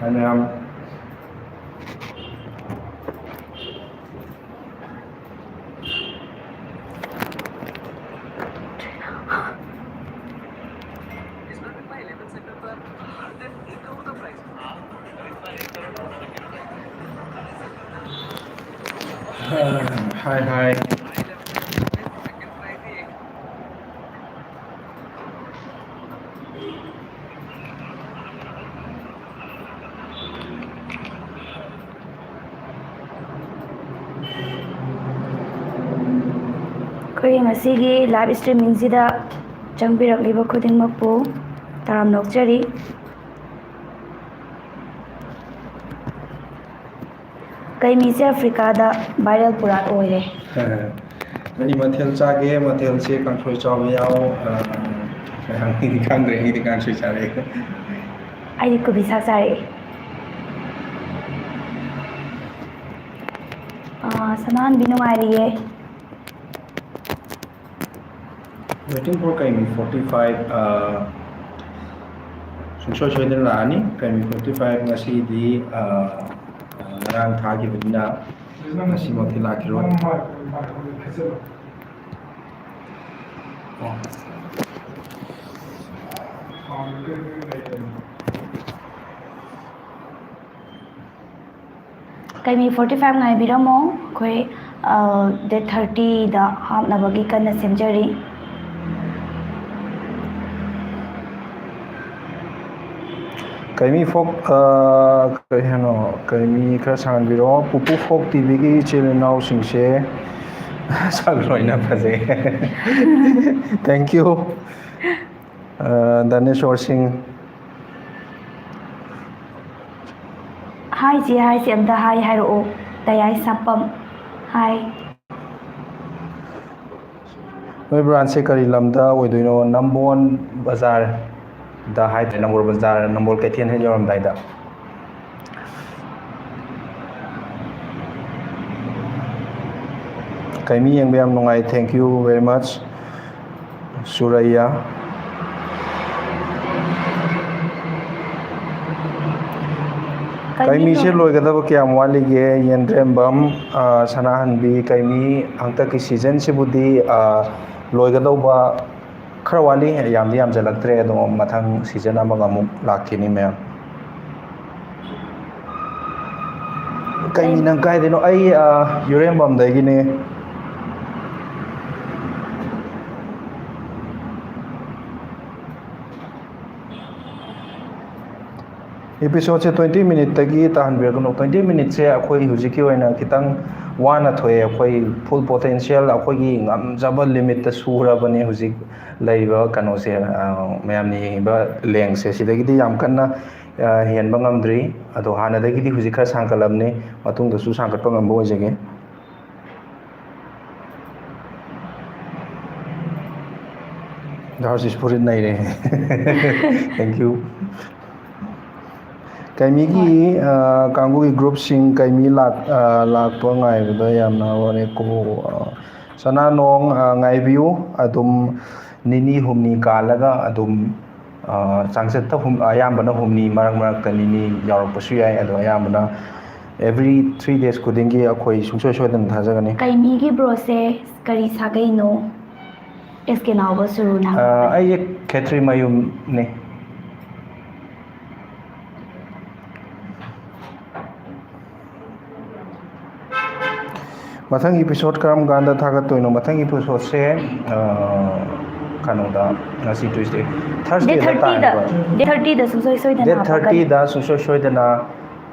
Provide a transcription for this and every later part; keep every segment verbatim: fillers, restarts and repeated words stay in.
ꯍꯥꯏ ꯃꯌꯥꯝ꯫ ꯍꯥꯏ ꯍꯥꯏ꯫ ꯑꯩꯈꯣꯏꯒꯤ ꯉꯁꯤꯒꯤ ꯂꯥꯏꯚ ꯏꯁꯇ꯭ꯔꯤꯃꯤꯡꯁꯤꯗ ꯆꯪꯕꯤꯔꯛꯂꯤꯕ ꯈꯨꯗꯤꯡꯃꯛꯄꯨ ꯇꯔꯥꯝꯅ ꯑꯣꯛꯆꯔꯤ꯫ ꯀꯩꯃꯤꯁꯦ ꯑꯐ꯭ꯔꯤꯀꯥꯗ ꯚꯥꯏꯔꯦꯜ ꯄꯨꯔꯥ ꯑꯣꯏꯔꯦ꯫ ꯀꯔꯤ ꯃꯊꯦꯜ ꯆꯥꯒꯦ? ꯃꯊꯦꯜꯁꯦ ꯀꯥꯡꯁꯣꯏ ꯆꯥꯕ ꯌꯥꯎ꯫ ꯑ, ꯃꯌꯥꯝꯒꯤꯗꯤ ꯈꯪꯗ꯭ꯔꯦ, ꯑꯩꯗꯤ ꯀꯥꯡꯁꯣꯏ ꯆꯥꯔꯛꯑꯦ꯫ ꯑꯩꯗꯤ ꯀꯣꯕꯤ ꯁꯥꯛ ꯆꯥꯔꯛꯑꯦ꯫ ꯑ, ꯁꯅꯥꯍꯟꯕꯤ ꯅꯨꯡꯉꯥꯏꯔꯤꯌꯦ꯫ Waiting for ꯀꯩꯃꯤ forty five, ꯑ, ꯁꯨꯡꯁꯣꯏ ꯁꯣꯏꯗꯅ ꯂꯥꯛꯑꯅꯤ꯫ ꯀꯩꯃꯤ forty five ꯉꯁꯤꯗꯤ, ꯑ, ꯑ, ꯉꯔꯥꯡ ꯊꯥꯈꯤꯕꯅꯤꯅ ꯉꯁꯤꯃꯛꯇꯤ ꯂꯥꯛꯈꯤꯔꯣꯏ꯫ ꯑꯣ꯫ ꯀꯩꯃꯤ forty five ꯉꯥꯏꯕꯤꯔꯝꯃꯣ, ꯑꯩꯈꯣꯏ, ꯑ, date thirty ꯗ ꯍꯥꯞꯅꯕꯒꯤ ꯀꯟꯅ ꯁꯦꯝꯖꯔꯤ꯫ ꯀꯩꯃꯤ ꯐꯣꯛ, ꯑ, ꯀꯩ ꯍꯥꯏꯅꯣ? ꯀꯩꯃꯤ ꯈꯔ ꯁꯥꯡꯍꯟꯕꯤꯔꯛꯑꯣ꯫ ꯄꯨꯄꯨ ꯐꯣꯛ ꯇꯤ ꯚꯤꯒꯤ ꯏꯆꯤꯜ ꯏꯅꯥꯎꯁꯤꯡꯁꯦ ꯁꯛ ꯂꯣꯏꯅ ꯐꯖꯩ꯫ Thank you꯫ ꯑ, ꯗꯅꯦꯁꯣꯔ ꯁꯤꯡ꯫ ꯍꯥꯏ ꯆꯦ, ꯍꯥꯏ ꯆꯦ, ꯑꯝꯇ ꯍꯥꯏ ꯍꯥꯏꯔꯛꯑꯣ꯫ ꯇꯌꯥꯏ ꯁꯥꯄꯝ꯫ ꯍꯥꯏ꯫ ꯅꯣꯏ ꯕ꯭ꯔꯥꯟꯁꯁꯦ ꯀꯔꯤ ꯂꯝꯗ ꯑꯣꯏꯗꯣꯏꯅꯣ? ꯅꯝꯕꯣꯜ ꯕꯖꯥꯔꯗ ꯍꯥꯏꯇꯥꯔꯦ, ꯅꯝꯕꯣꯜ ꯕꯖꯥꯔ, ꯅꯝꯕꯣꯜ ꯀꯩꯊꯦꯜ ꯍꯦꯛ ꯌꯧꯔꯝꯗꯥꯏꯗ꯫ ꯀꯩꯃꯤ ꯌꯦꯡꯕ ꯌꯥꯝ ꯅꯨꯡꯉꯥꯏ, thank you very much꯫ Suraiya. ꯀꯩꯃꯤꯁꯦ ꯂꯣꯏꯒꯗꯕ ꯀꯌꯥꯝ ꯋꯥꯠꯂꯤꯒꯦ? ꯌꯦꯟꯗ꯭ꯔꯦꯝꯕꯝ, ꯑ, ꯁꯅꯥꯍꯟꯕꯤ, ꯀꯩꯃꯤ ꯍꯟꯗꯛꯀꯤ ꯁꯤꯖꯟꯁꯤꯕꯨꯗꯤ, ꯑ, ꯂꯣꯏꯒꯗꯧꯕ ꯈꯔ ꯋꯥꯠꯂꯤ, ꯌꯥꯝꯗꯤ ꯌꯥꯝꯖꯜꯂꯛꯇ꯭ꯔꯦ, ꯑꯗꯣ ꯃꯊꯪ ꯁꯤꯖꯟ ꯑꯃꯒ ꯑꯃꯨꯛ ꯂꯥꯛꯈꯤꯅꯤ ꯃꯌꯥꯝ꯫ ꯀꯩꯃꯤ, ꯅꯪ ꯀꯥꯏꯗꯩꯅꯣ? ꯑꯩ, ꯑ, ꯌꯨꯔꯦꯝꯕꯝꯗꯒꯤꯅꯦ꯫ Episodeꯁꯦ twenty minuteꯇꯒꯤ ꯇꯥꯍꯟꯕꯤꯔꯛꯀꯅꯨ꯫ Twenty minuteꯁꯦ ꯑꯩꯈꯣꯏ ꯍꯧꯖꯤꯛꯀꯤ ꯑꯣꯏꯅ ꯈꯤꯇꯪ ꯋꯥꯅ ꯊꯣꯛꯑꯦ꯫ ꯑꯩꯈꯣꯏ full potential, ꯑꯩꯈꯣꯏꯒꯤ ꯉꯝꯖꯕ limitꯇ ꯁꯨꯔꯕꯅꯦ ꯍꯧꯖꯤꯛ ꯂꯩꯔꯤꯕ ꯀꯩꯅꯣꯁꯦ, ꯑ, ꯃꯌꯥꯝꯅ ꯌꯦꯡꯉꯤꯕ lengthꯁꯦ꯫ ꯁꯤꯗꯒꯤꯗꯤ ꯌꯥꯝ ꯀꯟꯅ, ꯑ, ꯍꯦꯟꯕ ꯉꯝꯗ꯭ꯔꯤ꯫ ꯑꯗꯣ ꯍꯥꯟꯅꯗꯒꯤꯗꯤ ꯍꯧꯖꯤꯛ ꯈꯔ ꯁꯥꯡꯒꯠꯂꯕꯅꯤ, ꯃꯇꯨꯡꯗꯁꯨ ꯁꯥꯡꯒꯠꯄ ꯉꯝꯕ ꯑꯣꯏꯖꯒꯦ꯫ ꯗꯥ ꯍꯔꯁꯤꯁ ꯐꯨꯔꯤꯠ ꯅꯩꯔꯦ꯫ Thank you꯫ ꯀꯩꯃꯤꯒꯤ, ꯑ, ꯀꯥꯡꯕꯨꯒꯤ groupꯁꯤꯡ ꯀꯩꯃꯤ ꯂꯥꯛ-, ꯑ, ꯂꯥꯛꯄ ꯉꯥꯏꯕꯗ ꯌꯥꯝꯅ ꯋꯥꯔꯦꯀꯣ꯫ ꯑ, ꯁꯅꯥꯅꯣꯡ, ꯑ, ꯉꯥꯏꯕꯤꯌꯨ꯫ ꯑꯗꯨꯝ ꯅꯤꯅꯤ ꯍꯨꯝꯅꯤ ꯀꯥꯜꯂꯒ ꯑꯗꯨꯝ, ꯑ, ꯆꯥꯡꯆꯠꯇ ꯍꯨꯝ-, ꯑꯌꯥꯝꯕꯅ ꯍꯨꯝꯅꯤ, ꯃꯔꯛ ꯃꯔꯛꯇ ꯅꯤꯅꯤ ꯌꯥꯎꯔꯛꯄꯁꯨ ꯌꯥꯏ꯫ ꯑꯗꯣ ꯑꯌꯥꯝꯕꯅ every three days ꯈꯨꯗꯤꯡꯒꯤ ꯑꯩꯈꯣꯏ ꯁꯨꯡꯁꯣꯏ ꯁꯣꯏꯗꯅ ꯊꯥꯖꯒꯅꯤ꯫ ꯀꯩꯃꯤꯒꯤ broꯁꯦ ꯀꯔꯤ ꯁꯥꯒꯩꯅꯣ? ꯑꯦꯁ ꯀꯦ ꯅꯥꯎꯕ ꯁꯨꯔꯨꯅ꯫ ꯑ, ꯑꯩꯁꯦ ꯈꯦꯇ꯭ꯔꯤꯃꯌꯨꯝꯅꯤ꯫ ꯃꯊꯪ episode ꯀꯔꯝ ꯀꯥꯟꯗ ꯊꯥꯒꯠꯇꯣꯏꯅꯣ? ꯃꯊꯪ episodeꯁꯦ, ꯑ, ꯀꯩꯅꯣꯗ, ꯉꯁꯤ Tuesday, Thursdayꯗ ꯗꯦꯠ ꯊꯥꯔꯇꯤꯗ, ꯇꯥꯔꯦꯀꯣ꯫ ꯗꯦꯠ ꯊꯥꯔꯇꯤꯗ ꯁꯨꯡꯁꯣꯏ ꯁꯣꯏꯗꯅ ꯗꯦꯠ ꯍꯥꯞꯄꯛꯀꯅꯤ꯫ ꯊꯥꯔꯇꯤꯗ ꯁꯨꯡꯁꯣꯏ ꯁꯣꯏꯗꯅ,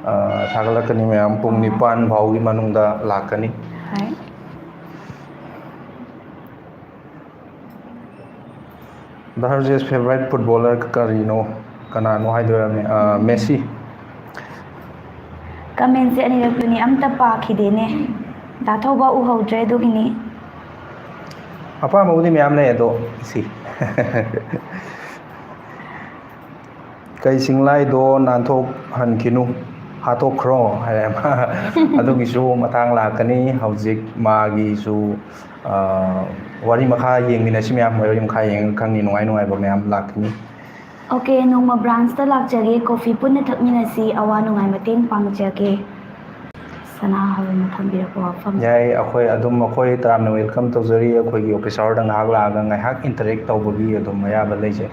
ꯑ, ꯊꯥꯒꯠꯂꯛꯀꯅꯤ ꯃꯌꯥꯝ, ꯄꯨꯡ ꯑꯥ꯫ ꯅꯤꯄꯥꯟ ꯐꯥꯎꯒꯤ ꯃꯅꯨꯡꯗ ꯂꯥꯛꯀꯅꯤ꯫ ꯍꯣꯏ꯫ ꯗꯥ ꯍꯔꯖꯦꯁ favourite footballer ꯀꯔꯤꯅꯣ? ꯀꯅꯥꯅꯣ ꯍꯥꯏꯗꯣꯏꯔꯝꯅꯦ? ꯑ, ꯃꯦꯁꯤ꯫ Commentꯁꯦ ꯑꯅꯤꯔꯛꯇꯨꯅꯤ, ꯑꯝꯇ ꯄꯥꯈꯤꯗꯦꯅꯦ꯫ ꯗꯥ ꯊꯧꯕ ꯎꯍꯧꯗ꯭ꯔꯦ ꯑꯗꯨꯒꯤꯅꯤ꯫ ꯑꯄꯥꯝꯕꯕꯨꯗꯤ ꯃꯌꯥꯝ ꯂꯩ, ꯑꯗꯣ ꯁꯤ꯫ "ꯀꯩ ꯆꯤꯡꯂꯥꯏꯗꯣ ꯅꯥꯟꯊꯣꯛꯍꯟꯈꯤꯅꯨ, ꯍꯥꯠꯇꯣꯛꯈ꯭ꯔꯣ" ꯍꯥꯏꯔꯦ꯫ ꯑꯗꯨꯒꯤꯁꯨ ꯃꯇꯥꯡ ꯂꯥꯛꯀꯅꯤ꯫ ꯍꯧꯖꯤꯛ ꯃꯥꯒꯤꯁꯨ, ꯑ, ꯋꯥꯔꯤ ꯃꯈꯥ ꯌꯦꯡꯃꯤꯟꯅꯁꯤ ꯃꯌꯥꯝ, ꯋꯥꯔꯤ ꯃꯈꯥ ꯌꯦꯡꯉꯒ ꯈꯪꯅꯤ, ꯅꯨꯡꯉꯥꯏ ꯅꯨꯡꯉꯥꯏꯕ ꯃꯌꯥꯝ ꯂꯥꯛꯀꯅꯤ꯫ ꯑꯣꯀꯦ, ꯅꯣꯡꯃ ꯕ꯭ꯔꯥꯟꯁꯇ ꯂꯥꯛꯆꯒꯦ, ꯀꯣꯐꯤ ꯄꯨꯟꯅ ꯊꯛꯃꯤꯟꯅꯁꯤ, ꯑꯋꯥ ꯅꯨꯡꯉꯥꯏ ꯃꯇꯦꯡ ꯄꯥꯡꯖꯒꯦ꯫ ꯁꯅꯥ ꯍꯥꯏꯕ ꯑꯃ ꯊꯝꯕꯤꯔꯛꯄ ꯋꯥꯐꯝ꯫ ꯌꯥꯏ, ꯑꯩꯈꯣꯏ ꯑꯗꯨꯝ, ꯑꯩꯈꯣꯏ ꯇꯔꯥꯝꯅ welcome ꯇꯧꯖꯔꯤ꯫ ꯑꯩꯈꯣꯏꯒꯤ office hourꯗ ꯉꯥꯏꯍꯥꯛ ꯂꯥꯛꯑꯒ ꯉꯥꯏꯍꯥꯛ interact ꯇꯧꯕꯒꯤ ꯑꯗꯨꯝ ꯑꯌꯥꯕ ꯂꯩꯖꯩ꯫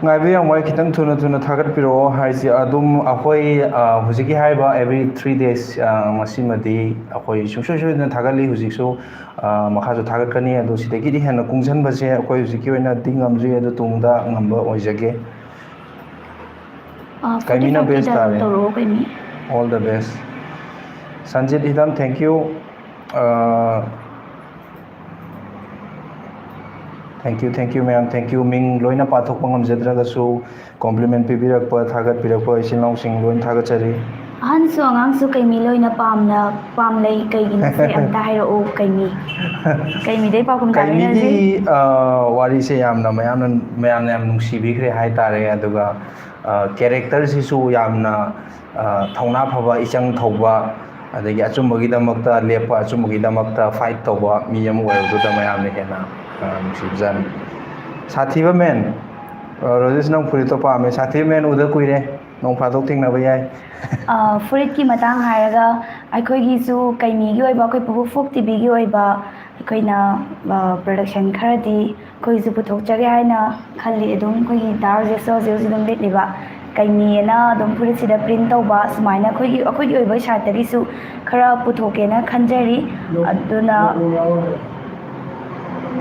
ꯉꯥꯏꯕ ꯌꯥꯝ ꯋꯥꯏ, ꯈꯤꯇꯪ ꯊꯨꯅ ꯊꯨꯅ ꯊꯥꯒꯠꯄꯤꯔꯛꯑꯣ ꯍꯥꯏꯁꯦ꯫ ꯑꯗꯨꯝ ꯑꯩꯈꯣꯏ, ꯑ, ꯍꯧꯖꯤꯛꯀꯤ ꯍꯥꯏꯔꯤꯕ every three days, ꯑ, ꯃꯁꯤꯃꯗꯤ ꯑꯩꯈꯣꯏ ꯁꯨꯡꯁꯣꯏ ꯁꯣꯏꯗꯅ ꯊꯥꯒꯠꯂꯤ꯫ ꯍꯧꯖꯤꯛꯁꯨ, ꯑ, ꯃꯈꯥꯁꯨ ꯊꯥꯒꯠꯀꯅꯤ꯫ ꯑꯗꯣ ꯁꯤꯗꯒꯤꯗꯤ ꯍꯦꯟꯅ ꯀꯨꯡꯁꯟꯕꯁꯦ ꯑꯩꯈꯣꯏ ꯍꯧꯖꯤꯛꯀꯤ ꯑꯣꯏꯅꯗꯤ ꯉꯝꯗ꯭ꯔꯤ, ꯑꯗꯨ ꯇꯨꯡꯗ ꯉꯝꯕ ꯑꯣꯏꯖꯒꯦ꯫ ꯑ, ꯀꯩꯃꯤꯅ forty fiveꯀꯤ best dial ꯇꯥꯔꯦ꯫ ꯇꯧꯔꯛꯑꯣ, ꯀꯩꯃꯤ꯫ All the best꯫ Sanjit ꯍꯤꯗꯝ, thank you꯫ ꯑ, Thank you, thank you ꯃꯌꯥꯝ, thank you꯫ ꯃꯤꯡ ꯂꯣꯏꯅ ꯄꯥꯊꯣꯛꯄ ꯉꯝꯖꯗ꯭ꯔꯒꯁꯨ compliment ꯄꯤꯕꯤꯔꯛꯄ, ꯊꯥꯒꯠꯄꯤꯔꯛꯄ ꯏꯆꯤꯜ ꯏꯅꯥꯎꯁꯤꯡ ꯂꯣꯏꯅ ꯊꯥꯒꯠꯆꯔꯤ꯫ ꯑꯍꯟꯁꯨ ꯑꯉꯥꯡꯁꯨ ꯀꯩꯃꯤ ꯂꯣꯏꯅ ꯄꯥꯝꯅ, ꯄꯥꯝꯂꯩ꯫ ꯀꯩꯒꯤꯅꯣꯁꯦ ꯑꯝꯇ ꯍꯥꯏꯔꯛꯑꯣ, ꯀꯩꯃꯤ꯫ ꯀꯩꯃꯤꯗꯩ ꯄꯥꯎꯈꯨꯝ ꯇꯥꯃꯤꯟꯅꯁꯤ꯫ ꯀꯩꯃꯤꯒꯤ, ꯑ, ꯋꯥꯔꯤꯁꯦ ꯌꯥꯝꯅ ꯃꯌꯥꯝꯅ, ꯃꯌꯥꯝꯅ ꯌꯥꯝ ꯅꯨꯡꯁꯤꯕꯤꯈ꯭ꯔꯦ ꯍꯥꯏꯇꯥꯔꯦ꯫ ꯑꯗꯨꯒ, ꯑ, characterꯁꯤꯁꯨ ꯌꯥꯝꯅ, ꯑ, ꯊꯧꯅꯥ ꯐꯕ, ꯏꯆꯪ ꯊꯧꯕ, ꯑꯗꯒꯤ ꯑꯆꯨꯝꯕꯒꯤꯗꯃꯛꯇ ꯂꯦꯞꯄ, ꯑꯆꯨꯝꯕꯒꯤꯗꯃꯛꯇ fight ꯇꯧꯕ ꯃꯤ ꯑꯃ ꯑꯣꯏꯕꯗꯨꯗ ꯃꯌꯥꯝꯅ ꯍꯦꯟꯅ, ꯑ, ꯅꯨꯡꯁꯤꯕꯖꯥꯠꯅꯤ꯫ ꯁꯥꯊꯤꯕ man, ꯑ, ꯔꯣꯖꯦꯁ, ꯅꯪ ꯐꯨꯔꯤꯠꯇꯣ ꯄꯥꯝꯃꯦ꯫ ꯁꯥꯊꯤꯕ man ꯎꯗ ꯀꯨꯏꯔꯦ, ꯅꯣꯡ ꯐꯥꯗꯣꯛ ꯊꯦꯡꯅꯕ ꯌꯥꯏ꯫ ꯑ, ꯐꯨꯔꯤꯠꯀꯤ ꯃꯇꯥꯡ ꯍꯥꯏꯔꯒ, ꯑꯩꯈꯣꯏꯒꯤꯁꯨ ꯀꯩꯃꯤꯒꯤ ꯑꯣꯏꯕ, ꯑꯩꯈꯣꯏ ꯄꯨꯄꯨ ꯐꯣꯛ ꯇꯤꯚꯤꯒꯤ ꯑꯣꯏꯕ ꯑꯩꯈꯣꯏꯅ, ꯑ, production ꯈꯔꯗꯤ ꯑꯩꯈꯣꯏꯁꯨ ꯄꯨꯊꯣꯛꯆꯒꯦ ꯍꯥꯏꯅ ꯈꯜꯂꯤ꯫ ꯑꯗꯨꯝ ꯑꯩꯈꯣꯏꯒꯤ ꯗꯥ ꯔꯣꯖꯦꯁ ꯍꯧꯖꯤꯛ ꯍꯧꯖꯤꯛ ꯑꯗꯨꯝ ꯂꯤꯠꯂꯤꯕ ꯀꯩꯃꯤꯑꯅ ꯑꯗꯨꯝ ꯐꯨꯔꯤꯠꯁꯤꯗ print ꯇꯧꯕ, ꯁꯨꯃꯥꯏꯅ ꯑꯩꯈꯣꯏꯒꯤ, ꯑꯩꯈꯣꯏꯒꯤ ꯑꯣꯏꯕ siteꯇꯒꯤꯁꯨ ꯈꯔ ꯄꯨꯊꯣꯛꯀꯦꯅ ꯈꯟꯖꯔꯤ꯫ ꯑꯗꯨꯅ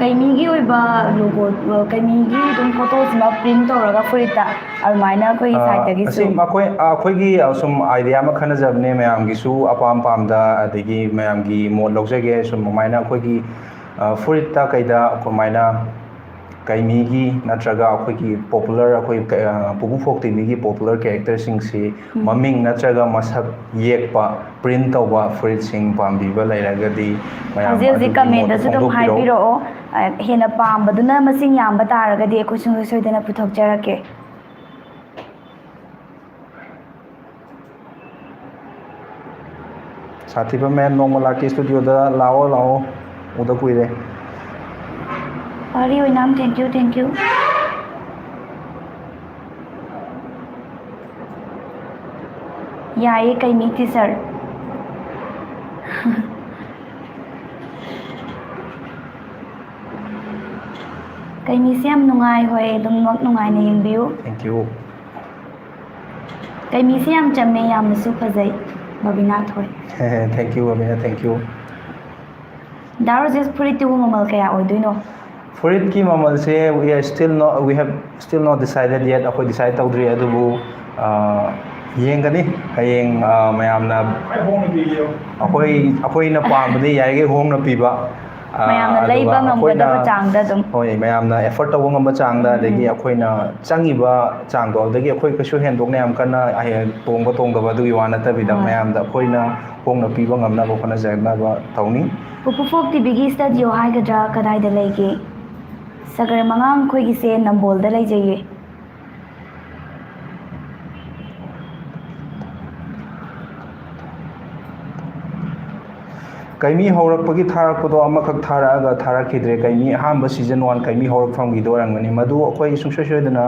ꯀꯩꯃꯤꯒꯤ ꯑꯣꯏꯕ logo, ꯀꯩꯃꯤꯒꯤ ꯑꯗꯨꯝ photoꯁꯤꯃ print ꯇꯧꯔꯒ ꯐꯨꯔꯤꯠꯇ ꯑꯗꯨꯃꯥꯏꯅ ꯑꯩꯈꯣꯏꯒꯤ ꯑ, siteꯇꯒꯤꯁꯨ꯫ ꯑꯁꯤ ꯑꯩꯈꯣꯏ, ꯑꯩꯈꯣꯏꯒꯤ, ꯑ, ꯁꯨꯝ idea ꯑꯃ ꯈꯟꯅꯖꯕꯅꯦ, ꯃꯌꯥꯝꯒꯤꯁꯨ ꯑꯄꯥꯝ ꯄꯥꯝꯗ, ꯑꯗꯒꯤ ꯃꯌꯥꯝꯒꯤ ꯃꯣꯠ ꯂꯧꯖꯒꯦ꯫ ꯁꯨꯝ ꯑꯗꯨꯃꯥꯏꯅ ꯑꯩꯈꯣꯏꯒꯤ, ꯑ, ꯐꯨꯔꯤꯠꯇ ꯀꯩꯗ ꯑꯗꯨꯃꯥꯏꯅ ꯀꯩꯃꯤꯒꯤ ꯅꯠꯇ꯭ꯔꯒ ꯑꯩꯈꯣꯏꯒꯤ popular, ꯑꯩꯈꯣꯏ ꯀ-, ꯑ, ꯄꯨꯄꯨ ꯐꯣꯛ ꯇꯤꯚꯤꯒꯤ popular characterꯁꯤꯡꯁꯤ ꯎꯝ꯫ ꯃꯃꯤꯡ ꯅꯠꯇ꯭ꯔꯒ ꯃꯁꯛ ꯌꯦꯛꯄ, print ꯇꯧꯕ ꯐꯨꯔꯤꯠꯁꯤꯡ ꯄꯥꯝꯕꯤꯕ ꯂꯩꯔꯒꯗꯤ ꯃꯌꯥꯝ ꯍꯧꯖꯤꯛ ꯍꯧꯖꯤꯛ ꯑꯗꯨꯒꯤ ꯃꯣꯠꯇ commentꯇꯁꯨ ꯑꯗꯨꯝ ꯐꯣꯡꯗꯣꯛꯄꯤꯔꯛꯑꯣ꯫ ꯍꯥꯏꯕꯤꯔꯛꯑꯣ꯫ ꯑ, ꯍꯦꯟꯅ ꯄꯥꯝꯕꯗꯨꯅ ꯃꯁꯤꯡ ꯌꯥꯝꯕ ꯇꯥꯔꯒꯗꯤ ꯑꯩꯈꯣꯏ ꯁꯨꯡꯁꯣꯏ ꯁꯣꯏꯗꯅ ꯄꯨꯊꯣꯛꯆꯔꯛꯀꯦ꯫ ꯁꯥꯊꯤꯕ ꯃꯦꯟ, ꯅꯣꯡꯃ ꯂꯥꯛꯀꯦ ꯁ꯭ꯇꯨꯗꯤꯑꯣꯗ꯫ ꯂꯥꯛꯑꯣ, ꯂꯥꯛꯑꯣ, ꯎꯗ ꯀꯨꯏꯔꯦ꯫ ꯄꯥꯔꯤ ꯑꯣꯏꯅꯥꯝ, thank you, thank you꯫ ꯌꯥꯏꯌꯦ ꯀꯩꯃꯤ ꯇꯤꯆꯔ꯫ ꯀꯩꯃꯤꯁꯦ ꯌꯥꯝ ꯅꯨꯡꯉꯥꯏ, ꯍꯣꯏ, ꯑꯗꯨꯝꯃꯛ ꯅꯨꯡꯉꯥꯏꯅ ꯌꯦꯡꯕꯤꯌꯨ꯫ Thank you꯫ ꯀꯩꯃꯤꯁꯦ ꯌꯥꯝ ꯆꯝꯃꯦ, ꯌꯥꯝꯅꯁꯨ ꯐꯖꯩ, ꯕꯕꯤꯅꯥꯊ ꯍꯣꯏ꯫ Thank you, Babina, thank you꯫ ꯗꯥ ꯔꯣꯖꯦꯁ, ꯐꯨꯔꯤꯠꯇꯨꯕꯨ ꯃꯃꯜ ꯀꯌꯥ ꯑꯣꯏꯗꯣꯏꯅꯣ? ꯐꯨꯔꯤꯠꯀꯤ ꯃꯃꯜꯁꯦ, we are still not, we have still not decided yet, ꯑꯩꯈꯣꯏ decide ꯇꯧꯗ꯭ꯔꯤ, ꯑꯗꯨꯕꯨ ꯑ, ꯌꯦꯡꯒꯅꯤ꯫ ꯍꯌꯦꯡ, ꯑ, ꯃꯌꯥꯝꯅ ꯑꯩꯈꯣꯏ, ꯑꯩꯈꯣꯏꯅ ꯄꯥꯝꯕꯗꯤ ꯌꯥꯔꯤꯈꯩ ꯍꯣꯡꯅ ꯄꯤꯕ, ꯑ, ꯃꯌꯥꯝꯅ ꯑꯗꯨꯒ ꯂꯩꯕ ꯉꯝꯒꯗꯕ ꯑꯩꯈꯣꯏꯅ, ꯆꯥꯡꯗ ꯑꯗꯨꯝ꯫ ꯍꯣꯏ, ꯃꯌꯥꯝꯅ afford ꯇꯧꯕ ꯉꯝꯕ ꯆꯥꯡꯗ, ꯑꯗꯒꯤ ꯑꯩꯈꯣꯏꯅ ꯆꯪꯉꯤꯕ ꯆꯥꯡꯗꯣ, ꯑꯗꯒꯤ ꯑꯩꯈꯣꯏ ꯀꯩꯁꯨ ꯍꯦꯟꯗꯣꯛꯅ ꯌꯥꯝ ꯀꯟꯅ ꯍꯦꯟ-, ꯇꯣꯡꯕ ꯇꯣꯡꯗꯕ ꯑꯗꯨꯒꯤ ꯋꯥ ꯅꯠꯇꯕꯤꯗ, ꯍꯣꯏ꯫ ꯃꯌꯥꯝꯗ ꯑꯩꯈꯣꯏꯅ ꯍꯣꯡꯅ ꯄꯤꯕ ꯉꯝꯅꯕ ꯍꯣꯠꯅꯖꯅꯕ ꯇꯧꯅꯤ꯫ ꯄꯨꯄꯨ ꯐꯣꯛ ꯇꯤꯚꯤꯒꯤ ꯁ꯭ꯇꯗꯤꯑꯣ ꯍꯥꯏꯒꯗ꯭ꯔꯥ, ꯀꯗꯥꯏꯗ ꯂꯩꯒꯦ? ꯁꯒꯔ ꯃꯉꯥꯡ ꯑꯩꯈꯣꯏꯒꯤꯁꯦ ꯅꯝꯕꯣꯜꯗ ꯂꯩꯖꯩꯌꯦ꯫ ꯀꯩꯃꯤ ꯍꯧꯔꯛꯄꯒꯤ ꯊꯥꯔꯛꯄꯗꯣ ꯑꯃꯈꯛ ꯊꯥꯔꯛꯑꯒ ꯊꯥꯔꯛꯈꯤꯗ꯭ꯔꯦ꯫ ꯀꯩꯃꯤ ꯑꯍꯥꯟꯕ season one ꯀꯩꯃꯤ ꯍꯧꯔꯛꯐꯝꯒꯤꯗꯣ ꯑꯣꯏꯔꯝꯒꯅꯤ꯫ ꯃꯗꯨ ꯑꯩꯈꯣꯏ ꯁꯨꯡꯁꯣꯏ ꯁꯣꯏꯗꯅ,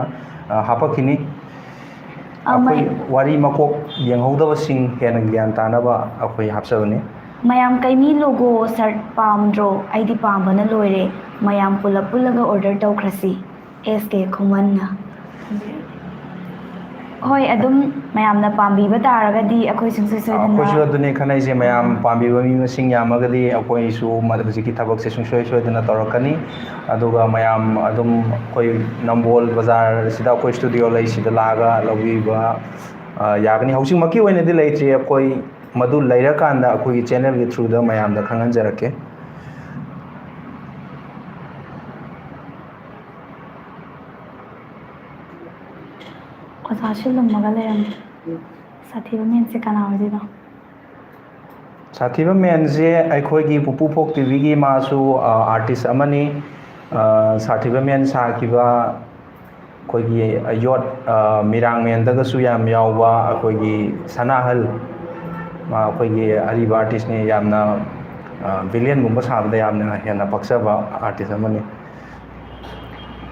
ꯑ, ꯍꯥꯞꯄꯛꯈꯤꯅꯤ꯫ ꯑ, ꯃꯩ- ꯑꯩꯈꯣꯏ ꯋꯥꯔꯤ ꯃꯀꯣꯛ ꯌꯦꯡꯍꯧꯗꯕꯁꯤꯡ ꯍꯦꯟꯅ ꯒ꯭ꯌꯥꯟ ꯇꯥꯅꯕ ꯑꯩꯈꯣꯏ ꯍꯥꯞꯆꯕꯅꯤ꯫ ꯃꯌꯥꯝ ꯀꯩꯃꯤ logo shirt ꯄꯥꯝꯗ꯭ꯔꯣ? ꯑꯩꯗꯤ ꯄꯥꯝꯕꯅ ꯂꯣꯏꯔꯦ꯫ ꯃꯌꯥꯝ ꯄꯨꯂꯞ ꯄꯨꯜꯂꯒ order ꯇꯧꯈ꯭ꯔꯁꯤ꯫ ꯑꯦꯁ ꯀꯦ ꯈꯨꯃꯟꯅ꯫ ꯍꯣꯏ, ꯑꯗꯨꯝ ꯃꯌꯥꯝꯅ ꯄꯥꯝꯕꯤꯕ ꯇꯥꯔꯒꯗꯤ ꯑꯩꯈꯣꯏ ꯁꯨꯡꯁꯣꯏ ꯁꯣꯏꯗꯅ ꯑꯩꯈꯣꯏꯁꯨ ꯑꯗꯨꯅꯦ ꯈꯟꯅꯩꯁꯦ, ꯃꯌꯥꯝ ꯄꯥꯝꯕꯤꯕ ꯃꯤ ꯃꯁꯤꯡ ꯌꯥꯝꯃꯒꯗꯤ ꯑꯩꯈꯣꯏꯁꯨ ꯃ-, ꯍꯧꯖꯤꯛꯀꯤ ꯊꯕꯛꯁꯦ ꯁꯨꯡꯁꯣꯏ ꯁꯣꯏꯗꯅ ꯇꯧꯔꯛꯀꯅꯤ꯫ ꯑꯗꯨꯒ ꯃꯌꯥꯝ ꯑꯗꯨꯝ ꯑꯩꯈꯣꯏ ꯅꯝꯕꯣꯜ ꯕꯖꯥꯔꯁꯤꯗ ꯑꯩꯈꯣꯏ ꯁ꯭ꯇꯨꯗꯤꯑꯣ ꯂꯩꯁꯤꯗ ꯂꯥꯛꯑꯒ ꯂꯧꯕꯤꯕ, ꯑ, ꯌꯥꯒꯅꯤ꯫ ꯍꯧꯖꯤꯛꯃꯛꯀꯤ ꯑꯣꯏꯅꯗꯤ ꯂꯩꯇ꯭ꯔꯤ꯫ ꯑꯩꯈꯣꯏ ꯃꯗꯨ ꯂꯩꯔꯀꯥꯟꯗ ꯑꯩꯈꯣꯏꯒꯤ channelꯒꯤ throughꯗ ꯃꯌꯥꯝꯗ ꯈꯪꯍꯟꯖꯔꯛꯀꯦ꯫ ꯑꯣꯖꯥꯁꯨ ꯂꯨꯝꯃꯒ ꯂꯩꯔꯝꯃꯦ꯫ ꯁꯥꯊꯤꯕ ꯃꯦꯟꯁꯦ ꯀꯅꯥ ꯑꯣꯏꯗꯣꯏꯅꯣ? ꯁꯥꯊꯤꯕ ꯃꯦꯟꯁꯦ ꯑꯩꯈꯣꯏꯒꯤ ꯄꯨꯄꯨ ꯐꯣꯛ ꯇꯤꯚꯤꯒꯤ ꯃꯥꯁꯨ, ꯑ, artist ꯑꯃꯅꯤ꯫ ꯑ, ꯁꯥꯊꯤꯕ ꯃꯦꯟ ꯁꯥꯈꯤꯕ ꯑꯩꯈꯣꯏꯒꯤ ꯌꯣꯠ, ꯑ, ꯃꯤꯔꯥꯡ ꯃꯦꯟꯗꯒꯁꯨ ꯌꯥꯝ ꯌꯥꯎꯕ ꯑꯩꯈꯣꯏꯒꯤ ꯁꯅꯥꯍꯜ, ꯃꯥ ꯑꯩꯈꯣꯏꯒꯤ ꯑꯔꯤꯕ ꯑꯥꯔꯇꯤꯁꯅꯤ, ꯌꯥꯝꯅ ꯚꯤꯂꯤꯌꯟꯒꯨꯝꯕ ꯁꯥꯕꯗ ꯌꯥꯝꯅ ꯍꯦꯟꯅ ꯄꯛꯆꯕ ꯑꯥꯔꯇꯤꯁ ꯑꯃꯅꯤ꯫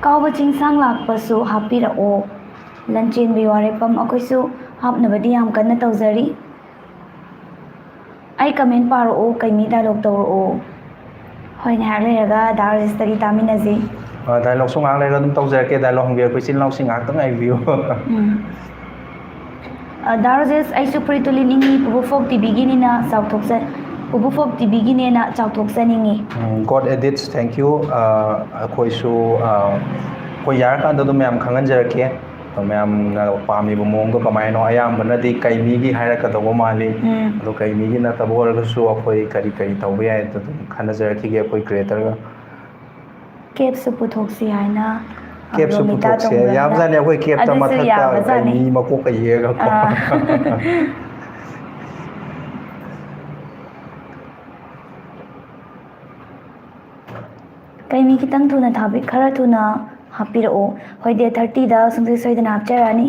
ꯀꯥꯎꯕ ꯆꯤꯡꯁꯥꯡ ꯂꯥꯛꯄꯁꯨ ꯍꯥꯞꯄꯤꯔꯛꯑꯣ꯫ ꯂꯟꯆꯦꯟꯕꯤ ꯋꯥꯔꯦꯞꯐꯝ ꯑꯩꯈꯣꯏꯁꯨ ꯍꯥꯞꯅꯕꯗꯤ ꯌꯥꯝ ꯀꯟꯅ ꯇꯧꯖꯔꯤ꯫ ꯑꯩ ꯀꯃꯦꯟ ꯄꯥꯔꯛꯑꯣ, ꯀꯩꯃꯤ ꯗꯥꯏꯂꯣꯛ ꯇꯧꯔꯛꯑꯣ꯫ ꯍꯣꯏ, ꯉꯥꯏꯍꯥꯛ ꯂꯩꯔꯒ ꯗꯥ ꯔꯥꯖꯦꯁꯇꯒꯤ ꯇꯥꯃꯤꯟꯅꯁꯤ꯫ ꯗꯥꯏꯂꯣꯛꯁꯨ ꯉꯥꯏꯍꯥꯛ ꯂꯩꯔꯒ ꯑꯗꯨꯝ ꯇꯧꯖꯔꯛꯀꯦ꯫ ꯗꯥꯏꯂꯣꯛ ꯍꯪꯕꯤꯔꯛꯄ ꯏꯆꯤꯜ ꯏꯅꯥꯎꯁꯤꯡ ꯉꯥꯏꯍꯥꯛꯇꯪ ꯉꯥꯏꯕꯤꯌꯨ꯫ ꯎꯝ꯫ ꯑ, ꯗꯥ ꯔꯣꯖꯦꯁ, ꯑꯩꯁꯨ ꯐꯨꯔꯤꯠꯇꯨ ꯂꯤꯠꯅꯤꯡꯉꯤ, ꯄꯨꯕꯨꯐꯣꯛ ꯇꯤꯚꯤꯒꯤꯅꯤꯅ ꯆꯥꯎꯊꯣꯛꯆ-, ꯄꯨꯕꯨꯐꯣꯛ ꯇꯤꯚꯤꯒꯤꯅꯦꯅ ꯆꯥꯎꯊꯣꯛꯆꯅꯤꯡꯉꯤ꯫ ꯎꯝ, God edits, thank you꯫ ꯑ, ꯑꯩꯈꯣꯏꯁꯨ, ꯑ, ꯑꯩꯈꯣꯏ ꯌꯥꯔꯀꯥꯟꯗ ꯑꯗꯨꯝ ꯃꯌꯥꯝ ꯈꯪꯍꯟꯖꯔꯛꯀꯦ꯫ ꯑꯗꯣ ꯃꯌꯥꯝꯅ ꯄꯥꯝꯃꯤꯕ ꯃꯑꯣꯡꯗꯣ ꯀꯃꯥꯏꯅꯣ? ꯑꯌꯥꯝꯕꯅꯗꯤ ꯀꯩꯃꯤꯒꯤ ꯍꯥꯏꯔꯛꯀꯗꯧꯕ ꯃꯥꯜꯂꯤ꯫ ꯎꯝ꯫ ꯑꯗꯣ ꯀꯩꯃꯤꯒꯤ ꯅꯠꯇꯕ ꯑꯣꯏꯔꯒꯁꯨ ꯑꯩꯈꯣꯏ ꯀꯔꯤ ꯀꯔꯤ ꯇꯧꯕ ꯌꯥꯏ ꯑꯗꯨ ꯑꯗꯨꯝ ꯈꯟꯅꯖꯔꯛꯈꯤꯒꯦ ꯑꯩꯈꯣꯏ ꯀ꯭ꯔꯤꯌꯦꯇꯔꯒ꯫ ꯀꯦꯞꯁꯨ ꯄꯨꯊꯣꯛꯁꯤ ꯍꯥꯏꯅ, ꯑ, ꯀꯦꯞꯁꯨ ꯔꯣꯃꯤꯇꯥ ꯄꯨꯊꯣꯛꯁꯦ꯫ ꯇꯣꯡꯕ꯭ꯔꯝꯅ꯫ ꯌꯥꯕꯖꯥꯠꯅꯤ, ꯑꯩꯈꯣꯏ ꯀꯦꯞꯇ ꯑꯗꯨꯁꯨ ꯃꯊꯛꯇ ꯌꯥꯕꯖꯥꯠꯅꯤ꯫ ꯀꯩꯃꯤ ꯃꯀꯣꯛꯀ ꯌꯦꯛꯑꯒꯀꯣ꯫ ꯑꯥ꯫ ꯀꯩꯃꯤ ꯈꯤꯇꯪ ꯊꯨꯅ ꯊꯥꯕꯤ-, ꯈꯔ ꯊꯨꯅ ꯍꯥꯞꯄꯤꯔꯛꯑꯣ꯫ ꯍꯣꯏ, ꯗꯦꯠ ꯊꯥꯔꯇꯤꯗ ꯁꯨꯡꯁꯣꯏ ꯁꯣꯏꯗꯅ ꯍꯥꯞꯆꯔꯛꯑꯅꯤ꯫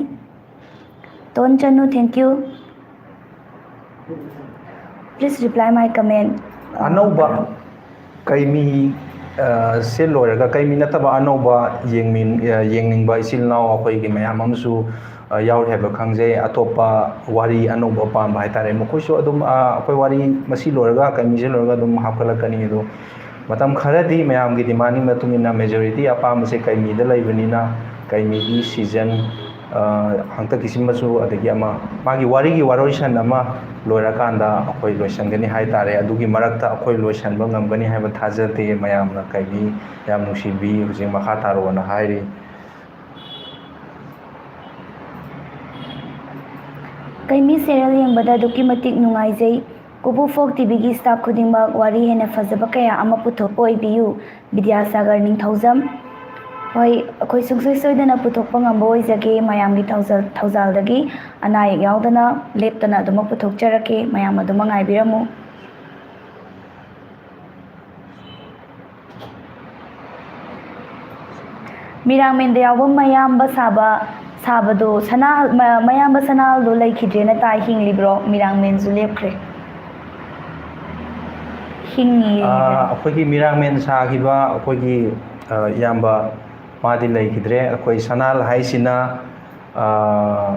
ꯇꯣꯟ ꯆꯅꯨ, thank you꯫ Please reply my comment꯫ ꯑꯅꯧꯕ ꯀꯩꯃꯤ, ꯑ, ꯁꯦ ꯂꯣꯏꯔꯒ ꯀꯩꯃꯤ ꯅꯠꯇꯕ ꯑꯅꯧꯕ ꯌꯦꯡꯃꯤ-, ꯑ, ꯌꯦꯡꯅꯤꯡꯕ ꯏꯆꯤꯜ ꯏꯅꯥꯎ ꯑꯩꯈꯣꯏꯒꯤ ꯃꯌꯥꯝ ꯑꯃꯁꯨ, ꯑ, ꯌꯥꯎꯔꯤ ꯍꯥꯏꯕ ꯈꯪꯖꯩ꯫ ꯑꯇꯣꯞꯄ ꯋꯥꯔꯤ ꯑꯅꯧꯕ ꯄꯥꯝꯕ ꯍꯥꯏꯇꯥꯔꯦ, ꯃꯈꯣꯏꯁꯨ ꯑꯗꯨꯝ, ꯑ, ꯑꯩꯈꯣꯏ ꯋꯥꯔꯤ ꯃꯁꯤ ꯂꯣꯏꯔꯒ, ꯀꯩꯃꯤꯁꯦ ꯂꯣꯏꯔꯒ ꯑꯗꯨꯝ ꯍꯥꯞꯀꯠꯂꯛꯀꯅꯤ꯫ ꯑꯗꯣ ꯃꯇꯝ ꯈꯔꯗꯤ ꯃꯌꯥꯝꯒꯤ ꯗꯤꯃꯥꯟꯒꯤ ꯃꯇꯨꯡ ꯏꯟꯅ majority ꯑꯄꯥꯝꯕꯁꯦ ꯀꯩꯃꯤꯗ ꯂꯩꯕꯅꯤꯅ ꯀꯩꯃꯤꯒꯤ ꯁꯤꯖꯟ, ꯑ, ꯍꯟꯗꯛꯀꯤꯁꯤꯃꯁꯨ, ꯑꯗꯒꯤ ꯑꯃ ꯃꯥꯒꯤ ꯋꯥꯔꯤꯒꯤ ꯋꯥꯔꯣꯏꯁꯟ ꯑꯃ ꯂꯣꯏꯔꯀꯥꯟꯗ ꯑꯩꯈꯣꯏ ꯂꯣꯏꯁꯟꯒꯅꯤ ꯍꯥꯏꯇꯥꯔꯦ꯫ ꯑꯗꯨꯒꯤ ꯃꯔꯛꯇ ꯑꯩꯈꯣꯏ ꯂꯣꯏꯁꯟꯕ ꯉꯝꯒꯅꯤ ꯍꯥꯏꯕ ꯊꯥꯖꯗꯦ꯫ ꯃꯌꯥꯝꯅ ꯀꯩꯃꯤ ꯌꯥꯝ ꯅꯨꯡꯁꯤꯕꯤ, ꯍꯧꯖꯤꯛ ꯃꯈꯥ ꯇꯥꯔꯛꯑꯣꯅ ꯍꯥꯏꯔꯤ꯫ ꯀꯩꯃꯤ serial ꯌꯦꯡꯕꯗ ꯑꯗꯨꯛꯀꯤ ꯃꯇꯤꯛ ꯅꯨꯡꯉꯥꯏꯖꯩ꯫ ꯀꯨꯕꯨ ꯐꯣꯛ ꯇꯤꯚꯤꯒꯤ staff ꯈꯨꯗꯤꯡꯃꯛ ꯋꯥꯔꯤ ꯍꯦꯟꯅ ꯐꯖꯕ ꯀꯌꯥ ꯑꯃ ꯄꯨꯊꯣꯛꯄ ꯑꯣꯏꯕꯤꯌꯨ꯫ ꯕꯤꯗ꯭ꯌꯥꯁꯥꯒꯔ ꯅꯤꯡꯊꯧꯖꯝ꯫ ꯍꯣꯏ, ꯑꯩꯈꯣꯏ ꯁꯨꯡꯁꯣꯏ ꯁꯣꯏꯗꯅ ꯄꯨꯊꯣꯛꯄ ꯉꯝꯕ ꯑꯣꯏꯖꯒꯦ꯫ ꯃꯌꯥꯝꯒꯤ ꯊꯧꯖꯥꯜ-, ꯊꯧꯖꯥꯜꯗꯒꯤ ꯑꯅꯥ ꯑꯌꯦꯛ ꯌꯥꯎꯗꯅ ꯂꯦꯞꯇꯅ ꯑꯗꯨꯃꯛ ꯄꯨꯊꯣꯛꯆꯔꯛꯀꯦ꯫ ꯃꯌꯥꯝ ꯑꯗꯨꯃꯛ ꯉꯥꯏꯕꯤꯔꯝꯃꯨ꯫ ꯃꯤꯔꯥꯡꯃꯦꯟꯗ ꯌꯥꯎꯕ ꯃꯌꯥꯝꯕ ꯁꯥꯕ ꯁꯥꯕꯗꯣ ꯁꯅꯥ ꯃ- ꯃꯌꯥꯝꯕ ꯁꯅꯥꯍꯜꯗꯣ ꯂꯩꯈꯤꯗ꯭ꯔꯦꯅ ꯇꯥꯏ, ꯍꯤꯡꯂꯤꯕ꯭ꯔꯣ? ꯃꯤꯔꯥꯡꯃꯦꯟꯁꯨ ꯂꯦꯞꯈ꯭ꯔꯦ꯫ ꯍꯤꯡꯉꯤ꯫ ꯑꯥ, ꯑꯩꯈꯣꯏꯒꯤ ꯃꯤꯔꯥꯡꯃꯦꯟ ꯁꯥꯈꯤꯕ ꯑꯩꯈꯣꯏꯒꯤ ꯑꯥ, ꯏꯌꯥꯝꯕ ꯃꯥꯗꯤ ꯂꯩꯈꯤꯗ꯭ꯔꯦ꯫ ꯑꯩꯈꯣꯏ ꯁꯅꯥꯍꯜ ꯍꯥꯏꯁꯤꯅ ꯑꯥ,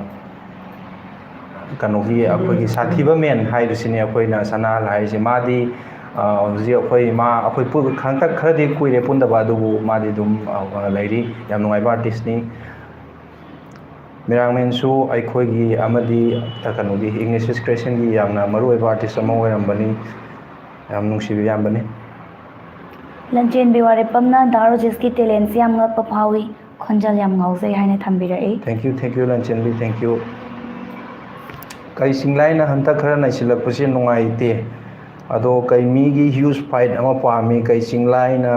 ꯀꯩꯅꯣꯒꯤ ꯑꯩꯈꯣꯏꯒꯤ ꯁꯥꯊꯤꯕ ꯃꯦꯟ ꯍꯥꯏꯕꯁꯤꯅꯤ ꯑꯩꯈꯣꯏꯅ ꯁꯅꯥꯍꯜ ꯍꯥꯏꯔꯤꯁꯦ꯫ ꯃꯥꯗꯤ ꯑꯥ, ꯍꯧꯖꯤꯛ ꯑꯩꯈꯣꯏ ꯃꯥ ꯑꯩꯈꯣꯏ ꯄꯨ- ꯍꯟꯗꯛ ꯈꯔꯗꯤ ꯀꯨꯏꯔꯦ ꯄꯨꯟꯗꯕ, ꯑꯗꯨꯕꯨ ꯃꯥꯗꯤ ꯑꯗꯨꯝ ꯑꯥ, ꯂꯩꯔꯤ꯫ ꯌꯥꯝ ꯅꯨꯡꯉꯥꯏꯕ ꯑꯥꯔꯇꯤꯁꯅꯤ꯫ ꯃꯤꯔꯥꯡꯃꯦꯟꯁꯨ ꯑꯩꯈꯣꯏꯒꯤ ꯑꯃꯗꯤ ꯀꯩꯅꯣꯒꯤ ꯏꯒꯅꯦꯁꯤꯌꯁ ꯀ꯭ꯔꯤꯌꯦꯁꯟꯒꯤ ꯌꯥꯝꯅ ꯃꯔꯨꯑꯣꯏꯕ ꯑꯥꯔꯇꯤꯁ ꯑꯃ ꯑꯣꯏꯔꯝꯕꯅꯤ꯫ ꯌꯥꯝ ꯅꯨꯡꯁꯤꯕ ꯏꯌꯥꯝꯕꯅꯤ꯫ ꯂꯟꯆꯦꯟꯕꯤ ꯋꯥꯔꯦꯞꯄꯝꯅ ꯗꯥ ꯔꯣꯖꯦꯁꯀꯤ ꯇꯦꯂꯦꯟꯁꯤ ꯌꯥꯝ ꯉꯛꯄ ꯐꯥꯎꯏ, ꯈꯣꯟꯖꯦꯜ ꯌꯥꯝ ꯉꯥꯎꯖꯩ ꯍꯥꯏꯅ ꯊꯝꯕꯤꯔꯛꯏ꯫ Thank you, thank you, Lanchenbi, thank you꯫ ꯀꯩ ꯆꯤꯡꯂꯥꯏꯅ ꯍꯟꯗꯛ ꯈꯔ ꯅꯩꯁꯤꯜꯂꯛꯄꯁꯦ ꯅꯨꯡꯉꯥꯏꯇꯦ꯫ ꯑꯗꯣ ꯀꯩ ꯃꯤꯒꯤ ꯍ꯭ꯌꯨꯖ ꯐꯥꯏꯠ ꯑꯃ ꯄꯥꯝꯃꯤ, ꯀꯩ ꯆꯤꯡꯂꯥꯏꯅ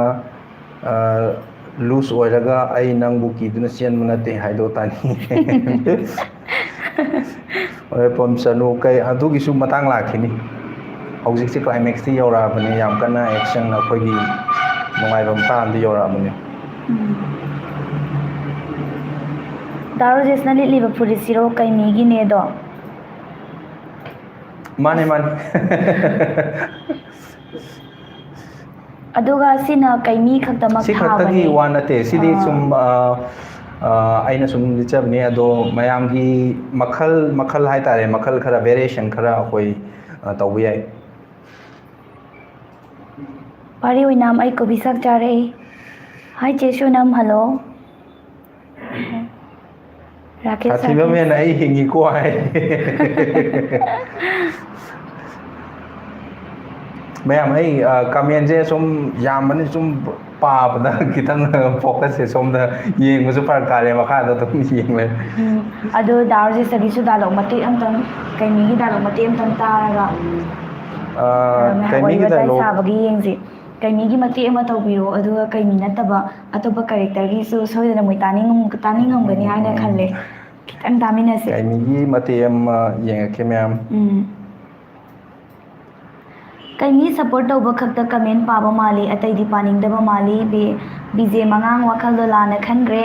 ꯂꯨꯖ ꯑꯣꯏꯔꯒ ꯑꯩ ꯅꯪꯕꯨ ꯀꯤꯗꯨꯅ ꯆꯦꯟꯕ ꯅꯠꯇꯦ ꯍꯥꯏꯗꯣ ꯇꯥꯅꯤꯡꯉꯦ꯫ ꯋꯥꯔꯦꯞꯄꯝ ꯆꯅꯨ ꯀꯩ ꯑꯗꯨꯒꯤꯁꯨ ꯃꯇꯥꯡ ꯂꯥꯛꯈꯤꯅꯤ꯫ ꯍꯧꯖꯤꯛꯁꯦ ꯀ꯭ꯂꯥꯏꯃꯦꯛꯁꯇꯤ ꯌꯧꯔꯛꯑꯕꯅꯤ, ꯌꯥꯝ ꯀꯟꯅ ꯑꯦꯛꯁꯟ ꯑꯩꯈꯣꯏꯒꯤ ꯅꯨꯡꯉꯥꯏꯕ ꯃꯇꯥꯡ ꯑꯃꯗꯤ ꯌꯧꯔꯛꯑꯕꯅꯤ꯫ ꯗꯥ ꯔꯣꯖꯦꯁꯅ ꯂꯤꯠꯂꯤꯕ ꯐꯨꯔꯤꯠꯁꯤꯔꯣ ꯀꯩ ꯃꯤꯒꯤꯅꯦꯗꯣ? ꯃꯥꯅꯦ, ꯃꯥꯅꯦ꯫ ꯑꯗꯨꯒ ꯁꯤꯅ ꯀꯩ ꯃꯤ ꯈꯛꯇꯃꯛ ꯁꯤ ꯈꯛꯇꯒꯤ ꯊꯥꯕꯅꯦ? ꯋꯥ ꯅꯠꯇꯦ, ꯁꯤꯗꯤ ꯑꯥ꯫ ꯁꯨꯝ ꯑꯥ, ꯑꯥ, ꯑꯩꯅ ꯁꯨꯝ ꯂꯤꯠꯆꯕꯅꯦ, ꯑꯗꯣ ꯃꯌꯥꯝꯒꯤ ꯃꯈꯜ ꯃꯈꯜ ꯍꯥꯏꯇꯥꯔꯦ, ꯃꯈꯜ ꯈꯔ ꯚꯦꯔꯤꯌꯦꯁꯟ ꯈꯔ ꯑꯩꯈꯣꯏ ꯑꯥ, ꯇꯧꯕ ꯌꯥꯏ꯫ ꯄꯥꯔꯤ ꯑꯣꯏꯅꯥꯝ, ꯑꯩ ꯀꯣꯕꯤ ꯁꯥꯛ ꯆꯥꯔꯛꯏ꯫ ꯍꯥꯏ ꯆꯦ ꯁꯣꯅꯝ, ꯍꯜꯂꯣ꯫ ꯔꯥꯀꯦꯁ ꯁꯥꯊꯤꯕ ꯔꯥꯀꯦꯁ꯫ ꯃꯦꯟ ꯑꯩ ꯍꯤꯡꯉꯤꯀꯣ ꯍꯥꯏ꯫ ꯃꯌꯥꯝ ꯑꯩ ꯑ, ꯀꯃꯦꯟꯁꯦ ꯁꯨꯝ ꯌꯥꯝꯕꯅꯤ, ꯁꯨꯝ ꯄꯥꯕꯗ ꯈꯤꯇꯪ ꯐꯣꯀꯁꯁꯦ ꯁꯣꯝꯗ ꯌꯦꯡꯕꯁꯨ ꯐꯔꯛ ꯇꯥꯔꯦ, ꯃꯈꯥꯗ ꯑꯗꯨꯝ ꯌꯦꯡꯂꯦ꯫ ꯎꯝ, ꯑꯗꯣ ꯗꯥ ꯔꯣꯖꯦꯁꯇꯒꯤꯁꯨ ꯗꯥꯏꯂꯣꯛ ꯃꯇꯦꯛ ꯑꯝꯇꯪ, ꯀꯩꯃꯤꯒꯤ ꯗꯥꯏꯂꯣꯛ ꯃꯇꯦꯛ ꯑꯝꯇꯪ ꯇꯥꯔꯒ ꯑ, ꯉꯥꯏꯍꯥꯛ ꯀꯩꯃꯤꯒꯤ ꯋꯥꯔꯤ ꯋꯥꯇꯥꯏ ꯗꯥꯏꯂꯣꯛ ꯁꯥꯕꯒꯤ ꯌꯦꯡꯁꯤ꯫ ꯀꯩꯃꯤꯒꯤ ꯃꯇꯦꯛ ꯑꯃ ꯇꯧꯕꯤꯔꯣ, ꯑꯗꯨꯒ ꯀꯩꯃꯤ ꯅꯠꯇꯕ ꯑꯇꯣꯞꯄ ꯀꯦꯔꯦꯛꯇꯔꯒꯤꯁꯨ ꯁꯣꯏꯗꯅ ꯃꯣꯏ ꯇꯥꯅꯤꯡꯉꯝ-, ꯇꯥꯅꯤꯡꯉꯝꯒꯅꯤ ꯍꯥꯏꯅ ꯈꯜꯂꯦ꯫ ꯈꯤꯇꯪ ꯇꯥꯃꯤꯟꯅꯁꯦ꯫ ꯀꯩꯃꯤꯒꯤ ꯃꯇꯦꯛ ꯑꯃ ꯌꯦꯡꯉꯛꯀꯦ ꯃꯌꯥꯝ꯫ ꯎꯝ꯫ ꯀꯩꯃꯤ ꯁꯞꯄꯣꯔꯠ ꯇꯧꯕ ꯈꯛꯇ ꯀꯃꯦꯟ ꯄꯥꯕ ꯃꯥꯜꯂꯤ, ꯑꯇꯩꯗꯤ ꯄꯥꯅꯤꯡꯗꯕ ꯃꯥꯜꯂꯤ꯫ ꯕꯦ-, ꯕꯤ ꯖꯦ ꯃꯉꯥꯡ ꯋꯥꯈꯜꯗꯣ ꯂꯥꯟꯅ ꯈꯟꯈ꯭ꯔꯦ꯫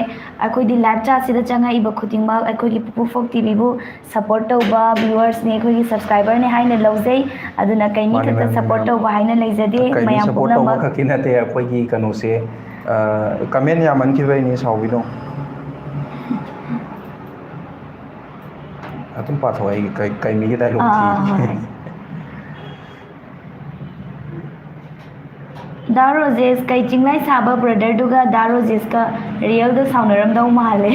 ꯑꯩꯈꯣꯏꯗꯤ live chat ꯁꯤꯗ ꯆꯪꯉꯛꯏꯕ ꯈꯨꯗꯤꯡꯃꯛ ꯑꯩꯈꯣꯏꯒꯤ ꯄꯨꯄꯨ ꯐꯣꯛ ꯇꯤ ꯚꯤꯕꯨ support ꯇꯧꯕ viewersꯅꯦ, ꯑꯩꯈꯣꯏꯒꯤ subscriberꯅꯦ ꯍꯥꯏꯅ ꯂꯧꯖꯩ꯫ ꯑꯗꯨꯅ ꯀꯩꯃꯤ ꯃꯥꯅꯦ, ꯈꯛꯇ ꯃꯥꯅꯦ, support ꯃꯌꯥꯝ꯫ ꯇꯧꯕ ꯍꯥꯏꯅ ꯂꯩꯖꯗꯦ, ꯀꯩꯃꯤ ꯃꯌꯥꯝ support ꯇꯧꯕ ꯄꯨꯝꯅꯃꯛ꯫ ꯈꯛꯀꯤ ꯅꯠꯇꯦ, ꯑꯩꯈꯣꯏꯒꯤ ꯀꯩꯅꯣꯁꯦ, ꯑ, comment ꯌꯥꯝꯃꯟꯈꯤꯕꯩꯅꯦ, ꯁꯥꯎꯕꯤꯅꯣ꯫ ꯑꯗꯨꯝ ꯄꯥꯊꯣꯛꯑꯣ, ꯑꯩ ꯀꯩ-, ꯀꯩꯃꯤꯒꯤ dialogue ꯑꯥ, ꯊꯤ꯫ ꯍꯣꯏ꯫ ꯗꯥ ꯔꯣꯖꯦꯁ, ꯀꯩ ꯆꯤꯡꯂꯥꯏ ꯁꯥꯕ brotherꯗꯨꯒ ꯗꯥ ꯔꯣꯖꯦꯁꯀ realꯗ ꯁꯥꯎꯅꯔꯝꯗꯧ ꯃꯥꯜꯂꯦ꯫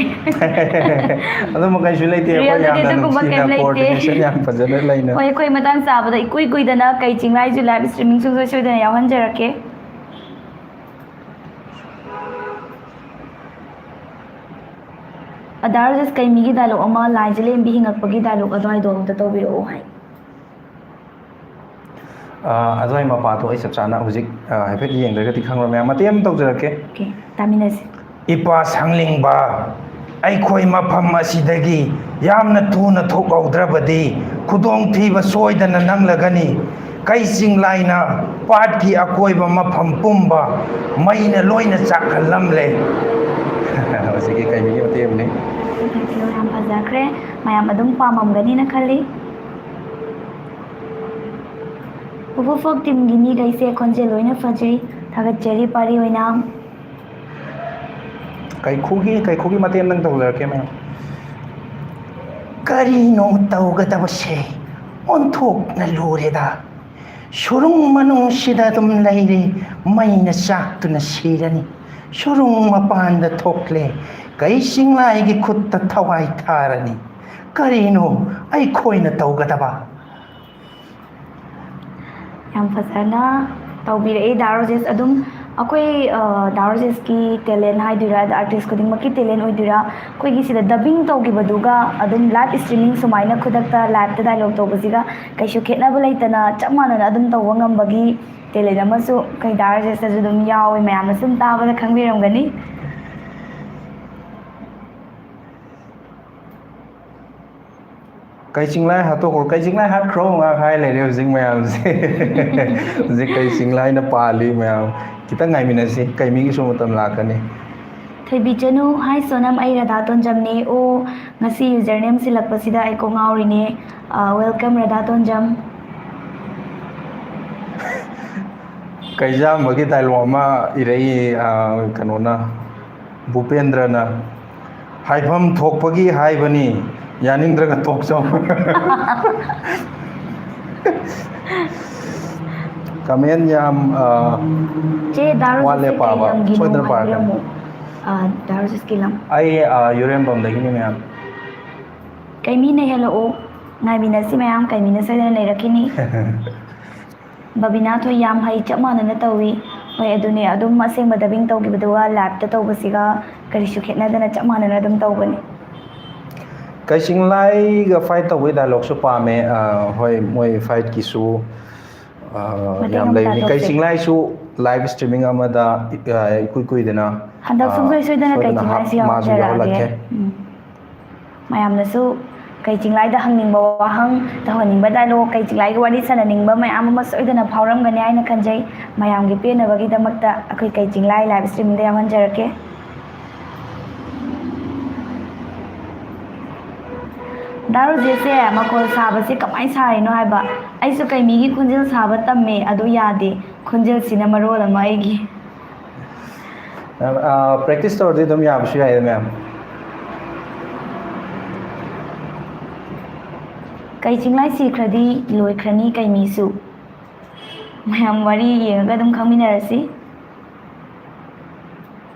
ꯑꯗꯨꯝꯕ ꯀꯩꯁꯨ ꯂꯩꯇꯦ, ꯑꯩꯈꯣꯏ realꯗꯗꯤ ꯌꯥꯝꯅ ꯑꯗꯨꯒꯨꯝꯕ ꯅꯨꯡꯁꯤꯅ ꯀꯩꯝ ꯂꯩꯇꯦ꯫ Coordination ꯌꯥꯝ ꯐꯖꯅ ꯂꯩꯅ꯫ ꯍꯣꯏ, ꯑꯩꯈꯣꯏ ꯃꯇꯥꯡ ꯆꯥꯕꯗ ꯏꯀꯨꯏ ꯀꯨꯏꯗꯅ ꯀꯩ ꯆꯤꯡꯂꯥꯏꯁꯨ live streaming ꯁꯨꯡꯁꯣꯏ ꯁꯣꯏꯗꯅ ꯌꯥꯎꯍꯟꯖꯔꯛꯀꯦ꯫ ꯑꯗꯥ ꯔꯣꯖꯦꯁ, ꯀꯩ ꯃꯤꯒꯤ dialogue ꯑꯃ, ꯂꯥꯏ ꯖꯂꯦꯟꯕꯤ ꯍꯤꯡꯉꯛꯄꯒꯤ dialogue ꯑꯗꯨꯋꯥꯏꯗꯣ ꯑꯝꯇ ꯇꯧꯕꯤꯔꯛꯑꯣ ꯍꯥꯏ꯫ ꯑ, ꯑꯗꯨꯋꯥꯏ ꯃꯄꯥꯗꯣ ꯑꯩ ꯆꯞ ꯆꯥꯅ ꯍꯧꯖꯤꯛ, ꯑ, ꯍꯥꯏꯐꯦꯠ ꯌꯦꯡꯗ꯭ꯔꯒꯗꯤ ꯈꯪꯉꯔꯣꯏ꯫ ꯃꯌꯥꯝ ꯃꯇꯦꯛ ꯑꯃ ꯇꯧꯖꯔꯛꯀꯦ꯫ Okay, ꯇꯥꯃꯤꯟꯅꯁꯤ꯫ ꯏꯄꯥ ꯁꯪꯂꯤꯡꯕ, ꯑꯩꯈꯣꯏ ꯃꯐꯝ ꯑꯁꯤꯗꯒꯤ ꯌꯥꯝꯅ ꯊꯨꯅ ꯊꯣꯛꯍꯧꯗ꯭ꯔꯕꯗꯤ ꯈꯨꯗꯣꯡꯊꯤꯕ ꯁꯣꯏꯗꯅ ꯅꯪꯂꯒꯅꯤ꯫ ꯀꯩ ꯆꯤꯡꯂꯥꯏꯅ ꯄꯥꯠꯀꯤ ꯑꯀꯣꯏꯕ ꯃꯐꯝ ꯄꯨꯝꯕ ꯃꯩꯅ ꯂꯣꯏꯅ ꯆꯥꯛꯍꯜꯂꯝꯂꯦ꯫ ꯍꯧꯖꯤꯛꯀꯤ ꯀꯩꯅꯣꯒꯤ ꯃꯇꯦꯛ ꯑꯃꯅꯤ꯫ Thank you, ꯌꯥꯝ ꯐꯖꯈ꯭ꯔꯦ꯫ ꯃꯌꯥꯝ ꯑꯗꯨꯝ ꯄꯥꯝꯃꯝꯒꯅꯤꯅ ꯈꯜꯂꯤ꯫ ꯄꯨꯄꯨ ꯐꯣꯛ ꯇꯤꯝꯒꯤ ꯃꯤꯈꯩꯁꯦ ꯈꯣꯟꯖꯦꯜ ꯂꯣꯏꯅ ꯐꯖꯩ꯫ ꯊꯥꯒꯠꯆꯔꯤ ꯄꯥꯔꯤ ꯑꯣꯏꯅ꯫ ꯀꯩꯈꯨꯒꯤ, ꯀꯩꯈꯨꯒꯤ ꯃꯇꯦꯛ ꯑꯃꯇꯪ ꯇꯧꯖꯔꯛꯀꯦ, ꯃꯌꯥꯝ꯫ ꯀꯔꯤꯅꯣ ꯇꯧꯒꯗꯕꯁꯦ? ꯑꯣꯟꯊꯣꯛꯅ ꯂꯨꯔꯦꯗ꯫ ꯁꯨꯔꯨꯡ ꯃꯅꯨꯡꯁꯤꯗ ꯑꯗꯨꯝ ꯂꯩꯔꯦ, ꯃꯩꯅ ꯆꯥꯛꯇꯨꯅ ꯁꯤꯔꯅꯤ꯫ ꯁꯨꯔꯨꯡ ꯃꯄꯥꯟꯗ ꯊꯣꯛꯂꯦ, ꯀꯩ ꯆꯤꯡꯂꯥꯏꯒꯤ ꯈꯨꯠꯇ ꯊꯋꯥꯏ ꯊꯥꯔꯅꯤ꯫ ꯀꯔꯤꯅꯣ ꯑꯩꯈꯣꯏꯅ ꯇꯧꯒꯗꯕ? ꯌꯥꯝ ꯐꯖꯅ ꯇꯧꯕꯤꯔꯛꯏ ꯗꯥ ꯔꯣꯖꯦꯁ꯫ ꯑꯗꯨꯝ ꯑꯩꯈꯣꯏ, ꯑ, ꯗꯥ ꯔꯣꯖꯦꯁꯀꯤ talent ꯍꯥꯏꯗꯣꯏꯔꯥ, artist ꯈꯨꯗꯤꯡꯃꯛꯀꯤ talent ꯑꯣꯏꯗꯣꯏꯔꯥ, ꯑꯩꯈꯣꯏꯒꯤ ꯁꯤꯗ dubbing ꯇꯧꯈꯤꯕꯗꯨꯒ ꯑꯗꯨꯝ live streaming ꯁꯨꯃꯥꯏꯅ ꯈꯨꯗꯛꯇ liveꯇ dialogue ꯇꯧꯕꯁꯤꯒ ꯀꯩꯁꯨ ꯈꯦꯠꯅꯕ ꯂꯩꯇꯅ ꯆꯞ ꯃꯥꯟꯅꯅ ꯑꯗꯨꯝ ꯇꯧꯕ ꯉꯝꯕꯒꯤ talent ꯑꯃꯁꯨ ꯑꯩꯈꯣꯏ ꯗꯥ ꯔꯣꯖꯦꯁꯇꯁꯨ ꯑꯗꯨꯝ ꯌꯥꯎꯋꯤ, ꯃꯌꯥꯝꯅꯁꯨ ꯑꯗꯨꯝ ꯇꯥꯕꯗ ꯈꯪꯕꯤꯔꯝꯒꯅꯤ꯫ "ꯀꯩ ꯆꯤꯡꯂꯥꯏ ꯍꯥꯠꯇꯣꯛꯈ꯭ꯔꯣ, ꯀꯩ ꯆꯤꯡꯂꯥꯏ ꯍꯥꯠꯈ꯭ꯔꯣ" ꯉꯥꯛ ꯍꯥꯏ ꯂꯩꯔꯦ ꯍꯧꯖꯤꯛ ꯃꯌꯥꯝꯁꯦ꯫ ꯍꯧꯖꯤꯛ ꯀꯩ ꯆꯤꯡꯂꯥꯏꯅ ꯄꯥꯜꯂꯤ ꯃꯌꯥꯝ? ꯈꯤꯇꯪ ꯉꯥꯏꯃꯤꯟꯅꯁꯤ, ꯀꯩ ꯃꯤꯒꯤꯁꯨ ꯃꯇꯝ ꯂꯥꯛꯀꯅꯤ꯫ ꯊꯣꯏꯕꯤꯆꯅꯨ, "Hi ꯁꯣꯅꯝ, ꯑꯩ ꯔꯥꯙꯥ ꯇꯣꯟꯖꯝꯅꯦ"꯫ ꯑꯣ, ꯉꯁꯤ ꯌꯨꯖꯔ ꯅꯦꯝ ꯁꯤꯜꯂꯛꯄꯁꯤꯗ ꯑꯩ ꯀꯣꯛ ꯉꯥꯎꯔꯤꯅꯦ꯫ ꯑ, welcome ꯔꯥꯙꯥ ꯇꯣꯟꯖꯝ꯫ ꯀꯩꯖꯥꯝꯕꯒꯤ ꯗꯥꯏꯂꯣꯛ ꯑꯃ ꯏꯔꯛꯏ, ꯑ, ꯀꯩꯅꯣꯅ, ꯚꯨꯄꯦꯟꯗ꯭ꯔꯅ꯫ "ꯍꯥꯏꯐꯝ ꯊꯣꯛꯄꯒꯤ ꯍꯥꯏꯕꯅꯤ, ꯌꯥꯅꯤꯡꯗ꯭ꯔꯒ ꯇꯣꯛꯆꯧ"꯫ ꯀꯃꯦꯟ ꯌꯥꯝ, ꯑ, ꯆꯦ ꯗꯥꯔꯨꯁꯦ ꯋꯥꯠꯂꯦ ꯀꯩ ꯄꯥꯕ꯫ ꯂꯝꯒꯤꯅꯣ ꯁꯣꯏꯗꯅ ꯄꯥꯔꯛꯀꯅꯤ꯫ ꯍꯥꯏꯕꯤꯔꯝꯃꯨ꯫ ꯑ, ꯗꯥꯔꯨꯁꯤꯁꯀꯤ ꯂꯝ꯫ ꯑꯩ, ꯑ, ꯌꯨꯔꯦꯝꯕꯝꯗꯒꯤꯅꯤ ꯃꯌꯥꯝ꯫ ꯀꯩꯃꯤꯅ ꯍꯦꯜꯂꯛꯑꯣ꯫ ꯉꯥꯏꯃꯤꯟꯅꯁꯤ ꯃꯌꯥꯝ, ꯀꯩꯃꯤꯅ ꯁꯣꯏꯗꯅ ꯂꯩꯔꯛꯈꯤꯅꯤ꯫ ꯕꯕꯤꯅꯥ ꯊꯣꯏ, "ꯌꯥꯝ ꯍꯩ, ꯆꯞ ꯃꯥꯟꯅꯅ ꯇꯧꯏ"꯫ ꯍꯣꯏ, ꯑꯗꯨꯅꯦ, ꯑꯗꯨꯝ ꯑꯁꯦꯡꯕ dubbing ꯇꯧꯈꯤꯕꯗꯨꯒ live ꯇ ꯇꯧꯕꯁꯤꯒ ꯀꯔꯤꯁꯨ ꯈꯦꯠꯅꯗꯅ ꯆꯞ ꯃꯥꯟꯅꯅ ꯑꯗꯨꯝ ꯇꯧꯕꯅꯤ꯫ ꯀꯩꯆꯤꯡꯂꯥꯏꯒ fight ꯇꯧꯕꯒꯤ dialogue ꯁꯨ ꯄꯥꯝꯃꯦ꯫ ꯑ, ꯍꯣꯏ, ꯃꯣꯏ fight ꯀꯤꯁꯨ, ꯑ, ꯃꯇꯦꯛ ꯌꯥꯝ ꯑꯃ ꯂꯩꯕꯅꯤ꯫ ꯇꯥꯊꯣꯛꯁꯦ꯫ ꯀꯩꯆꯤꯡꯂꯥꯏꯁꯨ live streaming ꯑꯃꯗ, ꯑ, ꯏꯀꯨꯏ ꯀꯨꯏꯗꯅ, ꯍꯟꯗꯛ ꯑ, ꯁꯨꯡꯁꯣꯏ ꯁꯣꯏꯗꯅ ꯁꯣꯏꯗꯅ ꯀꯩꯆꯤꯡꯂꯥꯏꯁꯨ ꯍꯥꯞ-, ꯃꯥꯁꯨ ꯌꯥꯎꯍꯟꯖꯔꯛꯑꯒꯦ꯫ ꯌꯥꯎꯍꯜꯂꯛꯀꯦ꯫ ꯎꯝ꯫ ꯃꯌꯥꯝꯅꯁꯨ ꯀꯩꯆꯤꯡꯂꯥꯏꯗ ꯍꯪꯅꯤꯡꯕ ꯋꯥꯍꯪ, ꯇꯧꯍꯟꯅꯤꯡꯕ dialogue, ꯀꯩꯆꯤꯡꯂꯥꯏꯒꯤ ꯋꯥꯔꯤ ꯁꯥꯟꯅꯅꯤꯡꯕ ꯃꯌꯥꯝ ꯑꯃ ꯁꯣꯏꯗꯅ ꯐꯥꯎꯔꯝꯒꯅꯤ ꯍꯥꯏꯅ ꯈꯟꯖꯩ꯫ ꯃꯌꯥꯝꯒꯤ ꯄꯦꯟꯅꯕꯒꯤꯗꯃꯛꯇ ꯑꯩꯈꯣꯏ ꯀꯩꯆꯤꯡꯂꯥꯏ live streaming ꯗ ꯌꯥꯎꯍꯟꯖꯔꯛꯀꯦ꯫ ꯗꯥ ꯔꯣꯖꯦꯁꯁꯦ ꯃꯈꯣꯜ ꯁꯥꯕꯁꯦ ꯀꯃꯥꯏꯅ ꯁꯥꯔꯤꯅꯣ ꯍꯥꯏꯕ? ꯑꯩꯁꯨ ꯀꯩꯃꯤꯒꯤ ꯈꯣꯟꯖꯦꯜ ꯁꯥꯕ ꯇꯝꯃꯦ, ꯑꯗꯨ ꯌꯥꯗꯦ꯫ ꯈꯣꯟꯖꯦꯜꯁꯤꯅ ꯃꯔꯣꯜ ꯑꯃ ꯑꯩꯒꯤ꯫ ꯑ, practice ꯇꯧꯔꯗꯤ ꯑꯗꯨꯝ ꯌꯥꯕꯁꯨ ꯌꯥꯏꯗ, ꯃꯌꯥꯝ꯫ ꯀꯩ ꯆꯤꯡꯂꯥꯏ ꯁꯤꯈ꯭ꯔꯗꯤ ꯂꯣꯏꯈ꯭ꯔꯅꯤ ꯀꯩꯃꯤꯁꯨ꯫ ꯃꯌꯥꯝ ꯋꯥꯔꯤ ꯌꯦꯡꯉꯒ ꯑꯗꯨꯝ ꯈꯪꯃꯤꯟꯅꯔꯁꯤ꯫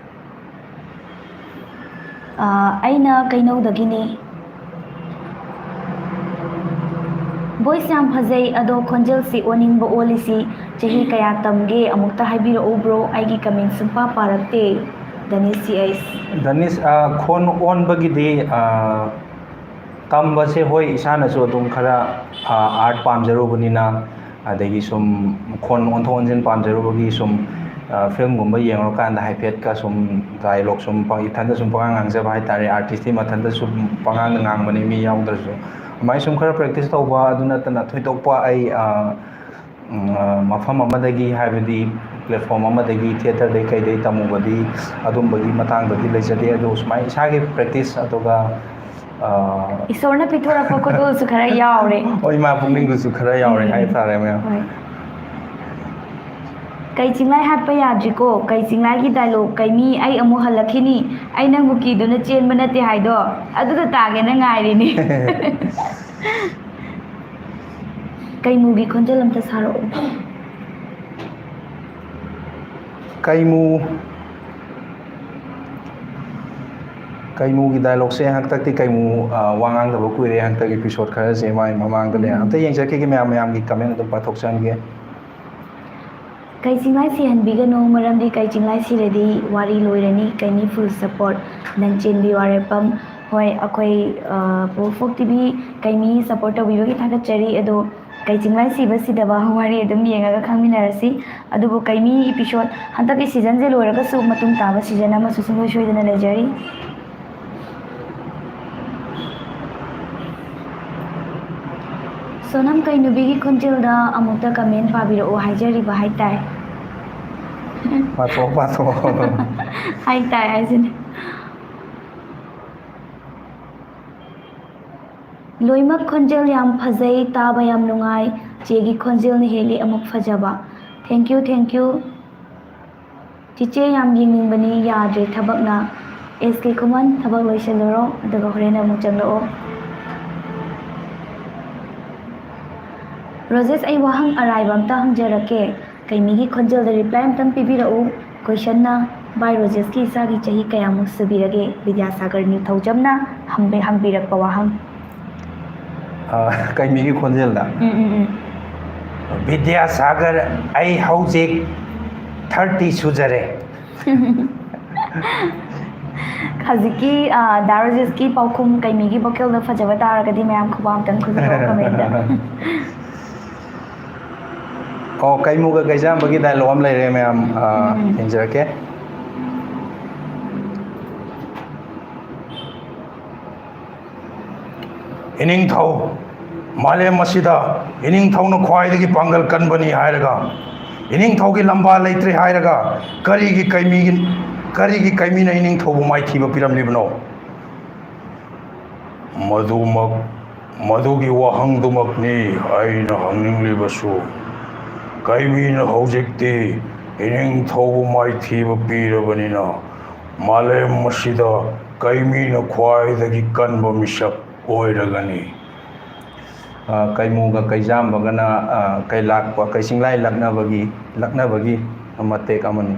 ꯑ, ꯑꯩꯅ ꯀꯩꯅꯧꯗꯒꯤꯅꯤ꯫ Voice ꯌꯥꯝ ꯐꯖꯩ, ꯑꯗꯣ ꯈꯣꯟꯖꯦꯜꯁꯤ ꯑꯣꯅꯤꯡꯕ ꯑꯣꯜꯂꯤꯁꯤ ꯆꯍꯤ ꯀꯌꯥ ꯇꯝꯒꯦ? ꯑꯃꯨꯛꯇ ꯍꯥꯏꯕꯤꯔꯛꯎ bro, ꯑꯩꯒꯤ comment ꯁꯨꯡꯄꯥ ꯄꯥꯔꯛꯇꯦ꯫ ꯗꯅꯤꯁ ꯁꯤ ꯑꯩꯁ꯫ ꯗꯅꯤꯁ, ꯑ, ꯈꯣꯟ ꯑꯣꯟꯕꯒꯤꯗꯤ, ꯑ, ꯇꯝꯕꯁꯦ, ꯍꯣꯏ, ꯏꯁꯥꯅꯁꯨ ꯑꯗꯨꯝ ꯈꯔ, ꯑ, art ꯄꯥꯝꯖꯔꯨꯕꯅꯤꯅ, ꯑꯗꯒꯤ ꯁꯨꯝ ꯈꯣꯟ ꯑꯣꯟꯊꯣꯛ ꯑꯣꯟꯁꯤꯟ ꯄꯥꯝꯖꯔꯨꯕꯒꯤ ꯁꯨꯝ, ꯑ, film ꯒꯨꯝꯕ ꯌꯦꯡꯉꯨꯔꯀꯥꯟꯗ ꯍꯥꯏꯐꯦꯠꯀ ꯁꯨꯝ dialogue ꯁꯨꯝ ꯄ-, ꯏꯊꯟꯗ ꯁꯨꯝ ꯄꯉꯥꯡ ꯉꯥꯡꯖꯕ ꯍꯥꯏꯇꯥꯔꯦ꯫ Artist ꯇꯤ ꯃꯊꯟꯇ ꯁꯨꯝ ꯄꯉꯥꯡꯗ ꯉꯥꯡꯕꯅꯤ, ꯃꯤ ꯌꯥꯎꯗ꯭ꯔꯁꯨ꯫ ꯑꯗꯨꯃꯥꯏꯅ ꯁꯨꯝ ꯈꯔ practice ꯇꯧꯕ, ꯑꯗꯨ ꯅꯠꯇꯅ ꯊꯣꯏꯗꯣꯛꯄ ꯑꯩ, ꯑ, ꯎꯝ, ꯑ, ꯃꯐꯝ ꯑꯃꯗꯒꯤ, ꯍꯥꯏꯕꯗꯤ platform ꯑꯃꯗꯒꯤ, theatreꯗꯩ ꯀꯩꯗꯩ ꯇꯝꯃꯨꯕꯗꯤ, ꯑꯗꯨꯝꯕꯒꯤ ꯃꯇꯥꯡꯗꯗꯤ ꯂꯩꯖꯗꯦ꯫ ꯑꯗꯨ ꯁꯨꯃꯥꯏꯅ ꯏꯁꯥꯒꯤ practice, ꯑꯗꯨꯒ, ꯑ, ꯏꯁꯣꯔꯅ ꯄꯤꯊꯣꯔꯛꯄ ꯈꯨꯗꯣꯜꯁꯨ ꯈꯔ ꯌꯥꯎꯔꯦ꯫ ꯍꯣꯏ, ꯏꯃꯥ ꯄꯨꯛꯅꯤꯡꯗꯨꯁꯨ ꯈꯔ ꯌꯥꯎꯔꯦ ꯎꯝ꯫ ꯍꯥꯏꯇꯥꯔꯦ, ꯃꯌꯥꯝ꯫ ꯍꯣꯏ꯫ "ꯀꯩ ꯆꯤꯡꯂꯥꯏ ꯍꯥꯠꯄ ꯌꯥꯗ꯭ꯔꯤꯀꯣ, ꯀꯩ ꯆꯤꯡꯂꯥꯏꯒꯤ dialogue, ꯀꯩ ꯃꯤ ꯑꯩ ꯑꯃꯨꯛ ꯍꯜꯂꯛꯈꯤꯅꯤ, ꯑꯩ ꯅꯪꯕꯨ ꯀꯤꯗꯨꯅ ꯆꯦꯟꯕ ꯅꯠꯇꯦ" ꯍꯥꯏꯗꯣ, ꯑꯗꯨꯗ ꯇꯥꯒꯦꯅ ꯉꯥꯏꯔꯤꯅꯤ꯫ ꯀꯩꯃꯨꯒꯤ ꯈꯣꯟꯖꯦꯜ ꯑꯝꯇ ꯁꯥꯔꯛꯑꯣ꯫ ꯀꯩꯃꯨ, ꯀꯩꯃꯨꯒꯤ dialogueꯁꯦ ꯍꯟꯗꯛꯇꯤ ꯀꯩꯃꯨ, ꯑ, ꯋꯥ ꯉꯥꯡꯗꯕ ꯀꯨꯏꯔꯦ, ꯍꯟꯗꯛ episode ꯈꯔꯁꯦ ꯃꯥꯏ ꯃꯃꯥꯡꯗꯅꯦ꯫ ꯎꯝ꯫ ꯑꯝꯇ ꯌꯦꯡꯖꯔꯛꯈꯤꯒꯦ ꯃꯌꯥꯝ, ꯃꯌꯥꯝꯒꯤ comment ꯑꯗꯨꯝ ꯄꯥꯊꯣꯛꯆꯍꯟꯒꯦ꯫ "ꯀꯩ ꯆꯤꯡꯂꯥꯏ ꯁꯤꯍꯟꯕꯤꯒꯅꯨ, ꯃꯔꯝꯗꯤ ꯀꯩ ꯆꯤꯡꯂꯥꯏ ꯁꯤꯔꯗꯤ ꯋꯥꯔꯤ ꯂꯣꯏꯔꯅꯤ, ꯀꯩꯅꯤ full support, ꯅꯪ ꯆꯦꯟꯕꯤꯌꯨ ꯑꯔꯦꯞꯄꯝ"꯫ ꯍꯣꯏ, ꯑꯩꯈꯣꯏ, ꯑ, ꯄꯣꯐꯣꯛ ꯇꯤ ꯚꯤ ꯀꯩꯃꯤ support ꯇꯧꯕꯤꯕꯒꯤ ꯊꯥꯒꯠꯆꯔꯤ꯫ ꯑꯗꯣ ꯀꯩ ꯆꯤꯡꯂꯥꯏ ꯁꯤꯕ ꯁꯤꯗꯕ ꯋꯥꯔꯤ ꯑꯗꯨꯝ ꯌꯦꯡꯉꯒ ꯈꯪꯃꯤꯟꯅꯔꯁꯤ꯫ ꯑꯗꯨꯕꯨ ꯀꯩꯃꯤ episode ꯍꯟꯗꯛꯀꯤ seasonꯁꯦ ꯂꯣꯏꯔꯒꯁꯨ ꯃꯇꯨꯡ ꯇꯥꯕ season ꯑꯃꯁꯨ ꯁꯨꯡꯁꯣꯏ ꯁꯣꯏꯗꯅ ꯂꯩꯖꯔꯤ꯫ ꯁꯣꯅꯝ ꯀꯩꯅꯨꯕꯤꯒꯤ ꯈꯣꯟꯖꯦꯜꯗ ꯑꯃꯨꯛꯇ comment ꯄꯥꯕꯤꯔꯛꯑꯣ ꯍꯥꯏꯖꯔꯤꯕ ꯍꯥꯏꯇꯥꯏ꯫ ꯄꯥꯊꯣꯛꯑꯣ, ꯄꯥꯊꯣꯛꯑꯣ꯫ ꯍꯥꯏꯇꯥꯏ ꯍꯥꯏꯁꯤꯅꯦ꯫ "ꯂꯣꯏꯃꯛ ꯈꯣꯟꯖꯦꯜ ꯌꯥꯝ ꯐꯖꯩ, ꯇꯥꯕ ꯌꯥꯝ ꯅꯨꯡꯉꯥꯏ, ꯆꯦꯒꯤ ꯈꯣꯟꯖꯦꯜꯅ ꯍꯦꯜꯂꯤ ꯑꯃꯨꯛ ꯐꯖꯕ꯫ Thank you, thank you꯫ ꯆꯤꯆꯦ ꯌꯥꯝ ꯌꯦꯡꯅꯤꯡꯕꯅꯤ, ꯌꯥꯗ꯭ꯔꯦ ꯊꯕꯛꯅ꯫ ꯑꯦꯁ ꯀꯦ ꯈꯨꯃꯟ, ꯊꯕꯛ ꯂꯣꯏꯁꯤꯜꯂꯨꯔꯣ, ꯑꯗꯨꯒ ꯍꯣꯔꯦꯟ ꯑꯃꯨꯛ ꯆꯪꯂꯛꯑꯣ"꯫ ꯔꯣꯖꯦꯁ, ꯑꯩ ꯋꯥꯍꯪ ꯑꯔꯥꯏꯕ ꯑꯝꯇ ꯍꯪꯖꯔꯛꯀꯦ꯫ ꯀꯩꯃꯤꯒꯤ ꯈꯣꯟꯖꯦꯜꯗ reply ꯑꯝꯇꯪ ꯄꯤꯕꯤꯔꯛꯎ꯫ Questionꯅ, "ꯚꯥꯏ ꯔꯣꯖꯦꯁꯀꯤ ꯏꯆꯥꯒꯤ ꯆꯍꯤ ꯀꯌꯥꯃꯨꯛ ꯁꯨꯕꯤꯔꯒꯦ?" ꯕꯤꯗ꯭ꯌꯥꯁꯥꯒꯔ ꯅꯤꯡꯊꯧꯖꯝꯅ ꯍꯪꯕ-, ꯍꯪꯕꯤꯔꯛꯄ ꯋꯥꯍꯪ꯫ ꯑ, ꯀꯩꯃꯤꯒꯤ ꯈꯣꯟꯖꯦꯜꯗ? ꯎꯝ, ꯎꯝ, ꯎꯝ꯫ "ꯕꯤꯗ꯭ꯌꯥꯁꯥꯒꯔ, ꯑꯩ ꯍꯧꯖꯤꯛ thirty ꯁꯨꯖꯔꯦ"꯫ ꯍꯧꯖꯤꯛꯀꯤ, ꯑ, ꯗꯥ ꯔꯣꯖꯦꯁꯀꯤ ꯄꯥꯎꯈꯨꯝ ꯀꯩꯃꯤꯒꯤ vocalꯗ ꯐꯖꯕ ꯇꯥꯔꯒꯗꯤ ꯃꯌꯥꯝ ꯈꯨꯕꯥꯛ ꯑꯝꯇꯪ ꯈꯨꯕꯤꯔꯛꯑꯣ commentꯗ꯫ ꯑꯣ, ꯀꯩꯃꯨꯒ ꯀꯩꯖꯥꯝꯕꯒꯤ dialogue ꯑꯃ ꯂꯩꯔꯦ ꯃꯌꯥꯝ, ꯑ, ꯎꯝ꯫ ꯌꯦꯡꯖꯔꯛꯀꯦ꯫ ꯏꯅꯤꯡꯊꯧ, ꯃꯥꯂꯦꯝ ꯑꯁꯤꯗ ꯏꯅꯤꯡꯊꯧꯅ ꯈ꯭ꯋꯥꯏꯗꯒꯤ ꯄꯥꯡꯒꯜ ꯀꯟꯕꯅꯤ ꯍꯥꯏꯔꯒ, ꯏꯅꯤꯡꯊꯧꯒꯤ ꯂꯝꯕꯥ ꯂꯩꯇ꯭ꯔꯦ ꯍꯥꯏꯔꯒ, ꯀꯔꯤꯒꯤ ꯀꯩꯃꯤꯒꯤ, ꯀꯔꯤꯒꯤ ꯀꯩꯃꯤꯅ ꯏꯅꯤꯡꯊꯧꯕꯨ ꯃꯥꯏꯊꯤꯕ ꯄꯤꯔꯝꯂꯤꯕꯅꯣ? ꯃꯗꯨꯃꯛ, ꯃꯗꯨꯒꯤ ꯋꯥꯍꯪꯗꯨꯃꯛꯅꯤ ꯑꯩꯅ ꯍꯪꯅꯤꯡꯂꯤꯕꯁꯨ꯫ ꯀꯩꯃꯤꯅ ꯍꯧꯖꯤꯛꯇꯤ ꯏꯅꯤꯡꯊꯧꯕꯨ ꯃꯥꯏꯊꯤꯕ ꯄꯤꯔꯕꯅꯤꯅ, ꯃꯥꯂꯦꯝ ꯑꯁꯤꯗ ꯀꯩꯃꯤꯅ ꯈ꯭ꯋꯥꯏꯗꯒꯤ ꯀꯟꯕ ꯃꯤꯁꯛ ꯑꯣꯏꯔꯒꯅꯤ꯫ ꯑ, ꯀꯩꯃꯨꯒ ꯀꯩꯖꯥꯝꯕꯒꯅ, ꯑ, ꯀꯩꯂꯥꯛꯄ, ꯀꯩꯆꯤꯡꯂꯥꯏ ꯂꯛꯅꯕꯒꯤ, ꯂꯛꯅꯕꯒꯤ ꯃꯇꯦꯛ ꯑꯃꯅꯤ꯫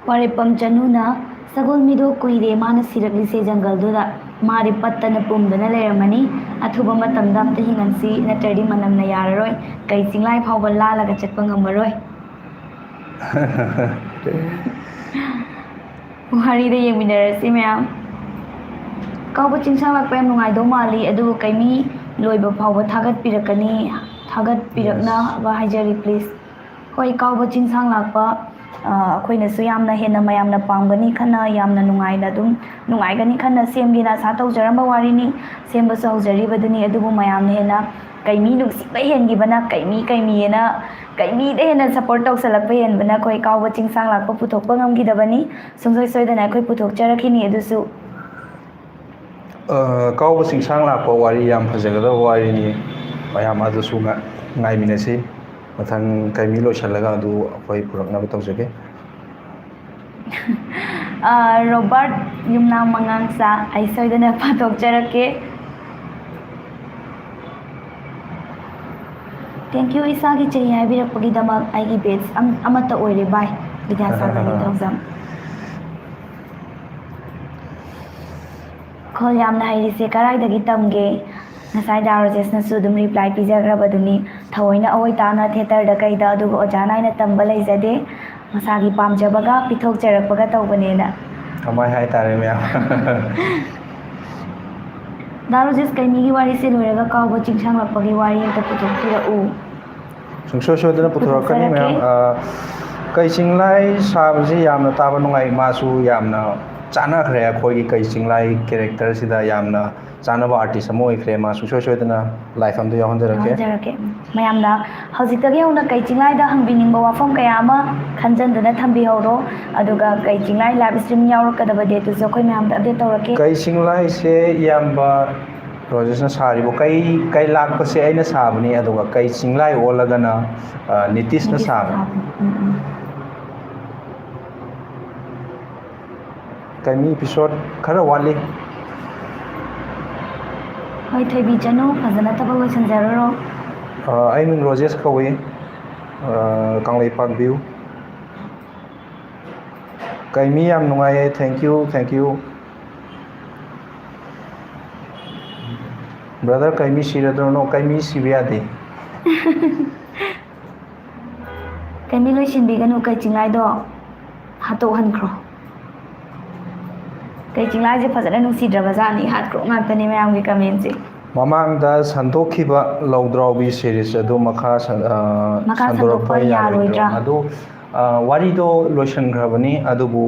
ꯋꯥꯔꯦꯞꯄꯝ ꯆꯅꯨꯅ, "ꯁꯒꯣꯜ ꯃꯤꯗꯣ ꯀꯨꯏꯔꯦ ꯃꯥꯅ ꯁꯤꯔꯛꯂꯤꯁꯦ ꯖꯪꯒꯜꯗꯨꯗ꯫ ꯃꯥꯗꯤ ꯄꯠꯇꯅ ꯄꯨꯝꯗꯅ ꯂꯩꯔꯝꯃꯅꯤ꯫ ꯑꯊꯨꯕ ꯃꯇꯝꯗ ꯑꯝꯇ ꯍꯤꯡꯍꯟꯁꯤ, ꯅꯠꯇ꯭ꯔꯗꯤ ꯃꯅꯝꯅ ꯌꯥꯔꯔꯣꯏ꯫ ꯀꯩ ꯆꯤꯡꯂꯥꯏ ꯐꯥꯎꯕ ꯂꯥꯜꯂꯒ ꯆꯠꯄ ꯉꯝꯃꯔꯣꯏ꯫" ꯋꯥꯔꯤꯗ ꯌꯦꯡꯃꯤꯟꯅꯔꯁꯤ ꯃꯌꯥꯝ꯫ ꯀꯥꯎꯕ ꯆꯤꯡꯁꯥꯡ ꯂꯥꯛꯄ ꯌꯥꯝ ꯅꯨꯡꯉꯥꯏꯗꯧ ꯃꯥꯜꯂꯤ, ꯑꯗꯨꯕꯨ ꯀꯩꯃꯤ ꯂꯣꯏꯕ ꯐꯥꯎꯕ ꯊꯥꯒꯠꯄꯤꯔꯛꯀꯅꯤ, ꯊꯥꯒꯠꯄꯤꯔꯛꯅꯕ ꯍꯥꯏꯖꯔꯤ, please꯫ ꯍꯣꯏ, ꯀꯥꯎꯕ ꯆꯤꯡꯁꯥꯡ ꯂꯥꯛꯄ, ꯑ, ꯑꯩꯈꯣꯏꯅꯁꯨ ꯌꯥꯝꯅ ꯍꯦꯟꯅ ꯃꯌꯥꯝꯅ ꯄꯥꯝꯒꯅꯤ ꯈꯟꯅ, ꯌꯥꯝꯅ ꯅꯨꯡꯉꯥꯏꯅ ꯑꯗꯨꯝ, ꯅꯨꯡꯉꯥꯏꯒꯅꯤ ꯈꯟꯅ ꯁꯦꯝꯒꯦꯅ ꯑꯁꯥ ꯇꯧꯖꯔꯝꯕ ꯋꯥꯔꯤꯅꯤ꯫ ꯁꯦꯝꯕꯁꯨ ꯍꯧꯖꯔꯤꯕꯗꯨꯅꯤ, ꯑꯗꯨꯕꯨ ꯃꯌꯥꯝꯅ ꯍꯦꯟꯅ ꯀꯩꯃꯤ ꯅꯨꯡꯁꯤꯕ ꯍꯦꯟꯈꯤꯕꯅ, ꯀꯩꯃꯤ, ꯀꯩꯃꯤꯑꯅ, ꯀꯩꯃꯤꯗ ꯍꯦꯟꯅ support ꯇꯧꯁꯜꯂꯛꯄ ꯍꯦꯟꯕꯅ ꯑꯩꯈꯣꯏ ꯀꯥꯎꯕ ꯆꯤꯡꯁꯥꯡ ꯂꯥꯛꯄ ꯄꯨꯊꯣꯛꯄ ꯉꯝꯈꯤꯗꯕꯅꯤ꯫ ꯁꯨꯡꯁꯣꯏ ꯁꯣꯏꯗꯅ ꯑꯩꯈꯣꯏ ꯄꯨꯊꯣꯛꯆꯔꯛꯈꯤꯅꯤ꯫ ꯑꯗꯨꯁꯨ ꯑ, ꯀꯥꯎꯕ ꯆꯤꯡꯁꯥꯡ ꯂꯥꯛꯄ ꯋꯥꯔꯤ ꯌꯥꯝ ꯐꯖꯒꯗꯕ ꯋꯥꯔꯤꯅꯤ꯫ ꯃꯌꯥꯝ ꯑꯗꯨꯁꯨ ꯉꯥ-, ꯉꯥꯏꯃꯤꯟꯅꯁꯤ꯫ ꯃꯊꯪ ꯀꯩꯃꯤ ꯂꯣꯏꯁꯤꯜꯂꯒ ꯑꯗꯨ ꯑꯩꯈꯣꯏ ꯄꯨꯔꯛꯅꯕ ꯇꯧꯖꯒꯦ꯫ ꯑ, ꯔꯣꯕꯥꯔꯠ ꯌꯨꯝꯅꯥꯝ ꯃꯉꯥꯡꯆꯥ, ꯑꯩ ꯁꯣꯏꯗꯅ ꯄꯥꯊꯣꯛꯆꯔꯛꯀꯦ꯫ Thank you, ꯏꯁꯥꯒꯤ ꯆꯍꯤ ꯍꯥꯏꯕꯤꯔꯛꯄꯒꯤꯗꯃꯛ꯫ ꯑꯩꯒꯤ batch ꯑꯝ-, ꯑꯃꯠꯇ ꯑꯣꯏꯔꯦ ꯚꯥꯏ, ꯕꯤꯗ꯭ꯌꯥꯁꯥꯒꯔꯒꯤ ꯊꯧꯖꯝ꯫ ꯈꯣꯜ ꯌꯥꯝꯅ ꯍꯩꯔꯤꯁꯦ ꯀꯔꯥꯏꯗꯒꯤ ꯇꯝꯒꯦ? ꯉꯁꯥꯏ ꯗꯥ ꯔꯣꯖꯦꯁꯅꯁꯨ ꯑꯗꯨꯝ reply ꯄꯤꯖꯈ꯭ꯔꯕꯗꯨꯅꯤ꯫ ꯊꯑꯣꯏꯅ ꯑꯑꯣꯏ ꯇꯥꯅ theatreꯗ ꯀꯩꯗ, ꯑꯗꯨꯒ ꯑꯣꯖꯥ ꯅꯥꯏꯅ ꯇꯝꯕ ꯂꯩꯖꯗꯦ꯫ ꯃꯁꯥꯒꯤ ꯄꯥꯝꯖꯕꯒ ꯄꯤꯊꯣꯛꯆꯔꯛꯄꯒ ꯇꯧꯕꯅꯦꯅ꯫ ꯀꯃꯥꯏ ꯍꯥꯏꯇꯥꯔꯦ ꯃꯌꯥꯝ? ꯗꯥ ꯔꯣꯖꯦꯁ, ꯀꯩꯃꯤꯒꯤ ꯋꯥꯔꯤꯁꯦ ꯂꯣꯏꯔꯒ ꯀꯥꯎꯕ ꯆꯤꯡꯁꯥꯡꯂꯛꯄꯒꯤ ꯋꯥꯔꯤ ꯑꯝꯇ ꯄꯨꯊꯣꯛꯄꯤꯔꯛꯎ꯫ ꯁꯨꯡꯁꯣꯏ ꯁꯣꯏꯗꯅ ꯄꯨꯊꯣꯔꯛꯀꯅꯤ, ꯄꯨꯊꯣꯛꯆꯔꯛꯀꯦ꯫ ꯃꯌꯥꯝ꯫ ꯑ, ꯀꯩ ꯆꯤꯡꯂꯥꯏ ꯁꯥꯕꯁꯤ ꯌꯥꯝꯅ ꯇꯥꯕ ꯅꯨꯡꯉꯥꯏ, ꯃꯥꯁꯨ ꯌꯥꯝꯅ ꯆꯥꯟꯅꯈ꯭ꯔꯦ꯫ ꯑꯩꯈꯣꯏꯒꯤ ꯀꯩ ꯆꯤꯡꯂꯥꯏ ꯀꯦꯔꯦꯛꯇꯔꯁꯤꯗ ꯌꯥꯝꯅ ꯆꯥꯟꯅꯕ ꯑꯥꯔꯇꯤꯁ ꯑꯃ ꯑꯣꯏꯈ꯭ꯔꯦ꯫ ꯃꯥ ꯁꯨꯡꯁꯣꯏ ꯁꯣꯏꯗꯅ ꯂꯥꯏꯐ ꯑꯝꯗ ꯌꯥꯎꯍꯟꯖꯔꯛꯀꯦ꯫ ꯌꯥꯎꯍꯟꯖꯔꯛꯀꯦ꯫ ꯃꯌꯥꯝꯅ ꯍꯧꯖꯤꯛꯇꯒꯤ ꯍꯧꯅ ꯀꯩ ꯆꯤꯡꯂꯥꯏꯗ ꯍꯪꯕꯤꯅꯤꯡꯕ ꯋꯥꯐꯝ ꯀꯌꯥ ꯑꯃ ꯈꯟꯖꯟꯗꯨꯅ ꯊꯝꯕꯤꯍꯧꯔꯣ꯫ ꯑꯗꯨꯒ ꯀꯩ ꯆꯤꯡꯂꯥꯏ ꯂꯥꯏꯚ ꯁ꯭ꯇ꯭ꯔꯤꯝ ꯌꯥꯎꯔꯛꯀꯗꯕ ꯗꯦꯠꯇꯨꯁꯨ ꯑꯩꯈꯣꯏ ꯃꯌꯥꯝꯗ ꯑꯞꯗꯦꯠ ꯇꯧꯔꯛꯀꯦ꯫ ꯀꯩ ꯆꯤꯡꯂꯥꯏꯁꯦ ꯏꯌꯥꯝꯕ ꯔꯣꯖꯦꯁꯅ ꯁꯥꯔꯤꯕ ꯀꯩ, ꯀꯩ ꯂꯥꯛꯄꯁꯦ ꯑꯩꯅ ꯁꯥꯕꯅꯤ, ꯑꯗꯨꯒ ꯀꯩ ꯆꯤꯡꯂꯥꯏ ꯑꯣꯜꯂꯒꯅ, ꯑ, ꯅꯤꯇꯤꯁꯅ ꯁꯥꯕꯅꯤ꯫ ꯎꯝ, ꯎꯝ꯫ ꯀꯩꯃꯤ ꯏꯄꯤꯁꯣꯠ ꯈꯔ ꯋꯥꯠꯂꯤ꯫ ꯍꯣꯏ, ꯊꯣꯏꯕꯤ ꯆꯅꯨ, ꯐꯖꯅ ꯊꯕꯛ ꯂꯣꯏꯁꯤꯟꯖꯔꯨꯔꯣ꯫ ꯑ, ꯑꯩ ꯃꯤꯡ ꯔꯣꯖꯦꯁ ꯀꯧꯏ꯫ ꯑ, ꯀꯪꯂꯩꯄꯥꯛ ꯚ꯭ꯌꯨ꯫ ꯀꯩꯃꯤ ꯌꯥꯝ ꯅꯨꯡꯉꯥꯏꯌꯦ꯫ Thank you, thank you꯫ Brother, ꯀꯩꯃꯤ ꯁꯤꯔꯗ꯭ꯔꯣ? No, ꯀꯩꯃꯤ ꯁꯤꯕ ꯌꯥꯗꯦ꯫ ꯀꯩꯃꯤ ꯂꯣꯏꯁꯤꯟꯕꯤꯒꯅꯨ, ꯀꯩ ꯆꯤꯡꯂꯥꯏꯗꯣ ꯍꯥꯠꯇꯣꯛꯍꯟꯈ꯭ꯔꯣ꯫ ꯀꯩ ꯆꯤꯡꯂꯥꯏꯁꯦ ꯐꯖꯅ ꯅꯨꯡꯁꯤꯗ꯭ꯔꯕ ꯖꯥꯠꯅꯤ, ꯍꯥꯠꯈ꯭ꯔꯣ ꯉꯥꯛꯇꯅꯤ ꯃꯌꯥꯝꯒꯤ ꯀꯃꯦꯟꯁꯦ꯫ ꯃꯃꯥꯡꯗ ꯁꯟꯗꯣꯛꯈꯤꯕ ꯂꯧꯗ꯭ꯔꯥꯎꯕꯤ ꯁꯤꯔꯤꯁ ꯑꯗꯨ ꯃꯈꯥ ꯁꯟ-, ꯑ, ꯃꯈꯥ ꯁꯟꯗꯣꯔꯛꯄ ꯁꯟꯗꯣꯛꯄ ꯌꯥꯔꯣꯏꯗ꯭ꯔꯣ? ꯌꯥꯔꯣꯏꯗ꯭ꯔꯥ? ꯑꯗꯨ, ꯑ, ꯋꯥꯔꯤꯗꯣ ꯂꯣꯏꯁꯤꯟꯈ꯭ꯔꯕꯅꯤ, ꯑꯗꯨꯕꯨ,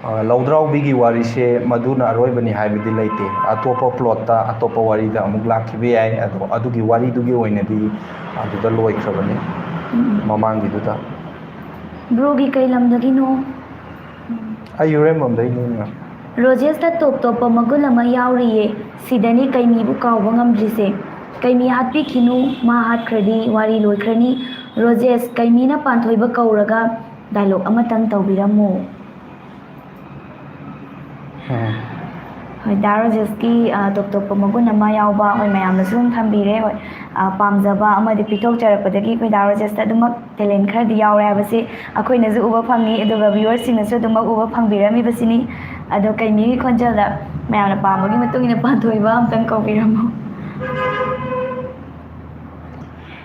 ꯑ, ꯂꯧꯗ꯭ꯔꯥꯎꯕꯤꯒꯤ ꯋꯥꯔꯤꯁꯦ ꯃꯗꯨꯅ ꯑꯔꯣꯏꯕꯅꯤ ꯍꯥꯏꯕꯗꯤ ꯂꯩꯇꯦ꯫ ꯑꯇꯣꯞꯄ ꯄ꯭ꯂꯣꯠꯇ ꯑꯇꯣꯞꯄ ꯋꯥꯔꯤꯗ ꯑꯃꯨꯛ ꯂꯥꯛꯈꯤꯕ ꯌꯥꯏ꯫ ꯑꯗꯣ ꯑꯗꯨꯒꯤ ꯋꯥꯔꯤꯗꯨꯒꯤ ꯑꯣꯏꯅꯗꯤ ꯑꯗꯨꯗ ꯂꯣꯏꯈ꯭ꯔꯕꯅꯤ, ꯎꯝ꯫ ꯃꯃꯥꯡꯒꯤꯗꯨꯗ꯫ ꯕ꯭ꯔꯣꯒꯤ ꯀꯩ ꯂꯝꯗꯒꯤꯅꯣ? ꯑꯩ ꯌꯨꯔꯦꯝꯕꯝꯗꯩꯅꯤ꯫ ꯔꯣꯖꯦꯁꯇ ꯇꯣꯞ ꯇꯣꯞꯄ ꯃꯒꯨꯟ ꯑꯃ ꯌꯥꯎꯔꯤꯌꯦ, ꯁꯤꯗꯅꯤ ꯀꯩꯃꯤꯕꯨ ꯀꯥꯎꯕ ꯉꯝꯗ꯭ꯔꯤꯁꯦ꯫ ꯀꯩꯃꯤ ꯍꯥꯠꯄꯤꯈꯤꯅꯨ, ꯃꯥ ꯍꯥꯠꯈ꯭ꯔꯗꯤ ꯋꯥꯔꯤ ꯂꯣꯏꯈ꯭ꯔꯅꯤ꯫ ꯔꯣꯖꯦꯁ, ꯀꯩꯃꯤꯅ ꯄꯥꯟꯊꯣꯏꯕ ꯀꯧꯔꯒ ꯗꯥꯏꯂꯣꯛ ꯑꯃꯇꯪ ꯇꯧꯕꯤꯔꯝꯃꯨ꯫ ꯎꯝ꯫ ꯍꯣꯏ, ꯗꯥ ꯔꯣꯖꯦꯁꯀꯤ, ꯑ, ꯇꯣꯞ ꯇꯣꯞꯄ ꯃꯒꯨꯟ ꯑꯃ ꯌꯥꯎꯕ, ꯑꯩꯈꯣꯏ ꯃꯌꯥꯝꯅꯁꯨ ꯑꯗꯨꯝ ꯊꯝꯕꯤꯔꯦ꯫ ꯍꯣꯏ, ꯑ, ꯄꯥꯝꯖꯕ ꯑꯃꯗꯤ ꯄꯤꯊꯣꯛꯆꯔꯛꯄꯗꯒꯤ ꯑꯩꯈꯣꯏ ꯗꯥ ꯔꯣꯖꯦꯁꯇ ꯑꯗꯨꯃꯛ ꯇꯦꯂꯦꯟ ꯈꯔꯗꯤ ꯌꯥꯎꯔꯦ ꯍꯥꯏꯕꯁꯤ ꯑꯩꯈꯣꯏꯅꯁꯨ ꯎꯕ ꯐꯪꯉꯤ, ꯑꯗꯨꯒ ꯚ꯭ꯌꯨꯋꯔꯁꯤꯡꯅꯁꯨ ꯑꯗꯨꯃꯛ ꯎꯕ ꯐꯪꯕꯤꯔꯝꯃꯤꯕꯁꯤꯅꯤ꯫ ꯑꯗꯣ ꯀꯩꯃꯤꯒꯤ ꯈꯣꯟꯖꯦꯜꯗ ꯃꯌꯥꯝꯅ ꯄꯥꯝꯕꯒꯤ ꯃꯇꯨꯡ ꯏꯟꯅ ꯄꯥꯟꯊꯣꯏꯕ ꯑꯝꯇꯪ ꯀꯧꯕꯤꯔꯝꯃꯣ꯫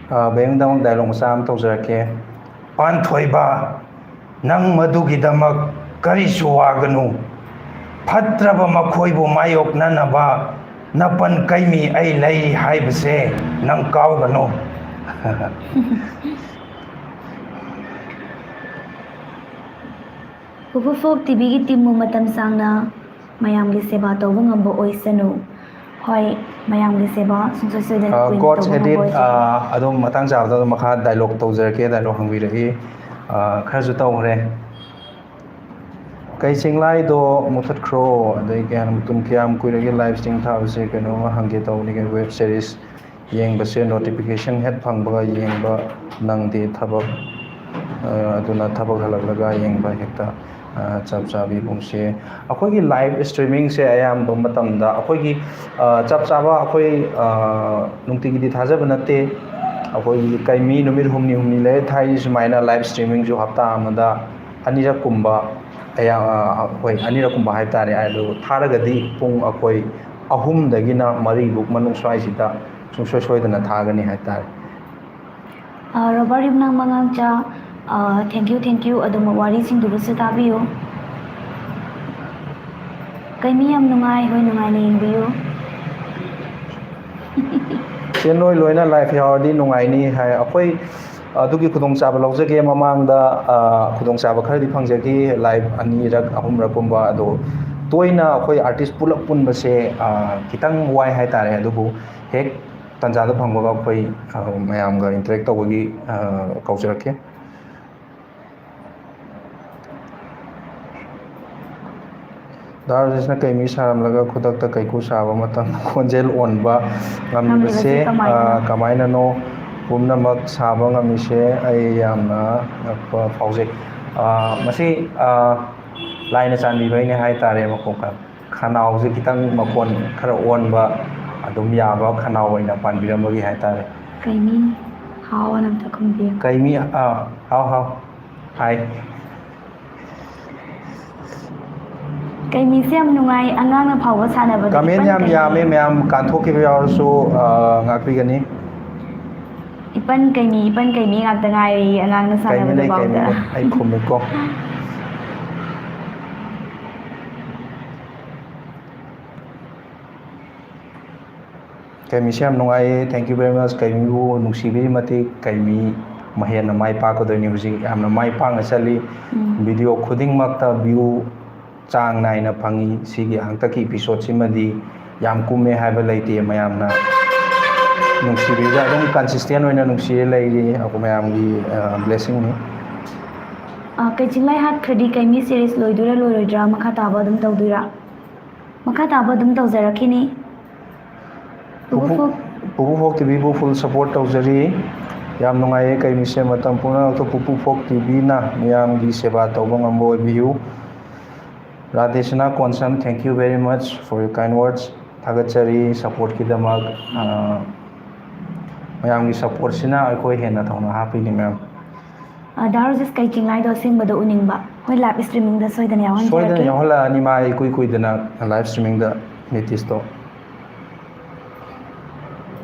ꯑ, ꯕꯦꯡꯗꯃꯛ ꯗꯥꯏꯂꯣꯛ ꯃꯆꯥ ꯑꯃ ꯇꯧꯖꯔꯛꯀꯦ꯫ ꯄꯥꯟꯊꯣꯏꯕ, ꯅꯪ ꯃꯗꯨꯒꯤꯗꯃꯛ ꯀꯔꯤꯁꯨ ꯋꯥꯒꯅꯨ꯫ ꯐꯠꯇ꯭ꯔꯕ ꯃꯈꯣꯏꯕꯨ ꯃꯥꯌꯣꯛꯅꯅꯕ ꯅꯄꯟ ꯀꯩꯃꯤ ꯑꯩ ꯂꯩꯔꯤ ꯍꯥꯏꯕꯁꯦ ꯅꯪ ꯀꯥꯎꯒꯅꯨ꯫ ꯎꯈ꯭ꯔꯨꯜ ꯐꯣꯛ ꯇꯤꯚꯤꯒꯤ ꯇꯤꯝꯕꯨ ꯃꯇꯝ ꯁꯥꯡꯅ ꯃꯌꯥꯝꯒꯤ ꯁꯦꯕꯥ ꯇꯧꯕ ꯉꯝꯕ ꯑꯣꯏꯁꯅꯨ꯫ ꯍꯣꯏ, ꯃꯌꯥꯝꯒꯤ ꯁꯦꯕꯥ ꯁꯨꯡꯁꯣꯏ ꯁꯣꯏꯗꯅ ꯀꯨꯏꯅ ꯀꯣꯆ ꯇꯧꯕ ꯉꯝꯕ ꯍꯦꯗꯤꯠ ꯑꯣꯏꯁꯅꯨ꯫ ꯑꯗꯨꯝ ꯃꯇꯥꯡ ꯆꯥꯕꯗ ꯑꯗꯨꯝ ꯃꯈꯥ ꯗꯥꯏꯂꯣꯛ ꯇꯧꯖꯔꯛꯀꯦ꯫ ꯗꯥꯏꯂꯣꯛ ꯍꯪꯕꯤꯔꯛꯏ꯫ ꯑ, ꯈꯔꯁꯨ ꯇꯧꯈ꯭ꯔꯦ꯫ ꯀꯩ ꯆꯤꯡꯂꯥꯏꯗꯣ ꯃꯨꯊꯠꯈ꯭ꯔꯣ꯫ ꯑꯗꯩ ꯀꯌꯥꯝ ꯃꯇꯝ, ꯀꯌꯥꯝ ꯀꯨꯏꯔꯒꯦ ꯂꯥꯏꯞ ꯁ꯭ꯇ꯭ꯔꯤꯝ ꯊꯥꯕꯁꯦ? ꯀꯩꯅꯣꯝꯃ ꯍꯪꯒꯦ ꯇꯧꯕꯅꯤ꯫ ꯋꯦꯕ ꯁꯦꯔꯤꯁ ꯌꯦꯡꯕꯁꯦ ꯅꯣꯇꯤꯐꯤꯀꯦꯁꯟ ꯍꯦꯛ ꯐꯪꯕꯒ ꯌꯦꯡꯕ ꯅꯪꯗꯦ꯫ ꯊꯕꯛ, ꯑ, ꯑꯗꯨꯅ ꯊꯕꯛ ꯍꯜꯂꯛꯂꯒ ꯌꯦꯡꯕ ꯍꯦꯛꯇ, ꯑ, ꯆꯞ ꯆꯥꯕꯤ ꯄꯨꯡꯁꯦ꯫ ꯑꯩꯈꯣꯏꯒꯤ ꯂꯥꯏꯞ ꯁ꯭ꯇ꯭ꯔꯤꯃꯤꯡꯁꯦ ꯑꯌꯥꯝꯕ ꯃꯇꯝꯗ ꯑꯩꯈꯣꯏꯒꯤ, ꯑ, ꯆꯞ ꯆꯥꯕ ꯑꯩꯈꯣꯏ, ꯑ, ꯅꯨꯡꯇꯤꯒꯤꯗꯤ ꯊꯥꯖꯕ ꯅꯠꯇꯦ꯫ ꯑꯩꯈꯣꯏꯒꯤ ꯀꯩ ꯃꯤ ꯅꯨꯃꯤꯠ ꯍꯨꯝꯅꯤ ꯍꯨꯝꯅꯤ ꯂꯩꯔ ꯊꯥꯏ꯫ ꯁꯨꯃꯥꯏꯅ ꯂꯥꯏꯞ ꯁ꯭ꯇ꯭ꯔꯤꯃꯤꯡꯁꯨ ꯍꯞꯇꯥ ꯑꯃꯗ ꯑꯅꯤꯔꯛꯀꯨꯝꯕ, ꯑꯌꯥ-, ꯑ, ꯍꯣꯏ, ꯑꯅꯤꯔꯛꯀꯨꯝꯕ ꯍꯥꯏꯕ ꯇꯥꯔꯦ꯫ ꯑꯗꯨ ꯊꯥꯔꯒꯗꯤ ꯄꯨꯡ ꯑꯩꯈꯣꯏ ꯑꯍꯨꯝꯗꯒꯤꯅ ꯃꯔꯤꯕꯨꯛ ꯃꯅꯨꯡ ꯁ꯭ꯋꯥꯏꯁꯤꯗ ꯁꯨꯡꯁꯣꯏ ꯁꯣꯏꯗꯅ ꯊꯥꯒꯅꯤ ꯍꯥꯏꯕ ꯇꯥꯔꯦ꯫ ꯑ, ꯔꯣꯕꯥꯔꯠ ꯌꯨꯝꯅꯥꯝ ꯃꯉꯥꯡꯆꯥ, ꯑ, thank you, thank you꯫ ꯑꯗꯨꯝ ꯋꯥꯔꯤꯁꯤꯡꯗꯨꯕꯨꯁꯨ ꯇꯥꯕꯤꯌꯨ꯫ ꯀꯩꯃꯤ ꯌꯥꯝ ꯅꯨꯡꯉꯥꯏ, ꯍꯣꯏ, ꯅꯨꯡꯉꯥꯏꯅ ꯌꯦꯡꯕꯤꯌꯨ꯫ ꯆꯦ, ꯅꯣꯏ ꯂꯣꯏꯅ ꯂꯥꯏꯐ ꯌꯥꯎꯔꯗꯤ ꯅꯨꯡꯉꯥꯏꯅꯤ ꯍꯥꯏ꯫ ꯑꯩꯈꯣꯏ ꯑꯗꯨꯒꯤ ꯈꯨꯗꯣꯡꯆꯥꯕ ꯂꯧꯖꯒꯦ꯫ ꯃꯃꯥꯡꯗ, ꯑ, ꯈꯨꯗꯣꯡꯆꯥꯕ ꯈꯔꯗꯤ ꯐꯪꯖꯈꯤ, ꯂꯥꯏꯐ ꯑꯅꯤꯔꯛ, ꯑꯍꯨꯝꯔꯛꯀꯨꯝꯕ꯫ ꯑꯗꯣ ꯇꯣꯏꯅ ꯑꯩꯈꯣꯏ ꯑꯥꯔꯇꯤꯁ ꯄꯨꯂꯞ ꯄꯨꯟꯕꯁꯦ, ꯑ, ꯈꯤꯇꯪ ꯋꯥꯏ ꯍꯥꯏꯇꯥꯔꯦ꯫ ꯑꯗꯨꯕꯨ ꯍꯦꯛ ꯇꯥꯟꯖꯥꯗꯣ ꯐꯪꯕꯒ ꯑꯩꯈꯣꯏ, ꯑ, ꯃꯌꯥꯝꯒ ꯏꯟꯇꯔꯦꯛ ꯇꯧꯕꯒꯤ, ꯑ, ꯀꯧꯖꯔꯛꯀꯦ꯫ ꯗꯥ ꯔꯥꯖꯦꯁꯅ ꯀꯩꯃꯤ ꯁꯥꯔꯝꯂꯒ ꯈꯨꯗꯛꯇ ꯀꯩꯀꯨ ꯁꯥꯕ ꯃꯇꯝ ꯈꯣꯟꯖꯦꯜ ꯑꯣꯟꯕ ꯉꯝꯂꯤꯕꯁꯦ, ꯉꯝꯂꯤꯕꯁꯦ ꯀꯃꯥꯏꯅ? ꯑ, ꯀꯃꯥꯏꯅꯅꯣ? ꯄꯨꯝꯅꯃꯛ ꯁꯥꯕ ꯉꯝꯃꯤꯁꯦ ꯑꯩ ꯌꯥꯝꯅ ꯉꯛꯄ ꯐꯥꯎꯖꯩ꯫ ꯑ, ꯃꯁꯤ, ꯑ, ꯂꯥꯏꯅ ꯆꯥꯟꯕꯤꯕꯩꯅꯦ ꯍꯥꯏ ꯇꯥꯔꯦ꯫ ꯃꯈꯣꯡ ꯈ-, ꯈꯅꯥꯎꯁꯦ ꯈꯤꯇꯪ ꯃꯈꯣꯟ ꯈꯔ ꯑꯣꯟꯕ ꯑꯗꯨꯝ ꯌꯥꯕ ꯈꯅꯥꯎ ꯑꯣꯏꯅ ꯄꯥꯟꯕꯤꯔꯝꯕꯒꯤ ꯍꯥꯏ ꯇꯥꯔꯦ꯫ ꯀꯩꯃꯤ ꯍꯥꯎ ꯑꯅ ꯑꯝꯇ ꯈꯨꯝꯕꯤꯌꯨ꯫ ꯀꯩꯃꯤ, ꯑ, ꯍꯥꯎ ꯍꯥꯎ꯫ ꯍꯥꯏ꯫ ꯀꯩꯃꯤꯁꯦ ꯌꯥꯝ ꯅꯨꯡꯉꯥꯏ, ꯑꯉꯥꯡꯅ ꯐꯥꯎꯕ ꯁꯥꯟꯅꯕꯗ ꯀꯃꯦꯟ ꯏꯄꯟ ꯌꯥꯝ ꯀꯩꯃꯤ꯫ ꯌꯥꯝꯃꯦ, ꯃꯌꯥꯝ ꯀꯥꯟꯊꯣꯛꯈꯤꯕ ꯌꯥꯎꯔꯁꯨ, ꯑ, ꯉꯥꯛꯄꯤꯒꯅꯤ꯫ ꯏꯄꯟ ꯀꯩꯃꯤ, ꯏꯄꯟ ꯀꯩꯃꯤ ꯉꯥꯛꯇ ꯉꯥꯏꯔꯦ ꯑꯉꯥꯡꯅ ꯀꯩꯃꯤ ꯁꯥꯟꯅꯕꯗ ꯂꯩ, ꯀꯩꯃꯤ ꯐꯥꯎꯗ꯫ ꯂꯩ꯫ ꯑꯩ ꯈꯨꯝꯃꯤꯀꯣ꯫ ꯀꯩꯃꯤꯁꯦ ꯌꯥꯝ ꯅꯨꯡꯉꯥꯏꯌꯦ꯫ Thank you very much꯫ ꯀꯩꯃꯤꯕꯨ ꯅꯨꯡꯁꯤꯕꯤꯔꯤ ꯃꯇꯤꯛ ꯀꯩꯃꯤ ꯍꯦꯟꯅ ꯃꯥꯏ ꯄꯥꯛꯀꯗꯣꯏꯅꯤ꯫ ꯍꯧꯖꯤꯛ ꯌꯥꯝꯅ ꯃꯥꯏ ꯄꯥꯛꯅ ꯆꯠꯂꯤ꯫ ꯎꯝ꯫ ꯚꯤꯗꯤꯑꯣ ꯈꯨꯗꯤꯡꯃꯛꯇ ꯚ꯭ꯌꯨ ꯆꯥꯡ ꯅꯥꯏꯅ ꯐꯪꯉꯤ꯫ ꯁꯤꯒꯤ ꯍꯟꯗꯛꯀꯤ ꯏꯄꯤꯁꯣꯠꯁꯤꯃꯗꯤ ꯌꯥꯝ ꯀꯨꯝꯃꯦ ꯍꯥꯏꯕ ꯂꯩꯇꯦ꯫ ꯃꯌꯥꯝꯅ ꯅꯨꯡꯁꯤꯕꯤꯕ ꯑꯗꯨꯝ ꯀꯟꯁꯤꯁꯇꯦꯟ ꯑꯣꯏꯅ ꯅꯨꯡꯁꯤꯔ ꯂꯩꯔꯤ꯫ ꯑꯩꯈꯣꯏ ꯃꯌꯥꯝꯒꯤ ꯕ꯭ꯂꯦꯁꯤꯡꯅꯤ꯫ ꯑ, ꯀꯩ ꯆꯤꯡꯂꯩ ꯍꯥꯠꯈ꯭ꯔꯗꯤ ꯀꯩꯃꯤ ꯁꯤꯔꯤꯁ ꯂꯣꯏꯗꯣꯏꯔꯥ ꯂꯣꯏꯔꯣꯏꯗ꯭ꯔꯥ? ꯃꯈꯥ ꯇꯥꯕ ꯑꯗꯨꯝ ꯇꯧꯗꯣꯏꯔꯥ? ꯃꯈꯥ ꯇꯥꯕ ꯑꯗꯨꯝ ꯇꯧꯖꯔꯛꯈꯤꯅꯤ꯫ ꯄꯨꯄꯨ ꯐꯣꯛ ꯇꯤꯚꯤꯕꯨ ꯐꯨꯜ ꯁꯄꯣꯔꯠ ꯇꯧꯖꯔꯤ꯫ ꯌꯥꯝ ꯅꯨꯡꯉꯥꯏꯌꯦ ꯀꯩꯃꯤꯁꯦ ꯃꯇꯝ ꯄꯨꯝꯅꯃꯛꯇ ꯄꯨꯄꯨ ꯐꯣꯛ ꯇꯤꯚꯤꯅ ꯃꯤꯌꯥꯝꯒꯤ ꯁꯦꯕꯥ ꯇꯧꯕ ꯉꯝꯕ ꯑꯣꯏꯕꯤꯌꯨ꯫ ꯔꯥꯙꯦꯁꯅꯥ Konsam, thank you very much for your kind words. ꯊꯥꯒꯠꯆꯔꯤ ꯁꯄꯣꯔꯠꯀꯤꯗꯃꯛ꯫ ꯑ, ꯃꯌꯥꯝꯒꯤ ꯁꯄꯣꯔꯠꯁꯤꯅ ꯑꯩꯈꯣꯏ ꯍꯦꯟꯅ ꯊꯧꯅꯥ ꯍꯥꯞꯄꯤꯅꯤ ꯃꯌꯥꯝ꯫ ꯑ, ꯗꯥ ꯔꯣꯖꯦꯁ, ꯀꯩ ꯆꯤꯡꯂꯩꯗꯣ ꯑꯁꯦꯡꯕꯗꯣ ꯎꯅꯤꯡꯕ? ꯍꯣꯏ, ꯂꯥꯏꯚ ꯁ꯭ꯇ꯭ꯔꯤꯃꯤꯡꯗ ꯁꯣꯏꯗꯅ ꯁꯣꯏꯗꯅ ꯌꯥꯎꯍꯟꯖꯔꯛꯀꯦ꯫ ꯌꯥꯎꯍꯜꯂꯛꯑꯅꯤ ꯃꯥ ꯏꯀꯨꯏ ꯀꯨꯏꯗꯅ ꯂꯥꯏꯚ ꯁ꯭ꯇ꯭ꯔꯤꯃꯤꯡꯗ ꯅꯤꯇꯤꯁꯇꯣ꯫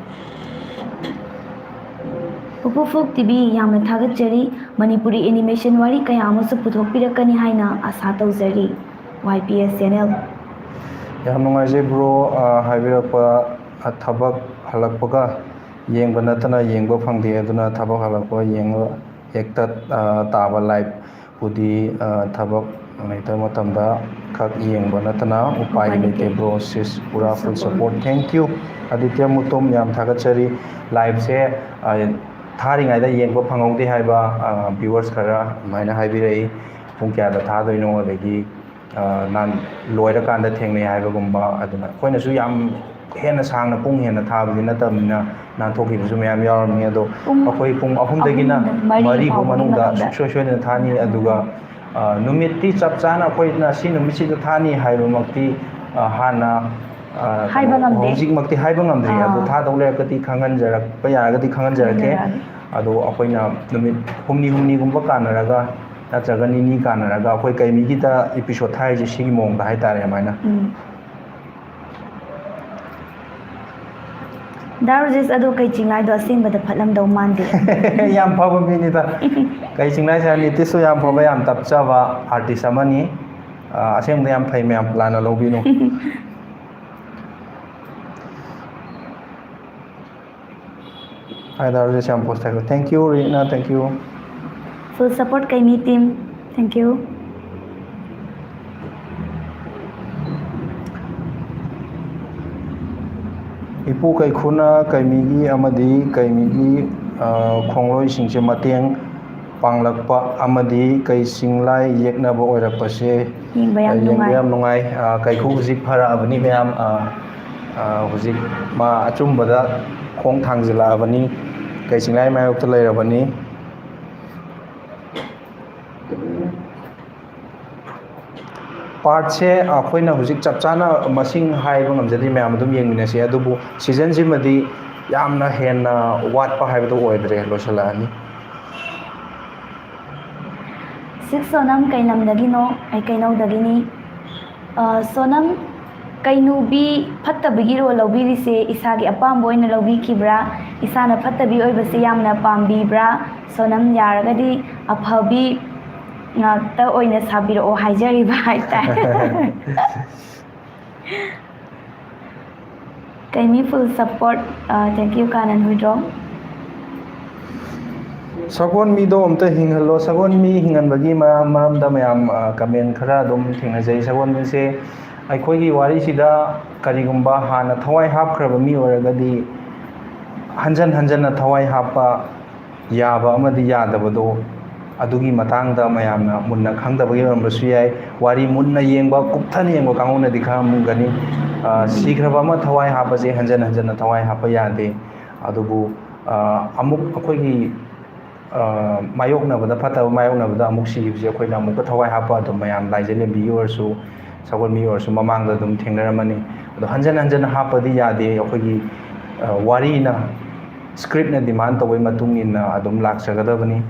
ꯄꯨꯄꯨ ꯐꯣꯛ ꯇꯤꯚꯤ ꯌꯥꯝꯅ ꯊꯥꯒꯠꯆꯔꯤ꯫ ꯃꯅꯤꯄꯨꯔꯤ ꯑꯦꯅꯤꯃꯦꯁꯟ ꯋꯥꯔꯤ ꯀꯌꯥ ꯑꯃꯁꯨ ꯄꯨꯊꯣꯛꯄꯤꯔꯛꯀꯅꯤ ꯍꯥꯏꯅ ꯑꯥꯁꯥ ꯇꯧꯖꯔꯤ꯫ ꯋꯥꯏ ꯄꯤ ꯑꯦꯁ ꯆꯦꯅꯦꯜ꯫ ꯌꯥꯝ ꯅꯨꯡꯉꯥꯏꯖꯩ ꯕ꯭ꯔꯣ, ꯑ, ꯍꯥꯏꯕꯤꯔꯛꯄ꯫ ꯑ, ꯊꯕꯛ ꯍꯜꯂꯛꯄꯒ ꯌꯦꯡꯕ ꯅꯠꯇꯅ ꯌꯦꯡꯕ ꯐꯪꯗꯦ, ꯑꯗꯨꯅ ꯊꯕꯛ ꯍꯜꯂꯛꯄ ꯌꯦꯡꯕ ꯍꯦꯛꯇ, ꯑ, ꯇꯥꯕ ꯂꯥꯏꯚ꯫ ꯄꯨꯗꯤ, ꯑ, ꯊꯕꯛ ꯂꯩꯇꯕ ꯃꯇꯝꯗ ꯈꯛ ꯌꯦꯡꯕ ꯅꯠꯇꯅ ꯎꯄꯥꯏ ꯎꯄꯥꯏ ꯂꯩꯇꯦ, ꯂꯩꯇꯦ꯫ ꯕ꯭ꯔꯣ꯫ ꯁꯤꯁ ꯄꯨꯔꯥ ꯐꯨꯜ ꯁꯄꯣꯔꯠ꯫ ꯊꯦꯡꯀ꯭ꯌꯨ꯫ ꯑꯗꯤꯇ꯭ꯌ ꯃꯨꯇꯨꯝ, ꯌꯥꯝ ꯊꯥꯒꯠꯆꯔꯤ꯫ ꯂꯥꯏꯚꯁꯦ, ꯑ, ꯊꯥꯔꯤꯉꯩꯗ ꯌꯦꯡꯕ ꯐꯪꯍꯧꯗꯦ ꯍꯥꯏꯕ, ꯑ, ꯚ꯭ꯌꯨꯋꯔꯁ ꯈꯔ ꯑꯗꯨꯃꯥꯏꯅ ꯍꯥꯏꯕꯤꯔꯛꯏ꯫ ꯄꯨꯡ ꯀꯌꯥꯗ ꯊꯥꯗꯣꯏꯅꯣ, ꯑꯗꯒꯤ, ꯑ, ꯅꯍꯥꯟ ꯂꯣꯏꯔꯀꯥꯟꯗ ꯊꯦꯡꯅꯩ ꯍꯥꯏꯕꯒꯨꯝꯕ꯫ ꯑꯗꯨꯅ ꯑꯩꯈꯣꯏꯅꯁꯨ ꯌꯥꯝ ꯍꯦꯟꯅ ꯁꯥꯡꯅ ꯄꯨꯡ ꯍꯦꯟꯅ ꯊꯥꯕꯗꯤ ꯅꯠꯇꯕꯅꯤꯅ ꯅꯥꯟꯊꯣꯛꯈꯤꯕꯁꯨ ꯃꯌꯥꯝ ꯌꯥꯎꯔꯝꯃꯤ꯫ ꯑꯗꯣ ꯄꯨꯡ ꯑꯩꯈꯣꯏ ꯄꯨꯡ ꯑꯍꯨꯝꯗꯒꯤꯅ ꯑꯍꯨꯝꯗ ꯃꯔꯤ ꯃꯔꯤ ꯐꯥꯎꯕꯒꯤ ꯐꯥꯎꯕ ꯃꯅꯨꯡꯗ ꯃꯅꯨꯡꯗ꯫ ꯁꯨꯡꯁꯣꯏ ꯁꯣꯏꯗꯅ ꯊꯥꯅꯤ꯫ ꯎꯝ꯫ ꯑꯗꯨꯒ, ꯑ, ꯅꯨꯃꯤꯠꯇꯤ ꯆꯞ ꯆꯥꯅ ꯑꯩꯈꯣꯏꯅ ꯁꯤ ꯅꯨꯃꯤꯠꯁꯤꯗ ꯊꯥꯅꯤ ꯍꯥꯏꯕꯃꯛꯇꯤ, ꯑ, ꯍꯥꯟꯅ, ꯑ, ꯍꯥꯏꯕ ꯀꯩꯅꯣ, ꯉꯝꯗꯦ꯫ ꯍꯧꯖꯤꯛꯃꯛꯇꯤ ꯍꯥꯏꯕ ꯉꯝꯗ꯭ꯔꯤ꯫ ꯑꯗꯣ ꯑꯥ꯫ ꯊꯥꯗꯧ ꯂꯩꯔꯒꯗꯤ ꯈꯪꯍꯟꯖꯔꯛꯄ ꯌꯥꯔꯒꯗꯤ ꯈꯪꯍꯟꯖꯔꯛꯀꯦ꯫ ꯈꯪꯍꯟꯖꯔꯛꯑꯒꯦ꯫ ꯑꯗꯣ ꯑꯩꯈꯣꯏꯅ ꯅꯨꯃꯤꯠ ꯍꯨꯝꯅꯤ ꯍꯨꯝꯅꯤꯒꯨꯝꯕ ꯀꯥꯟꯅꯔꯒ ꯅꯠꯇ꯭ꯔꯒ ꯅꯤꯅꯤ ꯀꯥꯟꯅꯔꯒ ꯑꯩꯈꯣꯏ ꯀꯩꯃꯤꯒꯤꯗ ꯏꯄꯤꯁꯣꯠ ꯊꯥꯔꯤꯁꯦ ꯁꯤꯒꯤ ꯃꯑꯣꯡꯗ ꯍꯥꯏꯇꯥꯔꯦ ꯑꯗꯨꯃꯥꯏꯅ꯫ ꯎꯝ꯫ ꯗꯥ ꯔꯣꯖꯦꯁ ꯑꯗꯣ ꯀꯩ ꯆꯤꯡꯂꯩꯗꯣ ꯑꯁꯦꯡꯕꯗ ꯐꯠꯂꯝꯗꯧ ꯃꯥꯟꯗꯦ꯫ ꯌꯥꯝ ꯐꯕ ꯃꯤꯅꯤꯗ꯫ ꯀꯩ ꯆꯤꯡꯂꯩ ꯁꯥꯔ ꯅꯤꯇꯤꯁꯁꯨ ꯌꯥꯝ ꯐꯕ, ꯌꯥꯝ ꯇꯞꯆꯕ ꯑꯥꯔꯇꯤꯁ ꯑꯃꯅꯤ꯫ ꯑ, ꯑꯁꯦꯡꯕꯗ ꯌꯥꯝ ꯐꯩ ꯃꯌꯥꯝ, ꯂꯥꯟꯅ ꯂꯧꯕꯤꯅꯨ꯫ ꯍꯥꯏꯇꯥꯔꯦ, ꯁꯤ ꯌꯥꯝ ꯄꯣꯁ ꯊꯥꯒꯠꯂꯦ꯫ Thank you Rina, thank you꯫ Full support ꯀꯩꯃꯤ team, thank you꯫ ꯏꯄꯨ ꯀꯩꯈꯨꯅ ꯀꯩꯃꯤꯒꯤ ꯑꯃꯗꯤ ꯀꯩꯃꯤꯒꯤ, ꯑ, ꯈꯣꯡꯂꯣꯏꯁꯤꯡꯁꯦ ꯃꯇꯦꯡ ꯄꯥꯡꯂꯛꯄ ꯑꯃꯗꯤ ꯀꯩ ꯆꯤꯡꯂꯥꯏ ꯌꯦꯛꯅꯕ ꯑꯣꯏꯔꯛꯄꯁꯦ ꯌꯦꯡꯕ ꯌꯥꯝ ꯌꯦꯡꯕ ꯅꯨꯡꯉꯥꯏ꯫ ꯌꯥꯝ ꯅꯨꯡꯉꯥꯏ꯫ ꯑ, ꯀꯩꯈꯨ ꯍꯧꯖꯤꯛ ꯐꯔꯛꯑꯕꯅꯤ ꯃꯌꯥꯝ꯫ ꯑ, ꯑ, ꯍꯧꯖꯤꯛ ꯃꯥ ꯑꯆꯨꯝꯕꯗ ꯈꯣꯡ ꯊꯥꯡꯖꯤꯜꯂꯛꯑꯕꯅꯤ, ꯀꯩ ꯆꯤꯡꯂꯥꯏ ꯃꯥꯌꯣꯛꯇ ꯂꯩꯔꯕꯅꯤ꯫ ꯄꯥꯔꯠꯁꯦ ꯑꯩꯈꯣꯏꯅ ꯍꯧꯖꯤꯛ ꯆꯞ ꯆꯥꯅ ꯃꯁꯤꯡ ꯍꯥꯏꯕ ꯉꯝꯖꯗꯦ, ꯃꯌꯥꯝ ꯑꯗꯨꯝ ꯌꯦꯡꯃꯤꯟꯅꯁꯤ꯫ ꯑꯗꯨꯕꯨ ꯁꯤꯖꯟꯁꯤꯃꯗꯤ ꯌꯥꯝꯅ ꯍꯦꯟꯅ ꯋꯥꯠꯄ ꯍꯥꯏꯕꯗꯨ ꯑꯣꯏꯗ꯭ꯔꯦ, ꯂꯣꯏꯁꯤꯜꯂꯛꯑꯅꯤ꯫ Six, ꯁꯣꯅꯝ ꯀꯩ ꯂꯝꯗꯒꯤꯅꯣ? ꯑꯩ ꯀꯩꯅꯧꯗꯒꯤꯅꯤ꯫ ꯑ, ꯁꯣꯅꯝ, ꯀꯩꯅꯨꯕꯤ ꯐꯠꯇꯕꯒꯤ ꯔꯣꯜ ꯂꯧꯕꯤꯔꯤꯁꯦ ꯏꯁꯥꯒꯤ ꯑꯄꯥꯝꯕ ꯑꯣꯏꯅ ꯂꯧꯕꯤꯈꯤꯕ꯭ꯔꯥ? ꯏꯁꯥꯅ ꯐꯠꯇꯕꯤ ꯑꯣꯏꯕꯁꯦ ꯌꯥꯝꯅ ꯄꯥꯝꯕꯤꯕ꯭ꯔꯥ? ꯁꯣꯅꯝ, ꯌꯥꯔꯒꯗꯤ ꯑꯐꯕꯤ ꯉꯥꯛꯇ ꯑꯣꯏꯅ ꯁꯥꯕꯤꯔꯛꯑꯣ ꯍꯥꯏꯖꯔꯤꯕ ꯍꯥꯏꯇꯥꯔꯦ꯫ ꯀꯩꯃꯤ full support, ꯑ, thank you, ꯀꯥꯅꯟ ꯍꯨꯏꯗ꯭ꯔꯣꯝ꯫ ꯁꯒꯣꯜ ꯃꯤꯗꯣ ꯑꯝꯇ ꯍꯤꯡꯍꯜꯂꯣ꯫ ꯁꯒꯣꯜ ꯃꯤ ꯍꯤꯡꯍꯟꯕꯒꯤ ꯃꯔꯝ-, ꯃꯔꯝꯗ ꯃꯌꯥꯝ, ꯑ, comment ꯈꯔ ꯑꯗꯨꯝ ꯊꯦꯡꯅꯖꯩ꯫ ꯁꯒꯣꯜ ꯃꯤꯁꯦ ꯑꯩꯈꯣꯏꯒꯤ ꯋꯥꯔꯤꯁꯤꯗ ꯀꯔꯤꯒꯨꯝꯕ ꯍꯥꯟꯅ ꯊꯋꯥꯏ ꯍꯥꯞꯈ꯭ꯔꯕ ꯃꯤ ꯑꯣꯏꯔꯒꯗꯤ ꯍꯟꯖꯟ ꯍꯟꯖꯟꯅ ꯊꯋꯥꯏ ꯍꯥꯞꯄ ꯌꯥꯕ ꯑꯃꯗꯤ ꯌꯥꯗꯕꯗꯣ, ꯑꯗꯨꯒꯤ ꯃꯇꯥꯡꯗ ꯃꯌꯥꯝꯅ ꯃꯨꯟꯅ ꯈꯪꯗꯕꯒꯤ ꯑꯣꯏꯔꯝꯕꯁꯨ ꯌꯥꯏ꯫ ꯋꯥꯔꯤ ꯃꯨꯟꯅ ꯌꯦꯡꯕ, ꯀꯨꯞꯊꯅ ꯌꯦꯡꯕ ꯀꯥꯡꯕꯨꯅꯗꯤ ꯈꯪꯉꯝꯒꯅꯤ꯫ ꯑ, ꯁꯤꯈ꯭ꯔꯕ ꯑꯃ ꯊꯋꯥꯏ ꯍꯥꯞꯄꯁꯦ ꯍꯟꯖꯟ ꯍꯟꯖꯟꯅ ꯊꯋꯥꯏ ꯍꯥꯞꯄ ꯌꯥꯗꯦ꯫ ꯑꯗꯨꯕꯨ, ꯑ, ꯑꯃꯨꯛ ꯑꯩꯈꯣꯏꯒꯤ, ꯑ, ꯃꯥꯌꯣꯛꯅꯕꯗ, ꯐꯠꯇꯕ ꯃꯥꯌꯣꯛꯅꯕꯗ ꯑꯃꯨꯛ ꯁꯤꯈꯤꯕꯁꯦ ꯑꯩꯈꯣꯏꯅ ꯑꯃꯨꯛꯀ ꯊꯋꯥꯏ ꯍꯥꯞꯄ ꯑꯗꯨꯝ ꯃꯌꯥꯝ ꯂꯥꯏꯖ ꯂꯦꯝꯕꯤꯒꯤ ꯑꯣꯏꯔꯁꯨ, ꯁꯒꯣꯜ ꯃꯤ ꯑꯣꯏꯔꯁꯨ ꯃꯃꯥꯡꯗ ꯑꯗꯨꯝ ꯊꯦꯡꯅꯔꯝꯃꯅꯤ꯫ ꯑꯗꯣ ꯍꯟꯖꯟ ꯍꯟꯖꯟꯅ ꯍꯥꯞꯄꯗꯤ ꯌꯥꯗꯦ꯫ ꯑꯩꯈꯣꯏꯒꯤ, ꯑ, ꯋꯥꯔꯤꯅ, scriptꯅ demand ꯇꯧꯕꯒꯤ ꯃꯇꯨꯡ ꯏꯟꯅ ꯑꯗꯨꯝ ꯂꯥꯛꯆꯒꯗꯕꯅꯤ꯫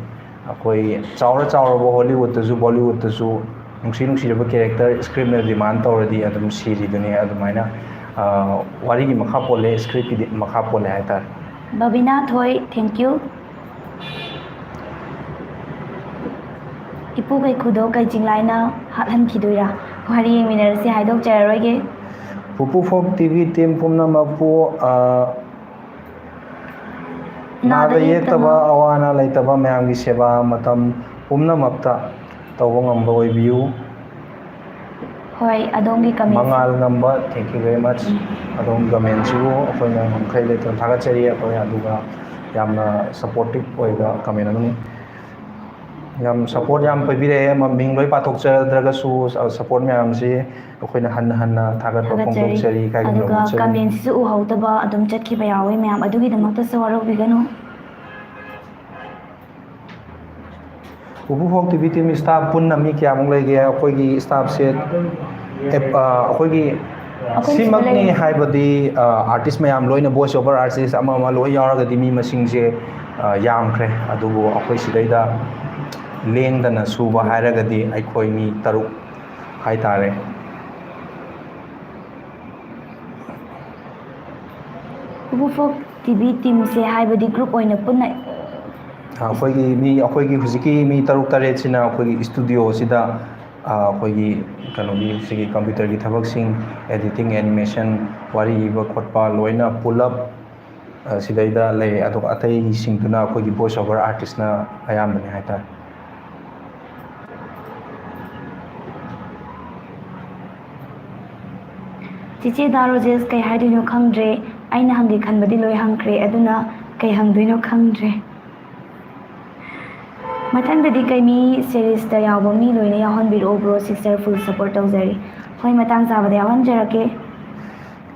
ꯑꯩꯈꯣꯏ ꯆꯥꯎꯔ ꯆꯥꯎꯔꯕ Hollywoodꯇꯁꯨ, Bollywoodꯇꯁꯨ ꯅꯨꯡꯁꯤ ꯅꯨꯡꯁꯤꯔꯕ character scriptꯅ demand ꯇꯧꯔꯗꯤ ꯑꯗꯨꯝ ꯁꯤꯔꯤꯗꯨꯅꯤ꯫ ꯑꯗꯨꯃꯥꯏꯅ, ꯑ, ꯋꯥꯔꯤꯒꯤ ꯃꯈꯥ ꯄꯣꯜꯂꯦ, scriptꯀꯤꯗꯤ ꯃꯈꯥ ꯄꯣꯜꯂꯦ ꯍꯥꯏꯇꯥꯔꯦ꯫ ꯕꯕꯤꯅꯥ ꯊꯣꯏ, thank you꯫ ꯏꯄꯨ ꯀꯩꯈꯨꯗꯣ ꯀꯩ ꯆꯤꯡꯂꯥꯏꯅ ꯍꯥꯠꯍꯟꯈꯤꯗꯣꯏꯔꯥ? ꯋꯥꯔꯤ ꯌꯦꯡꯃꯤꯟꯅꯔꯁꯤ, ꯍꯥꯏꯗꯣꯛꯆꯔꯔꯣꯏꯒꯦ꯫ ꯄꯨꯄꯨ ꯐꯣꯛ ꯇꯤ ꯚꯤ team ꯄꯨꯝꯅꯃꯛꯄꯨ, ꯑ, ꯅꯥꯗ ꯌꯦꯛꯇꯕ, ꯑꯋꯥ ꯑꯅꯥ ꯂꯩꯇꯕ, ꯃꯌꯥꯝꯒꯤ ꯁꯦꯕꯥ ꯃꯇꯝ ꯄꯨꯝꯅꯃꯛꯇ ꯇꯧꯕ ꯉꯝꯕ ꯑꯣꯏꯕꯤꯌꯨ꯫ ꯍꯣꯏ, ꯑꯗꯣꯝꯒꯤ comment꯫ ꯃꯉꯥꯜ ꯉꯝꯕ, thank you very much꯫ ꯎꯝ꯫ ꯑꯗꯣꯝꯒꯤ commentꯁꯤꯕꯨ ꯑꯩꯈꯣꯏꯅ ꯉꯝꯈꯩ ꯂꯩꯇꯅ ꯊꯥꯒꯠꯆꯔꯤ꯫ ꯑꯩꯈꯣꯏ ꯑꯗꯨꯒ ꯌꯥꯝꯅ supportive ꯑꯣꯏꯕ comment ꯑꯃꯅꯤ꯫ ꯌꯥꯝ support ꯌꯥꯝ ꯄꯤꯕꯤꯔꯛꯑꯦ꯫ ꯃꯃꯤꯡ ꯂꯣꯏ ꯄꯥꯊꯣꯛꯆꯗ꯭ꯔꯒꯁꯨ, ꯑ, support ꯃꯌꯥꯝꯁꯤ ꯑꯩꯈꯣꯏꯅ ꯍꯟꯅ ꯍꯟꯅ ꯊꯥꯒꯠꯄ ꯊꯥꯒꯠꯆꯔꯤ꯫ ꯐꯣꯡꯗꯣꯛꯆꯔꯤ, ꯏꯀꯥꯏ ꯈꯨꯝꯅꯕ ꯑꯗꯨꯒ ꯎꯠꯆꯔꯤ꯫ Commentꯁꯤꯁꯨ ꯎꯍꯧꯗꯕ ꯑꯗꯨꯝ ꯆꯠꯈꯤꯕ ꯌꯥꯎꯋꯤ ꯃꯌꯥꯝ, ꯑꯗꯨꯒꯤꯗꯃꯛꯇꯁꯨ ꯋꯥꯔꯧꯕꯤꯒꯅꯨ꯫ ꯎꯄꯨ ꯐꯣꯛ ꯇꯤ ꯚꯤ team staff ꯄꯨꯟꯅ ꯃꯤ ꯀꯌꯥꯃꯨꯛ ꯂꯩꯒꯦ? ꯑꯩꯈꯣꯏꯒꯤ staffꯁꯦ, ꯑꯦꯞ-, ꯑ, ꯑꯩꯈꯣꯏꯒꯤ ꯑꯩꯈꯣꯏ ꯁꯤꯗ ꯁꯤꯃꯛꯅꯤ ꯂꯩꯔꯤꯁꯦ꯫ ꯍꯥꯏꯕꯗꯤ, ꯑ, artist ꯃꯌꯥꯝ ꯂꯣꯏꯅ, voice over artist ꯑꯃ ꯑꯃ ꯂꯣꯏ ꯌꯥꯎꯔꯒꯗꯤ ꯃꯤ ꯃꯁꯤꯡꯁꯦ, ꯑ, ꯌꯥꯝꯈ꯭ꯔꯦ꯫ ꯑꯗꯨꯕꯨ ꯑꯩꯈꯣꯏ ꯁꯤꯗꯩꯗ ꯂꯦꯡꯗꯅ ꯁꯨꯕ ꯍꯥꯏꯔꯒꯗꯤ ꯑꯩꯈꯣꯏ ꯃꯤ ꯇꯔꯨꯛ ꯍꯥꯏꯇꯥꯔꯦ꯫ ꯎꯄꯨ ꯐꯣꯛ ꯇꯤ ꯚꯤ teamꯁꯦ ꯍꯥꯏꯕꯗꯤ group ꯑꯣꯏꯅ ꯄꯨꯟꯅ ꯑꯩꯈꯣꯏꯒꯤ ꯃꯤ, ꯑꯩꯈꯣꯏꯒꯤ ꯍꯧꯖꯤꯛꯀꯤ ꯃꯤ ꯇꯔꯨꯛ ꯇꯔꯦꯠꯁꯤꯅ ꯑꯩꯈꯣꯏꯒꯤ studioꯁꯤꯗ, ꯑ, ꯑꯩꯈꯣꯏꯒꯤ ꯀꯩꯅꯣꯒꯤ, ꯁꯤꯒꯤ computerꯒꯤ ꯊꯕꯛꯁꯤꯡ, editing, animation, ꯋꯥꯔꯤ ꯏꯕ ꯈꯣꯠꯄ ꯂꯣꯏꯅ ꯄꯨꯂꯞ, ꯑ, ꯁꯤꯗꯩꯗ ꯂꯩ꯫ ꯑꯗꯨꯒ ꯑꯇꯩꯁꯤꯡꯗꯨꯅ ꯑꯩꯈꯣꯏꯒꯤ voice over artistꯅ ꯑꯌꯥꯝꯕꯅꯤ ꯍꯥꯏꯇꯥꯔꯦ꯫ ꯆꯤꯆꯦ ꯗꯥ ꯔꯣꯖꯦꯁ, ꯀꯩ ꯍꯥꯏꯗꯣꯏꯅꯣ ꯈꯪꯗ꯭ꯔꯦ꯫ ꯑꯩꯅ ꯍꯪꯒꯦ ꯈꯟꯕꯗꯤ ꯂꯣꯏ ꯍꯪꯈ꯭ꯔꯦ, ꯑꯗꯨꯅ ꯀꯩ ꯍꯪꯗꯣꯏꯅꯣ ꯈꯪꯗ꯭ꯔꯦ꯫ ꯃꯊꯪꯗꯗꯤ ꯀꯩ ꯃꯤ seriesꯇ ꯌꯥꯎꯕ ꯃꯤ ꯂꯣꯏꯅ ꯌꯥꯎꯍꯟꯕꯤꯔꯛꯑꯣ bro, sister full support ꯇꯧꯖꯔꯤ꯫ ꯍꯣꯏ, ꯃꯇꯥꯡ ꯆꯥꯕꯗ ꯌꯥꯎꯍꯟꯖꯔꯛꯀꯦ꯫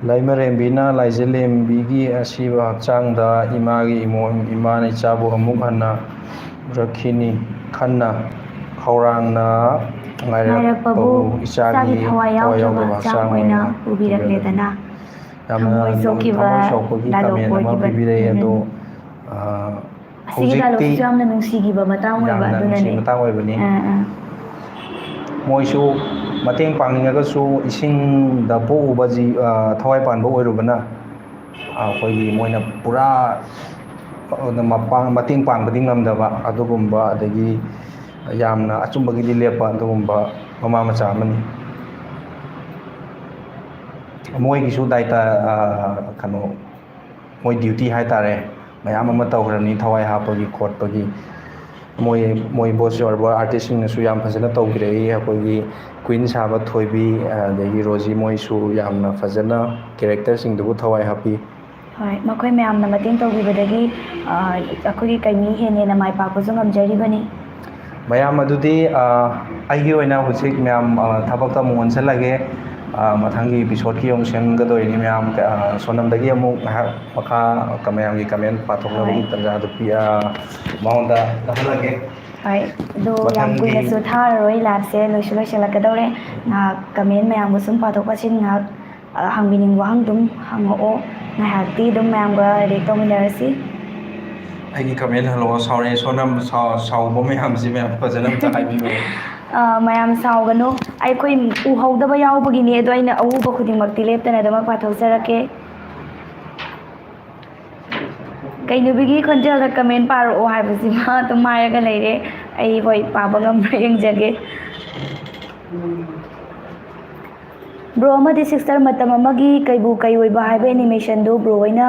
ꯂꯩꯃꯔꯦꯝꯕꯤꯅ ꯂꯥꯏꯖꯂꯦꯝꯕꯤꯒꯤ ꯑꯁꯤꯕ ꯍꯛꯆꯥꯡꯗ ꯏꯃꯥꯒꯤ ꯏꯃꯣꯟ, ꯏꯃꯥꯅ ꯏꯆꯥꯕꯨ ꯑꯃꯨꯛ ꯍꯟꯅ ꯎꯔꯛꯈꯤꯅꯤ ꯈꯟꯅ ꯈꯧꯔꯥꯡꯅ ꯉꯥꯏꯔꯛꯄꯕꯨ ꯉꯥꯏꯔꯛꯄꯕꯨ ꯏꯆꯥꯒꯤ ꯏꯆꯥꯒꯤ ꯊꯋꯥꯏ ꯊꯋꯥꯏ ꯌꯥꯎꯗ꯭ꯔꯕ ꯌꯥꯎꯗ꯭ꯔꯕ ꯍꯛꯆꯥꯡ ꯍꯛꯆꯥꯡ ꯑꯣꯏꯅ ꯑꯣꯏꯅ ꯎꯕꯤꯔꯛꯂꯦꯗꯅ꯫ ꯌꯥꯝꯅ ꯊꯃꯣꯏ ꯁꯣꯛꯈꯤꯕ ꯊꯃꯣꯏ ꯁꯣꯛꯄꯒꯤ ꯗꯥꯏꯂꯣꯒ comment ꯑꯃ ꯑꯣꯏꯈꯤꯕ꯫ ꯄꯤꯕꯤꯔꯛꯑꯦ꯫ ꯎꯝ꯫ ꯑꯗꯣ, ꯑ, ꯑꯁꯤꯒꯤ ꯍꯧꯖꯤꯛꯇꯤ ꯗꯥꯏꯂꯣꯒꯁꯤꯁꯨ ꯌꯥꯝꯅ ꯅꯨꯡꯁꯤꯈꯤꯕ ꯃꯇꯥꯡ ꯑꯣꯏꯕ, ꯌꯥꯝꯅ ꯅꯨꯡꯁꯤ ꯑꯗꯨꯅꯅꯦ꯫ ꯃꯇꯥꯡ ꯑꯣꯏꯕꯅꯤ꯫ ꯑꯥ, ꯑꯥ꯫ ꯃꯣꯏꯁꯨ ꯃꯇꯦꯡ ꯄꯥꯡꯅꯤꯡꯉꯒꯁꯨ ꯏꯁꯤꯡꯗ ꯄꯣꯛꯎꯕ ꯖꯤ-, ꯑ, ꯊꯋꯥꯏ ꯄꯥꯟꯕ ꯑꯣꯏꯔꯨꯕꯅ, ꯑ, ꯑꯩꯈꯣꯏꯒꯤ ꯃꯣꯏꯅ ꯄꯨꯔꯥ ꯃꯄꯥꯡ-, ꯃꯇꯦꯡ ꯄꯥꯡꯕꯗꯤ ꯉꯝꯗꯕ ꯑꯗꯨꯒꯨꯝꯕ, ꯑꯗꯒꯤ ꯌꯥꯝꯅ ꯑꯆꯨꯝꯕꯒꯤꯗꯤ ꯂꯦꯞꯄ ꯑꯗꯨꯒꯨꯝꯕ ꯃꯃꯥ ꯃꯆꯥ ꯑꯃꯅꯤ꯫ ꯃꯣꯏꯒꯤꯁꯨ ꯗꯥꯏꯇ-, ꯑ, ꯀꯩꯅꯣ, ꯃꯣꯏ duty ꯍꯥꯏꯇꯥꯔꯦ, ꯃꯌꯥꯝ ꯑꯃ ꯇꯧꯈ꯭ꯔꯕꯅꯤ, ꯊꯋꯥꯏ ꯍꯥꯞꯄꯒꯤ ꯈꯣꯠꯄꯒꯤ꯫ ꯃꯣꯏ ꯃꯣꯏ ꯕꯣꯁ ꯌꯣꯔꯕ ꯑꯥꯔꯇꯤꯁꯁꯤꯡꯅꯁꯨ ꯌꯥꯝ ꯐꯖꯅ ꯇꯧꯕꯤꯔꯛꯏ꯫ ꯑꯩꯈꯣꯏꯒꯤ ꯀ꯭ꯋꯤꯟ ꯁꯥꯕ ꯊꯣꯏꯕꯤ, ꯑꯗꯒꯤ ꯔꯣꯖꯤ, ꯃꯣꯏꯁꯨ ꯌꯥꯝꯅ ꯐꯖꯅ ꯀꯦꯔꯦꯛꯇꯔꯁꯤꯡꯗꯨꯕꯨ ꯊꯋꯥꯏ ꯍꯥꯞꯄꯤ꯫ ꯍꯣꯏ, ꯃꯈꯣꯏ ꯃꯌꯥꯝꯅ ꯃꯇꯦꯡ ꯇꯧꯕꯤꯕꯗꯒꯤ, ꯑ, ꯑꯩꯈꯣꯏꯒꯤ ꯀꯩꯃꯤ ꯍꯦꯟꯅ ꯍꯦꯟꯅ ꯃꯥꯏ ꯄꯥꯛꯄꯁꯨ ꯉꯝꯖꯔꯤꯕꯅꯤ꯫ ꯃꯌꯥꯝ ꯑꯗꯨꯗꯤ, ꯑ, ꯑꯩꯒꯤ ꯑꯣꯏꯅ ꯍꯧꯖꯤꯛ ꯃꯌꯥꯝ, ꯑ, ꯊꯕꯛꯇ ꯑꯃꯨꯛ ꯑꯣꯟꯁꯤꯜꯂꯒꯦ꯫ ꯑ, ꯃꯊꯪꯒꯤ ꯏꯄꯤꯁꯣꯗꯀꯤ ꯑꯃꯨꯛ ꯁꯦꯝꯒꯗꯣꯏꯅꯤ ꯃꯌꯥꯝ꯫ ꯑ, ꯁꯣꯅꯝꯗꯒꯤ ꯑꯃꯨꯛ ꯉꯥꯏꯍꯥꯛ ꯃꯈꯥ ꯃꯌꯥꯝꯒꯤ ꯀꯃꯦꯟ ꯄꯥꯊꯣꯛꯅꯕꯒꯤ ꯍꯣꯏ꯫ ꯇꯥꯟꯖꯥꯗꯨ ꯄꯤ-, ꯑ, ꯃꯉꯣꯟꯗ ꯇꯥꯍꯜꯂꯒꯦ꯫ ꯍꯣꯏ, ꯑꯗꯣ ꯌꯥꯝ ꯃꯊꯪꯒꯤ ꯀꯨꯏꯅꯁꯨ ꯊꯥꯔꯔꯣꯏ, ꯂꯥꯏꯐꯁꯦ ꯂꯣꯏꯁꯨ ꯂꯣꯏꯁꯤꯜꯂꯛꯀꯗꯧꯔꯦ꯫ ꯉꯥꯏꯍꯥꯛ ꯀꯃꯦꯟ ꯃꯌꯥꯝꯕꯨ ꯁꯨꯝ ꯄꯥꯊꯣꯛ ꯄꯥꯁꯤꯟ ꯉꯥꯏꯍꯥꯛ, ꯑ, ꯍꯪꯕꯤꯅꯤꯡꯕ ꯋꯥꯍꯪ ꯑꯗꯨꯝ ꯍꯪꯉꯛꯑꯣ꯫ ꯉꯥꯏꯍꯥꯛꯇꯤ ꯑꯗꯨꯝ ꯃꯌꯥꯝꯒ ꯔꯤꯌꯦꯛ ꯇꯧꯃꯤꯟꯅꯔꯁꯤ꯫ ꯑꯩꯒꯤ ꯀꯃꯦꯟ ꯍꯜꯂꯛꯑꯣ, ꯁꯥꯎꯔꯦ ꯁꯣꯅꯝ, ꯁꯥꯎ-, ꯁꯥꯎꯕ ꯃꯌꯥꯝꯁꯤ ꯃꯌꯥꯝ ꯐꯖꯅ ꯑꯝꯇ ꯍꯥꯏꯕꯤꯌꯨ꯫ ꯑ, ꯃꯌꯥꯝ ꯁꯥꯎꯒꯅꯨ, ꯑꯩꯈꯣꯏ ꯎꯍꯧꯗꯕ ꯌꯥꯎꯕꯒꯤꯅꯤ, ꯑꯗꯣ ꯑꯩꯅ ꯑꯎꯕ ꯈꯨꯗꯤꯡꯃꯛꯇꯤ ꯂꯦꯞꯇꯅ ꯑꯗꯨꯃꯛ ꯄꯥꯊꯣꯛꯆꯔꯛꯀꯦ꯫ ꯀꯩꯅꯨꯕꯤꯒꯤ ꯈꯣꯟꯖꯦꯜꯗ ꯀꯃꯦꯟ ꯄꯥꯔꯛꯑꯣ ꯍꯥꯏꯕꯁꯤꯃ ꯑꯗꯨꯝ ꯍꯥꯏꯔꯒ ꯂꯩꯔꯦ꯫ ꯑꯩ, ꯍꯣꯏ, ꯄꯥꯕ ꯉꯝꯕ꯭ꯔꯥ ꯌꯦꯡꯖꯒꯦ꯫ ꯕ꯭ꯔꯣ ꯑꯃꯗꯤ ꯁꯤꯁꯇꯔ, ꯃꯇꯝ ꯑꯃꯒꯤ ꯀꯩꯕꯨ ꯀꯩ ꯑꯣꯏꯕ ꯍꯥꯏꯕ ꯑꯦꯅꯤꯃꯦꯁꯟꯗꯨ ꯕ꯭ꯔꯣ ꯍꯣꯏꯅ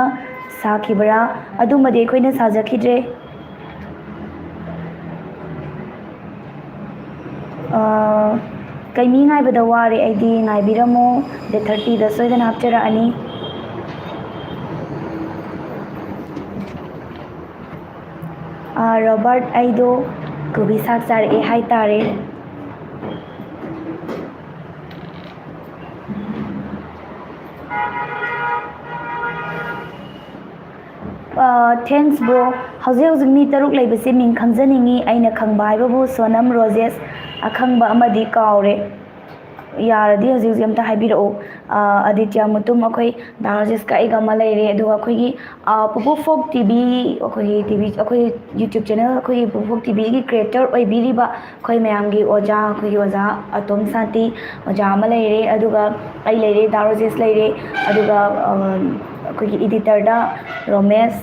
ꯁꯥꯈꯤꯕ꯭ꯔꯥ? ꯑꯗꯨꯃꯗꯤ ꯑꯩꯈꯣꯏꯅ ꯁꯥꯖꯈꯤꯗ꯭ꯔꯦ꯫ ꯑꯥ, ꯀꯩꯃꯤ ꯉꯥꯏꯕꯗ ꯋꯥꯔꯦ ꯑꯩꯗꯤ, ꯉꯥꯏꯕꯤꯔꯝꯃꯣ, ꯗꯦꯠ ꯊꯥꯔꯇꯤꯗ ꯁꯣꯏꯗꯅ ꯍꯥꯞꯆꯔꯛꯑꯅꯤ꯫ ꯑꯥ, ꯔꯣꯕꯥꯔꯠ, ꯑꯩꯗꯣ ꯀꯣꯕꯤ ꯁꯥꯛ ꯆꯥꯔꯛꯑꯦ ꯍꯥꯏꯇꯥꯔꯦ꯫ ꯑꯥ, thanks bro꯫ ꯍꯧꯖꯤꯛ ꯍꯧꯖꯤꯛ ꯃꯤ ꯇꯔꯨꯛ ꯂꯩꯕꯁꯤ ꯃꯤꯡ ꯈꯪꯖꯅꯤꯡꯉꯤ꯫ ꯑꯩꯅ ꯈꯪꯕ ꯍꯥꯏꯕꯕꯨ ꯁꯣꯅꯝ, ꯔꯣꯖꯦꯁ, ꯑꯈꯪꯕ ꯑꯃꯗꯤ ꯀꯥꯎꯔꯦ꯫ ꯌꯥꯔꯗꯤ ꯍꯧꯖꯤꯛ ꯍꯧꯖꯤꯛ ꯑꯝꯇ ꯍꯥꯏꯕꯤꯔꯛꯑꯣ꯫ ꯑꯥ, ꯑꯗꯤꯇ꯭ꯌ ꯃꯨꯇꯨꯝ, ꯑꯩꯈꯣꯏ ꯗꯥ ꯔꯣꯖꯦꯁꯀ ꯑꯩꯒ ꯑꯃ ꯂꯩꯔꯦ꯫ ꯑꯗꯨꯒ ꯑꯩꯈꯣꯏꯒꯤ, ꯑꯥ, ꯄꯨꯄꯨ ꯐꯣꯛ ꯇꯤ ꯚꯤ, ꯑꯩꯈꯣꯏꯒꯤ ꯇꯤ ꯚꯤ, ꯑꯩꯈꯣꯏ YouTube channel, ꯑꯩꯈꯣꯏꯒꯤ ꯄꯨꯄꯨ ꯐꯣꯛ ꯇꯤ ꯚꯤꯒꯤ creator ꯑꯣꯏꯕꯤꯔꯤꯕ ꯑꯩꯈꯣꯏ ꯃꯌꯥꯝꯒꯤ ꯑꯣꯖꯥ, ꯑꯩꯈꯣꯏꯒꯤ ꯑꯣꯖꯥ ꯑꯇꯣꯝ ꯁꯥꯟꯇꯤ, ꯑꯣꯖꯥ ꯑꯃ ꯂꯩꯔꯦ꯫ ꯑꯗꯨꯒ ꯑꯩ ꯂꯩꯔꯦ, ꯗꯥ ꯔꯣꯖꯦꯁ ꯂꯩꯔꯦ꯫ ꯑꯗꯨꯒ, ꯑ, ꯑꯩꯈꯣꯏꯒꯤ editorꯗ ꯔꯣꯃꯦꯁ,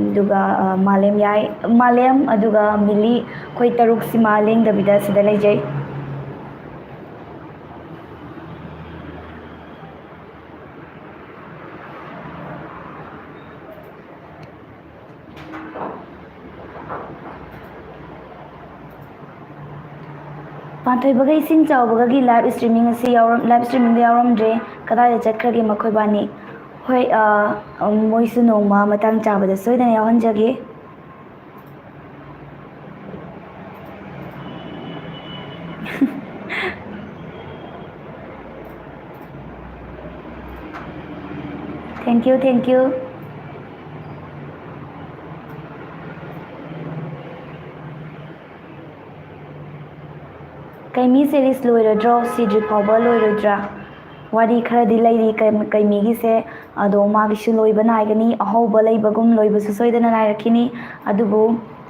ꯑꯗꯨꯒ, ꯑ, ꯃꯥꯂꯦꯝ ꯌꯥꯏ-, ꯃꯥꯂꯦꯝ, ꯑꯗꯨꯒ ꯃꯤꯂꯤ, ꯑꯩꯈꯣꯏ ꯇꯔꯨꯛꯁꯤꯃ ꯂꯦꯡꯗꯕꯤꯗ ꯁꯤꯗ ꯂꯩꯖꯩ꯫ ꯄꯥꯟꯊꯣꯏꯕꯒ ꯏꯁꯤꯡ ꯆꯥꯎꯕꯒꯒꯤ ꯂꯥꯏꯚ ꯁ꯭ꯇ꯭ꯔꯤꯃꯤꯡ ꯑꯁꯤ ꯌꯥꯎꯔꯝ-, ꯂꯥꯏꯚ ꯁ꯭ꯇ꯭ꯔꯤꯃꯤꯡꯗ ꯌꯥꯎꯔꯝꯗ꯭ꯔꯦ꯫ ꯀꯗꯥꯏꯗ ꯆꯠꯈ꯭ꯔꯒꯦ ꯃꯈꯣꯏꯕꯥꯅꯤ? ꯍꯣꯏ, ꯑ, ꯃꯣꯏꯁꯨ ꯅꯣꯡꯃ ꯃꯇꯥꯡ ꯆꯥꯕꯗ ꯁꯣꯏꯗꯅ ꯌꯥꯎꯍꯟꯖꯒꯦ꯫ Thank you, thank you. ꯀꯩꯃꯤ series ꯂꯣꯏꯔꯗ꯭ꯔꯣ? ꯁꯤꯗ꯭ꯔꯤ ꯐꯥꯎꯕ ꯂꯣꯏꯔꯣꯏꯗ꯭ꯔꯥ? ꯋꯥꯔꯤ ꯈꯔꯗꯤ ꯂꯩꯔꯤ ꯀꯩ-, ꯀꯩꯃꯤꯒꯤꯁꯦ, ꯑꯗꯣ ꯃꯥꯒꯤꯁꯨ ꯂꯣꯏꯕ ꯅꯥꯏꯒꯅꯤ, ꯑꯍꯧꯕ ꯂꯩꯕꯒꯨꯝ ꯂꯣꯏꯕꯁꯨ ꯁꯣꯏꯗꯅ ꯅꯥꯏꯔꯛꯈꯤꯅꯤ꯫ ꯑꯗꯨꯕꯨ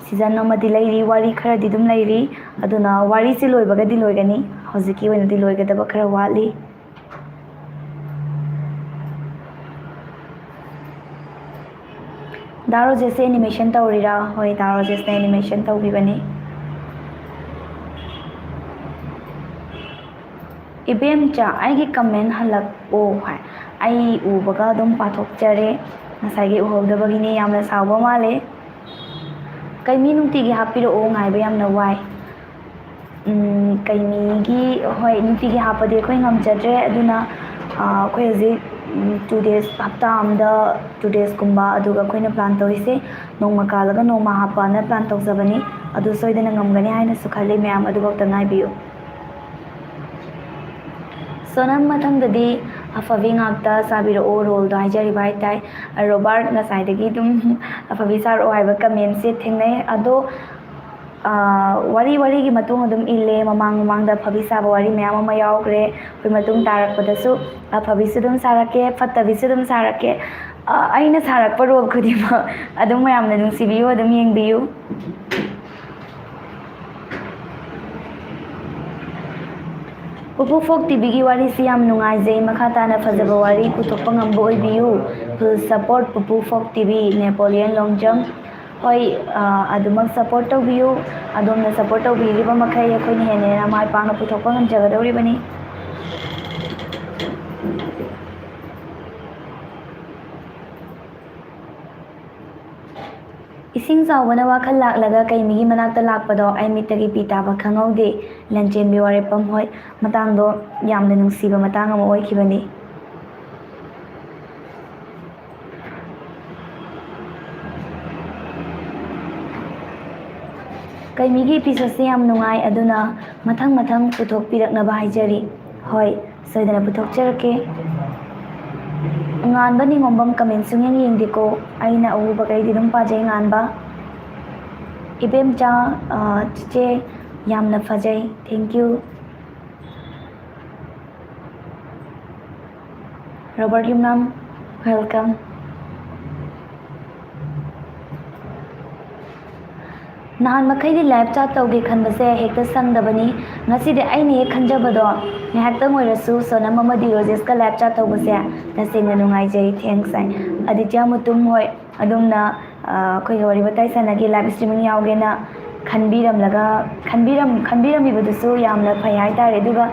season ꯑꯃꯗꯤ ꯂꯩꯔꯤ, ꯋꯥꯔꯤ ꯈꯔꯗꯤ ꯑꯗꯨꯝ ꯂꯩꯔꯤ, ꯑꯗꯨꯅ ꯋꯥꯔꯤꯁꯤ ꯂꯣꯏꯕꯒꯗꯤ ꯂꯣꯏꯒꯅꯤ, ꯍꯧꯖꯤꯛꯀꯤ ꯑꯣꯏꯅꯗꯤ ꯂꯣꯏꯒꯗꯕ ꯈꯔ ꯋꯥꯠꯂꯤ꯫ ꯗꯥ ꯔꯣꯖꯦꯁꯁꯦ animation ꯇꯧꯔꯤꯔꯥ? ꯍꯣꯏ, ꯗꯥ ꯔꯣꯖꯦꯁꯅ animation ꯇꯧꯕꯤꯕꯅꯤ꯫ ꯏꯕꯦꯝꯆꯥ, ꯑꯩꯒꯤ comment ꯍꯜꯂꯛꯑꯣ ꯍꯥꯏ꯫ ꯑꯩ ꯎꯕꯒ ꯑꯗꯨꯝ ꯄꯥꯊꯣꯛꯆꯔꯦ꯫ ꯉꯁꯥꯏꯒꯤ ꯎꯍꯧꯗꯕꯒꯤꯅꯦ, ꯌꯥꯝꯅ ꯁꯥꯎꯕ ꯃꯥꯜꯂꯦ꯫ ꯀꯩꯃꯤ ꯅꯨꯡꯇꯤꯒꯤ ꯍꯥꯞꯄꯤꯔꯛꯑꯣ, ꯉꯥꯏꯕ ꯌꯥꯝꯅ ꯋꯥꯏ꯫ ꯎꯝ, ꯀꯩꯃꯤꯒꯤ, ꯍꯣꯏ, ꯅꯨꯡꯇꯤꯒꯤ ꯍꯥꯞꯄꯗꯤ ꯑꯩꯈꯣꯏ ꯉꯝꯖꯗ꯭ꯔꯦ, ꯑꯗꯨꯅ, ꯑ, ꯑꯩꯈꯣꯏ ꯍꯧꯖꯤꯛ, ꯎꯝ, two days, ꯍꯞꯇꯥ ꯑꯝꯗ two days ꯀꯨꯝꯕ, ꯑꯗꯨꯒ ꯑꯩꯈꯣꯏꯅ plan ꯇꯧꯔꯤꯁꯦ ꯅꯣꯡꯃ ꯀꯥꯜꯂꯒ ꯅꯣꯡꯃ ꯍꯥꯞꯄꯅ plan ꯇꯧꯖꯕꯅꯤ꯫ ꯑꯗꯨ ꯁꯣꯏꯗꯅ ꯉꯝꯒꯅꯤ ꯍꯥꯏꯅꯁꯨ ꯈꯜꯂꯤ, ꯃꯌꯥꯝ ꯑꯗꯨꯐꯥꯎꯗ ꯉꯥꯏꯕꯤꯌꯨ꯫ ꯁꯣꯅꯝ, ꯃꯊꯪꯗꯗꯤ ꯑꯐꯕꯤ ꯉꯥꯛꯇ ꯁꯥꯕꯤꯔꯛꯑꯣ, role ꯗꯣ ꯍꯥꯏꯖꯔꯤꯕ ꯍꯥꯏꯇꯥꯏ꯫ ꯔꯣꯕꯥꯔꯠ ꯉꯁꯥꯏꯗꯒꯤ ꯑꯗꯨꯝ ꯑꯐꯕꯤ ꯁꯥꯔꯛꯑꯣ ꯍꯥꯏꯕ comment ꯁꯦ ꯊꯦꯡꯅꯩ꯫ ꯑꯗꯣ, ꯑꯥ, ꯋꯥꯔꯤ ꯋꯥꯔꯤꯒꯤ ꯃꯇꯨꯡ ꯑꯗꯨꯝ ꯏꯜꯂꯦ꯫ ꯃꯃꯥꯡ ꯃꯃꯥꯡꯗ ꯑꯐꯕꯤ ꯁꯥꯕ ꯋꯥꯔꯤ ꯃꯌꯥꯝ ꯑꯃ ꯌꯥꯎꯈ꯭ꯔꯦ꯫ ꯑꯩꯈꯣꯏ ꯃꯇꯨꯡ ꯇꯥꯔꯛꯄꯗꯁꯨ ꯑꯐꯕꯤꯁꯨ ꯑꯗꯨꯝ ꯁꯥꯔꯛꯀꯦ, ꯐꯠꯇꯕꯤꯁꯨ ꯑꯗꯨꯝ ꯁꯥꯔꯛꯀꯦ꯫ ꯑꯥ, ꯑꯩꯅ ꯁꯥꯔꯛꯄ role ꯈꯨꯗꯤꯡꯃꯛ ꯑꯗꯨꯝ ꯃꯌꯥꯝꯅ ꯅꯨꯡꯁꯤꯕꯤꯌꯨ, ꯑꯗꯨꯝ ꯌꯦꯡꯕꯤꯌꯨ꯫ ꯄꯨꯄꯨ ꯐꯣꯛ ꯇꯤꯚꯤꯒꯤ ꯋꯥꯔꯤꯁꯤ ꯌꯥꯝ ꯅꯨꯡꯉꯥꯏꯖꯩ꯫ ꯃꯈꯥ ꯇꯥꯅ ꯐꯖꯕ ꯋꯥꯔꯤ ꯄꯨꯊꯣꯛꯄ ꯉꯝꯕ ꯑꯣꯏꯕꯤꯌꯨ꯫ Full support ꯄꯨꯄꯨ ꯐꯣꯛ ꯇꯤꯚꯤ, ꯅꯦꯄꯣꯂꯤꯌꯟ ꯂꯣꯡꯖꯝ꯫ ꯍꯣꯏ, ꯑ, ꯑꯗꯨꯃꯛ support ꯇꯧꯕꯤꯌꯨ꯫ ꯑꯗꯣꯝꯅ support ꯇꯧꯕꯤꯔꯤꯕ ꯃꯈꯩ ꯑꯩꯈꯣꯏꯅ ꯍꯦꯟꯅ ꯍꯦꯟꯅ ꯃꯥꯏ ꯄꯥꯛꯅ ꯄꯨꯊꯣꯛꯄ ꯉꯝꯖꯒꯗꯧꯔꯤꯕꯅꯤ꯫ ꯏꯁꯤꯡ ꯆꯥꯎꯕꯅ ꯋꯥꯈꯜ ꯂꯥꯛꯂꯒ ꯀꯩꯃꯤꯒꯤ ꯃꯅꯥꯛꯇ ꯂꯥꯛꯄꯗꯣ ꯑꯩ ꯃꯤꯠꯇꯒꯤ ꯄꯤ ꯇꯥꯕ ꯈꯪꯍꯧꯗꯦ꯫ ꯂꯟꯆꯦꯟꯕꯤ ꯋꯥꯔꯦꯞꯄꯝ ꯍꯣꯏ, ꯃꯇꯥꯡꯗꯣ ꯌꯥꯝꯅ ꯅꯨꯡꯁꯤꯕ ꯃꯇꯥꯡ ꯑꯃ ꯑꯣꯏꯈꯤꯕꯅꯤ꯫ ꯀꯩꯃꯤꯒꯤ episode ꯁꯦ ꯌꯥꯝ ꯅꯨꯡꯉꯥꯏ, ꯑꯗꯨꯅ ꯃꯊꯪ ꯃꯊꯪ ꯄꯨꯊꯣꯛꯄꯤꯔꯛꯅꯕ ꯍꯥꯏꯖꯔꯤ꯫ ꯍꯣꯏ, ꯁꯣꯏꯗꯅ ꯄꯨꯊꯣꯛꯆꯔꯛꯀꯦ꯫ ꯉꯥꯟꯕ ꯅꯤꯉꯣꯝꯕꯝ comment ꯁꯨꯡꯌꯦꯡ ꯌꯦꯡꯗꯦꯀꯣ, ꯑꯩꯅ ꯎꯕꯈꯩꯗꯤ ꯑꯗꯨꯝ ꯄꯥꯖꯩ ꯉꯥꯟꯕ꯫ ꯏꯕꯦꯝꯆꯥ, ꯑ, ꯆꯤꯆꯦ, ꯌꯥꯝꯅ ꯐꯖꯩ, thank you꯫ Robert Yumnam, welcome꯫ ꯅꯍꯥꯟ ꯃꯈꯩꯗꯤ live chat ꯇꯧꯒꯦ ꯈꯟꯕꯁꯦ ꯍꯦꯛꯇ ꯁꯪꯗꯕꯅꯤ꯫ ꯉꯁꯤꯗꯤ ꯑꯩꯅ ꯍꯦꯛ ꯈꯟꯖꯕꯗꯣ, ꯉꯥꯏꯍꯥꯛꯇꯪ ꯑꯣꯏꯔꯁꯨ ꯁꯣꯅꯝ ꯑꯃꯗꯤ ꯔꯣꯖꯦꯁꯀ live chat ꯇꯧꯕꯁꯦ ꯇꯁꯦꯡꯅ ꯅꯨꯡꯉꯥꯏꯖꯩ꯫ Thanks ꯍꯥꯏ꯫ ꯑꯗꯤꯇ꯭ꯌ ꯃꯨꯇꯨꯝ ꯍꯣꯏ, ꯑꯗꯣꯝꯅ, ꯑ, ꯑꯩꯈꯣꯏꯒ ꯋꯥꯔꯤ ꯋꯥꯇꯥꯏ ꯁꯥꯟꯅꯒꯦ, live streaming ꯌꯥꯎꯒꯦꯅ ꯈꯟꯕꯤꯔꯝꯂꯒ, ꯈꯟꯕꯤꯔꯝ-, ꯈꯟꯕꯤꯔꯝꯃꯤꯕꯗꯨꯁꯨ ꯌꯥꯝꯅ ꯐꯩ ꯍꯥꯏꯇꯥꯔꯦ꯫ ꯑꯗꯨꯒ,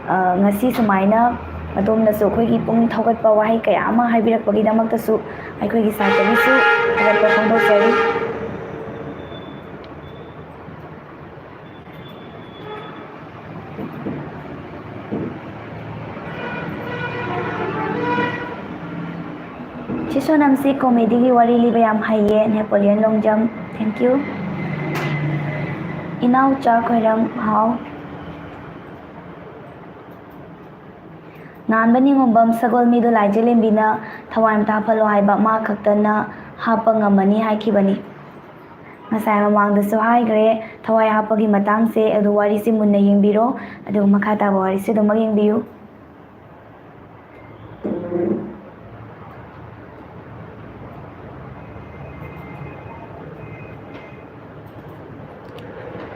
ꯑ, ꯉꯁꯤ ꯁꯨꯃꯥꯏꯅ ꯑꯗꯣꯝꯅꯁꯨ ꯑꯩꯈꯣꯏꯒꯤ ꯄꯨꯛꯅꯤꯡ ꯊꯧꯒꯠꯄ ꯋꯥꯍꯩ ꯀꯌꯥ ꯑꯃ ꯍꯥꯏꯕꯤꯔꯛꯄꯒꯤꯗꯃꯛꯇꯁꯨ ꯑꯩꯈꯣꯏꯒꯤ side ꯇꯒꯤꯁꯨ ꯊꯥꯒꯠꯄ ꯐꯣꯡꯗꯣꯛꯆꯔꯤ꯫ ꯆꯦ ꯁꯣꯅꯝꯁꯤ comedy ꯒꯤ ꯋꯥꯔꯤ ꯂꯤꯕ ꯌꯥꯝ ꯍꯩꯌꯦ, ꯅꯦꯄꯣꯂꯤꯌꯟ ꯂꯣꯡꯖꯝ, thank you꯫ ꯏꯅꯥꯎꯆꯥ ꯈꯣꯏꯔꯝ, ꯍꯥꯎ꯫ ꯉꯥꯟꯕ ꯅꯤꯉꯣꯝꯕꯝ ꯁꯒꯣꯜ ꯃꯤꯗꯣ ꯂꯥꯏꯖꯂꯦꯝꯕꯤꯅ ꯊꯋꯥꯏ ꯑꯝꯇ ꯍꯥꯞꯍꯜꯂꯣ ꯍꯥꯏꯕ, ꯃꯥ ꯈꯛꯇꯅ ꯍꯥꯞꯄ ꯉꯝꯃꯅꯤ ꯍꯥꯏꯈꯤꯕꯅꯤ꯫ ꯉꯁꯥꯏ ꯃꯃꯥꯡꯗꯁꯨ ꯍꯥꯏꯈ꯭ꯔꯦ ꯊꯋꯥꯏ ꯍꯥꯞꯄꯒꯤ ꯃꯇꯥꯡꯁꯦ, ꯑꯗꯨ ꯋꯥꯔꯤꯁꯤ ꯃꯨꯟꯅ ꯌꯦꯡꯕꯤꯔꯣ, ꯑꯗꯨꯒ ꯃꯈꯥ ꯇꯥꯕ ꯋꯥꯔꯤꯁꯨ ꯑꯗꯨꯃꯛ ꯌꯦꯡꯕꯤꯌꯨ꯫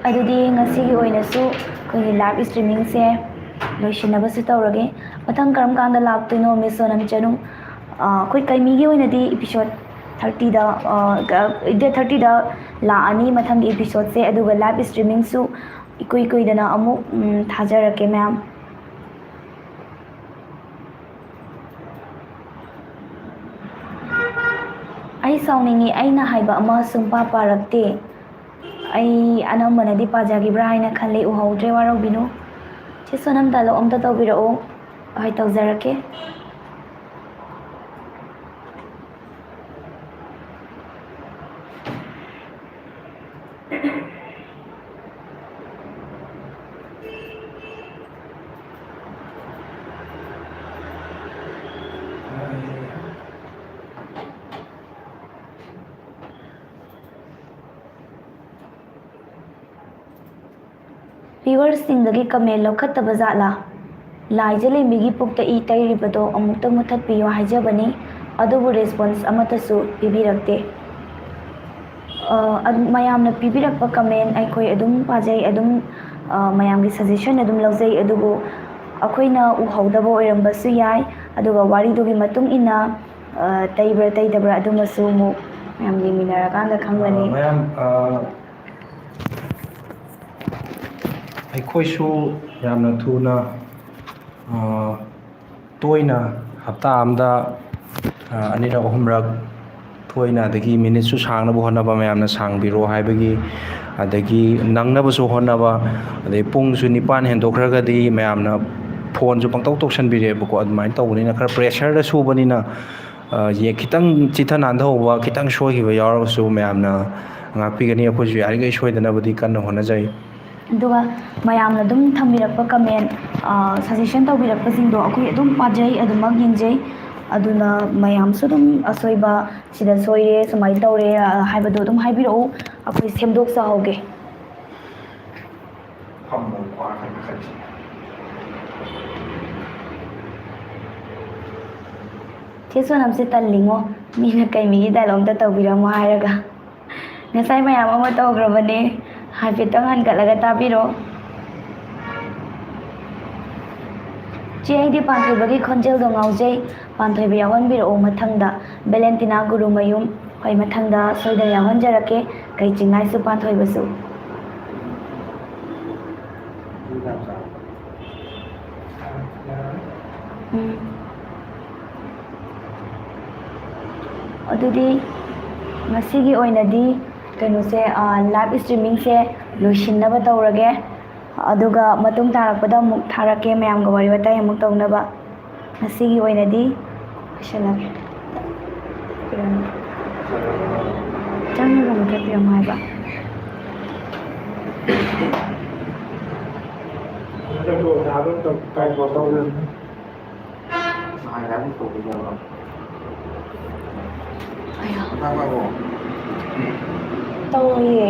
ꯑꯗꯨꯗꯤ ꯉꯁꯤꯒꯤ ꯑꯣꯏꯅꯁꯨ ꯑꯩꯈꯣꯏꯒꯤ live streaming ꯁꯦ ꯂꯣꯏꯁꯤꯟꯅꯕꯁꯨ ꯇꯧꯔꯒꯦ꯫ ꯃꯊꯪ ꯀꯔꯝ ꯀꯥꯟꯗ ꯂꯥꯛꯇꯣꯏꯅꯣ, ꯃꯤꯁ ꯁꯣꯅꯝ ꯆꯅꯨ? ꯑ, ꯑꯩꯈꯣꯏ ꯀꯩꯃꯤꯒꯤ ꯑꯣꯏꯅꯗꯤ episode thirty ꯗ, ꯑ, ꯗꯦꯠ thirty ꯗ ꯂꯥꯛꯑꯅꯤ ꯃꯊꯪꯒꯤ episode ꯁꯦ, ꯑꯗꯨꯒ live streaming ꯁꯨ ꯏꯀꯨꯏ ꯀꯨꯏꯗꯅ ꯑꯃꯨꯛ, ꯎꯝ, ꯊꯥꯖꯔꯛꯀꯦ ꯃꯌꯥꯝ꯫ ꯑꯩ ꯁꯥꯎꯅꯤꯡꯉꯤ, ꯑꯩꯅ ꯍꯥꯏꯕ ꯑꯃ ꯁꯨꯡꯄꯥ ꯄꯥꯔꯛꯇꯦ꯫ ꯑꯩ ꯑꯅꯝꯕꯅꯗꯤ ꯄꯥꯖꯈꯤꯕ꯭ꯔꯥ ꯍꯥꯏꯅ ꯈꯜꯂꯤ, ꯎꯍꯧꯗ꯭ꯔꯦ, ꯋꯥꯔꯧꯕꯤꯅꯨ꯫ ꯆꯦ ꯁꯣꯅꯝ, dialogue ꯑꯝꯇ ꯇꯧꯕꯤꯔꯛꯑꯣ, ꯍꯣꯏ, ꯇꯧꯖꯔꯛꯀꯦ꯫ Viewersꯁꯤꯡꯗꯒꯤ comment ꯂꯧꯈꯠꯇꯕ ꯖꯥꯠꯂꯥ? ꯂꯥꯏꯖ ꯂꯦꯝꯕꯤꯒꯤ ꯄꯨꯛꯇ ꯏ ꯇꯩꯔꯤꯕꯗꯣ ꯑꯃꯨꯛꯇ ꯃꯨꯊꯠꯄꯤꯌꯨ ꯍꯥꯏꯖꯕꯅꯤ, ꯑꯗꯨꯕꯨ response ꯑꯃꯠꯇꯁꯨ ꯄꯤꯕꯤꯔꯛꯇꯦ꯫ ꯑ, ꯑꯗꯨ ꯃꯌꯥꯝꯅ ꯄꯤꯕꯤꯔꯛꯄ comment ꯑꯩꯈꯣꯏ ꯑꯗꯨꯝ ꯄꯥꯖꯩ, ꯑꯗꯨꯝ, ꯑ, ꯃꯌꯥꯝꯒꯤ suggestion ꯑꯗꯨꯝ ꯂꯧꯖꯩ, ꯑꯗꯨꯕꯨ ꯑꯩꯈꯣꯏꯅ ꯎꯍꯧꯗꯕ ꯑꯣꯏꯔꯝꯕꯁꯨ ꯌꯥꯏ, ꯑꯗꯨꯒ ꯋꯥꯔꯤꯗꯨꯒꯤ ꯃꯇꯨꯡ ꯏꯟꯅ, ꯑ, ꯇꯩꯕ꯭ꯔꯥ ꯇꯩꯗꯕ꯭ꯔꯥ ꯑꯗꯨꯃꯁꯨ ꯑꯃꯨꯛ ꯃꯌꯥꯝ ꯌꯦꯡꯃꯤꯟꯅꯔꯀꯥꯟꯗ ꯈꯪꯒꯅꯤ꯫ ꯑ, ꯃꯌꯥꯝ, ꯑ, ꯑꯩꯈꯣꯏꯁꯨ ꯌꯥꯝꯅ ꯊꯨꯅ, ꯑ, ꯇꯣꯏꯅ ꯍꯞꯇꯥ ꯑꯝꯗ, ꯑ, ꯑꯅꯤꯔꯛ ꯑꯍꯨꯝꯔꯛ ꯇꯣꯏꯅ, ꯑꯗꯒꯤ minuteꯁꯨ ꯁꯥꯡꯅꯕ ꯍꯣꯠꯅꯕ, ꯃꯌꯥꯝꯅ ꯁꯥꯡꯕꯤꯔꯣ ꯍꯥꯏꯕꯒꯤ, ꯑꯗꯒꯤ ꯅꯪꯅꯕꯁꯨ ꯍꯣꯠꯅꯕ, ꯑꯗꯩ ꯄꯨꯡꯁꯨ ꯅꯤꯄꯥꯟ ꯍꯦꯟꯗꯣꯛꯈ꯭ꯔꯒꯗꯤ ꯃꯌꯥꯝꯅ phoneꯁꯨ ꯄꯪꯇꯧ ꯇꯧꯁꯟꯕꯤꯔꯛꯑꯦꯕꯀꯣ꯫ ꯑꯗꯨꯃꯥꯏꯅ ꯇꯧꯕꯅꯤꯅ ꯈꯔ pressureꯗ ꯁꯨꯕꯅꯤꯅ, ꯑ, ꯌꯦ-, ꯈꯤꯇꯪ ꯆꯤꯠꯊ ꯅꯥꯟꯊꯍꯧꯕ, ꯈꯤꯇꯪ ꯁꯣꯏꯈꯤꯕ ꯌꯥꯎꯔꯒꯁꯨ ꯃꯌꯥꯝꯅ ꯉꯥꯛꯄꯤꯒꯅꯤ꯫ ꯑꯩꯈꯣꯏꯁꯨ ꯌꯥꯔꯤꯈꯩ ꯁꯣꯏꯗꯅꯕꯗꯤ ꯀꯟꯅ ꯍꯣꯠꯅꯖꯩ꯫ ꯑꯗꯨꯒ ꯃꯌꯥꯝꯅ ꯑꯗꯨꯝ ꯊꯝꯕꯤꯔꯛꯄ comment, ꯑ, suggestion ꯇꯧꯕꯤꯔꯛꯄꯁꯤꯡꯗꯣ ꯑꯩꯈꯣꯏ ꯑꯗꯨꯝ ꯄꯥꯖꯩ, ꯑꯗꯨꯃꯛ ꯌꯦꯡꯖꯩ꯫ ꯑꯗꯨꯅ ꯃꯌꯥꯝꯁꯨ ꯑꯗꯨꯝ ꯑꯁꯣꯏꯕ, "ꯁꯤꯗ ꯁꯣꯏꯔꯦ, ꯁꯨꯃꯥꯏꯅ ꯇꯧꯔꯦ", ꯑ, ꯍꯥꯏꯕꯗꯣ ꯑꯗꯨꯝ ꯍꯥꯏꯕꯤꯔꯛꯎ, ꯑꯩꯈꯣꯏ ꯁꯦꯝꯗꯣꯛꯆꯍꯧꯒꯦ꯫ ꯐꯝꯃꯣ, ꯈ꯭ꯋꯥꯡ ꯈꯔ ꯀꯥꯈꯠꯁꯤ꯫ ꯆꯦ ꯁꯣꯅꯝꯁꯦ ꯇꯜꯂꯤꯉꯣ, ꯃꯤꯅ ꯀꯩ ꯃꯤꯒꯤ dialogue ꯑꯝꯇ ꯇꯧꯕꯤꯔꯝꯃꯣ ꯍꯥꯏꯔꯒ꯫ ꯉꯁꯥꯏ ꯃꯌꯥꯝ ꯑꯃ ꯇꯧꯈ꯭ꯔꯕꯅꯦ, ꯍꯥꯏꯐꯦꯠꯇꯪ ꯍꯟꯒꯠꯂꯒ ꯇꯥꯕꯤꯔꯣ꯫ ꯆꯦ, ꯑꯩꯗꯤ ꯄꯥꯟꯊꯣꯏꯕꯒꯤ ꯈꯣꯟꯖꯦꯜꯗꯣ ꯉꯥꯎꯖꯩ, ꯄꯥꯟꯊꯣꯏꯕ ꯌꯥꯎꯍꯟꯕꯤꯔꯛꯑꯣ ꯃꯊꯪꯗ꯫ ꯕꯦꯂꯦꯟꯇꯤꯅꯥ ꯒꯨꯔꯨꯃꯌꯨꯝ, ꯍꯣꯏ, ꯃꯊꯪꯗ ꯁꯣꯏꯗꯅ ꯌꯥꯎꯍꯟꯖꯔꯛꯀꯦ, ꯀꯩ ꯆꯤꯡꯉꯥꯏꯁꯨ ꯄꯥꯟꯊꯣꯏꯕꯁꯨ꯫ ꯎꯝ꯫ ꯑꯗꯨꯗꯤ ꯉꯁꯤꯒꯤ ꯑꯣꯏꯅꯗꯤ ꯀꯩꯅꯣꯁꯦ, live streamingꯁꯦ ꯂꯣꯏꯁꯤꯟꯅꯕ ꯇꯧꯔꯒꯦ꯫ ꯑꯗꯨꯒ ꯃꯇꯨꯡ ꯇꯥꯔꯛꯄꯗ ꯑꯃꯨꯛ ꯊꯥꯔꯛꯀꯦ, ꯃꯌꯥꯝꯒ ꯋꯥꯔꯤ ꯋꯥꯇꯥꯏ ꯑꯃꯨꯛ ꯇꯧꯅꯕ꯫ ꯉꯁꯤꯒꯤ ꯑꯣꯏꯅꯗꯤ ꯂꯣꯏꯁꯤꯜꯂꯒꯦ꯫ ꯆꯪꯉꯒ ꯃꯨꯊꯠꯄꯤꯔꯝꯃꯣ ꯍꯥꯏꯕ꯫ ꯑꯌꯥ꯫ ꯇꯧꯔꯤꯌꯦ꯫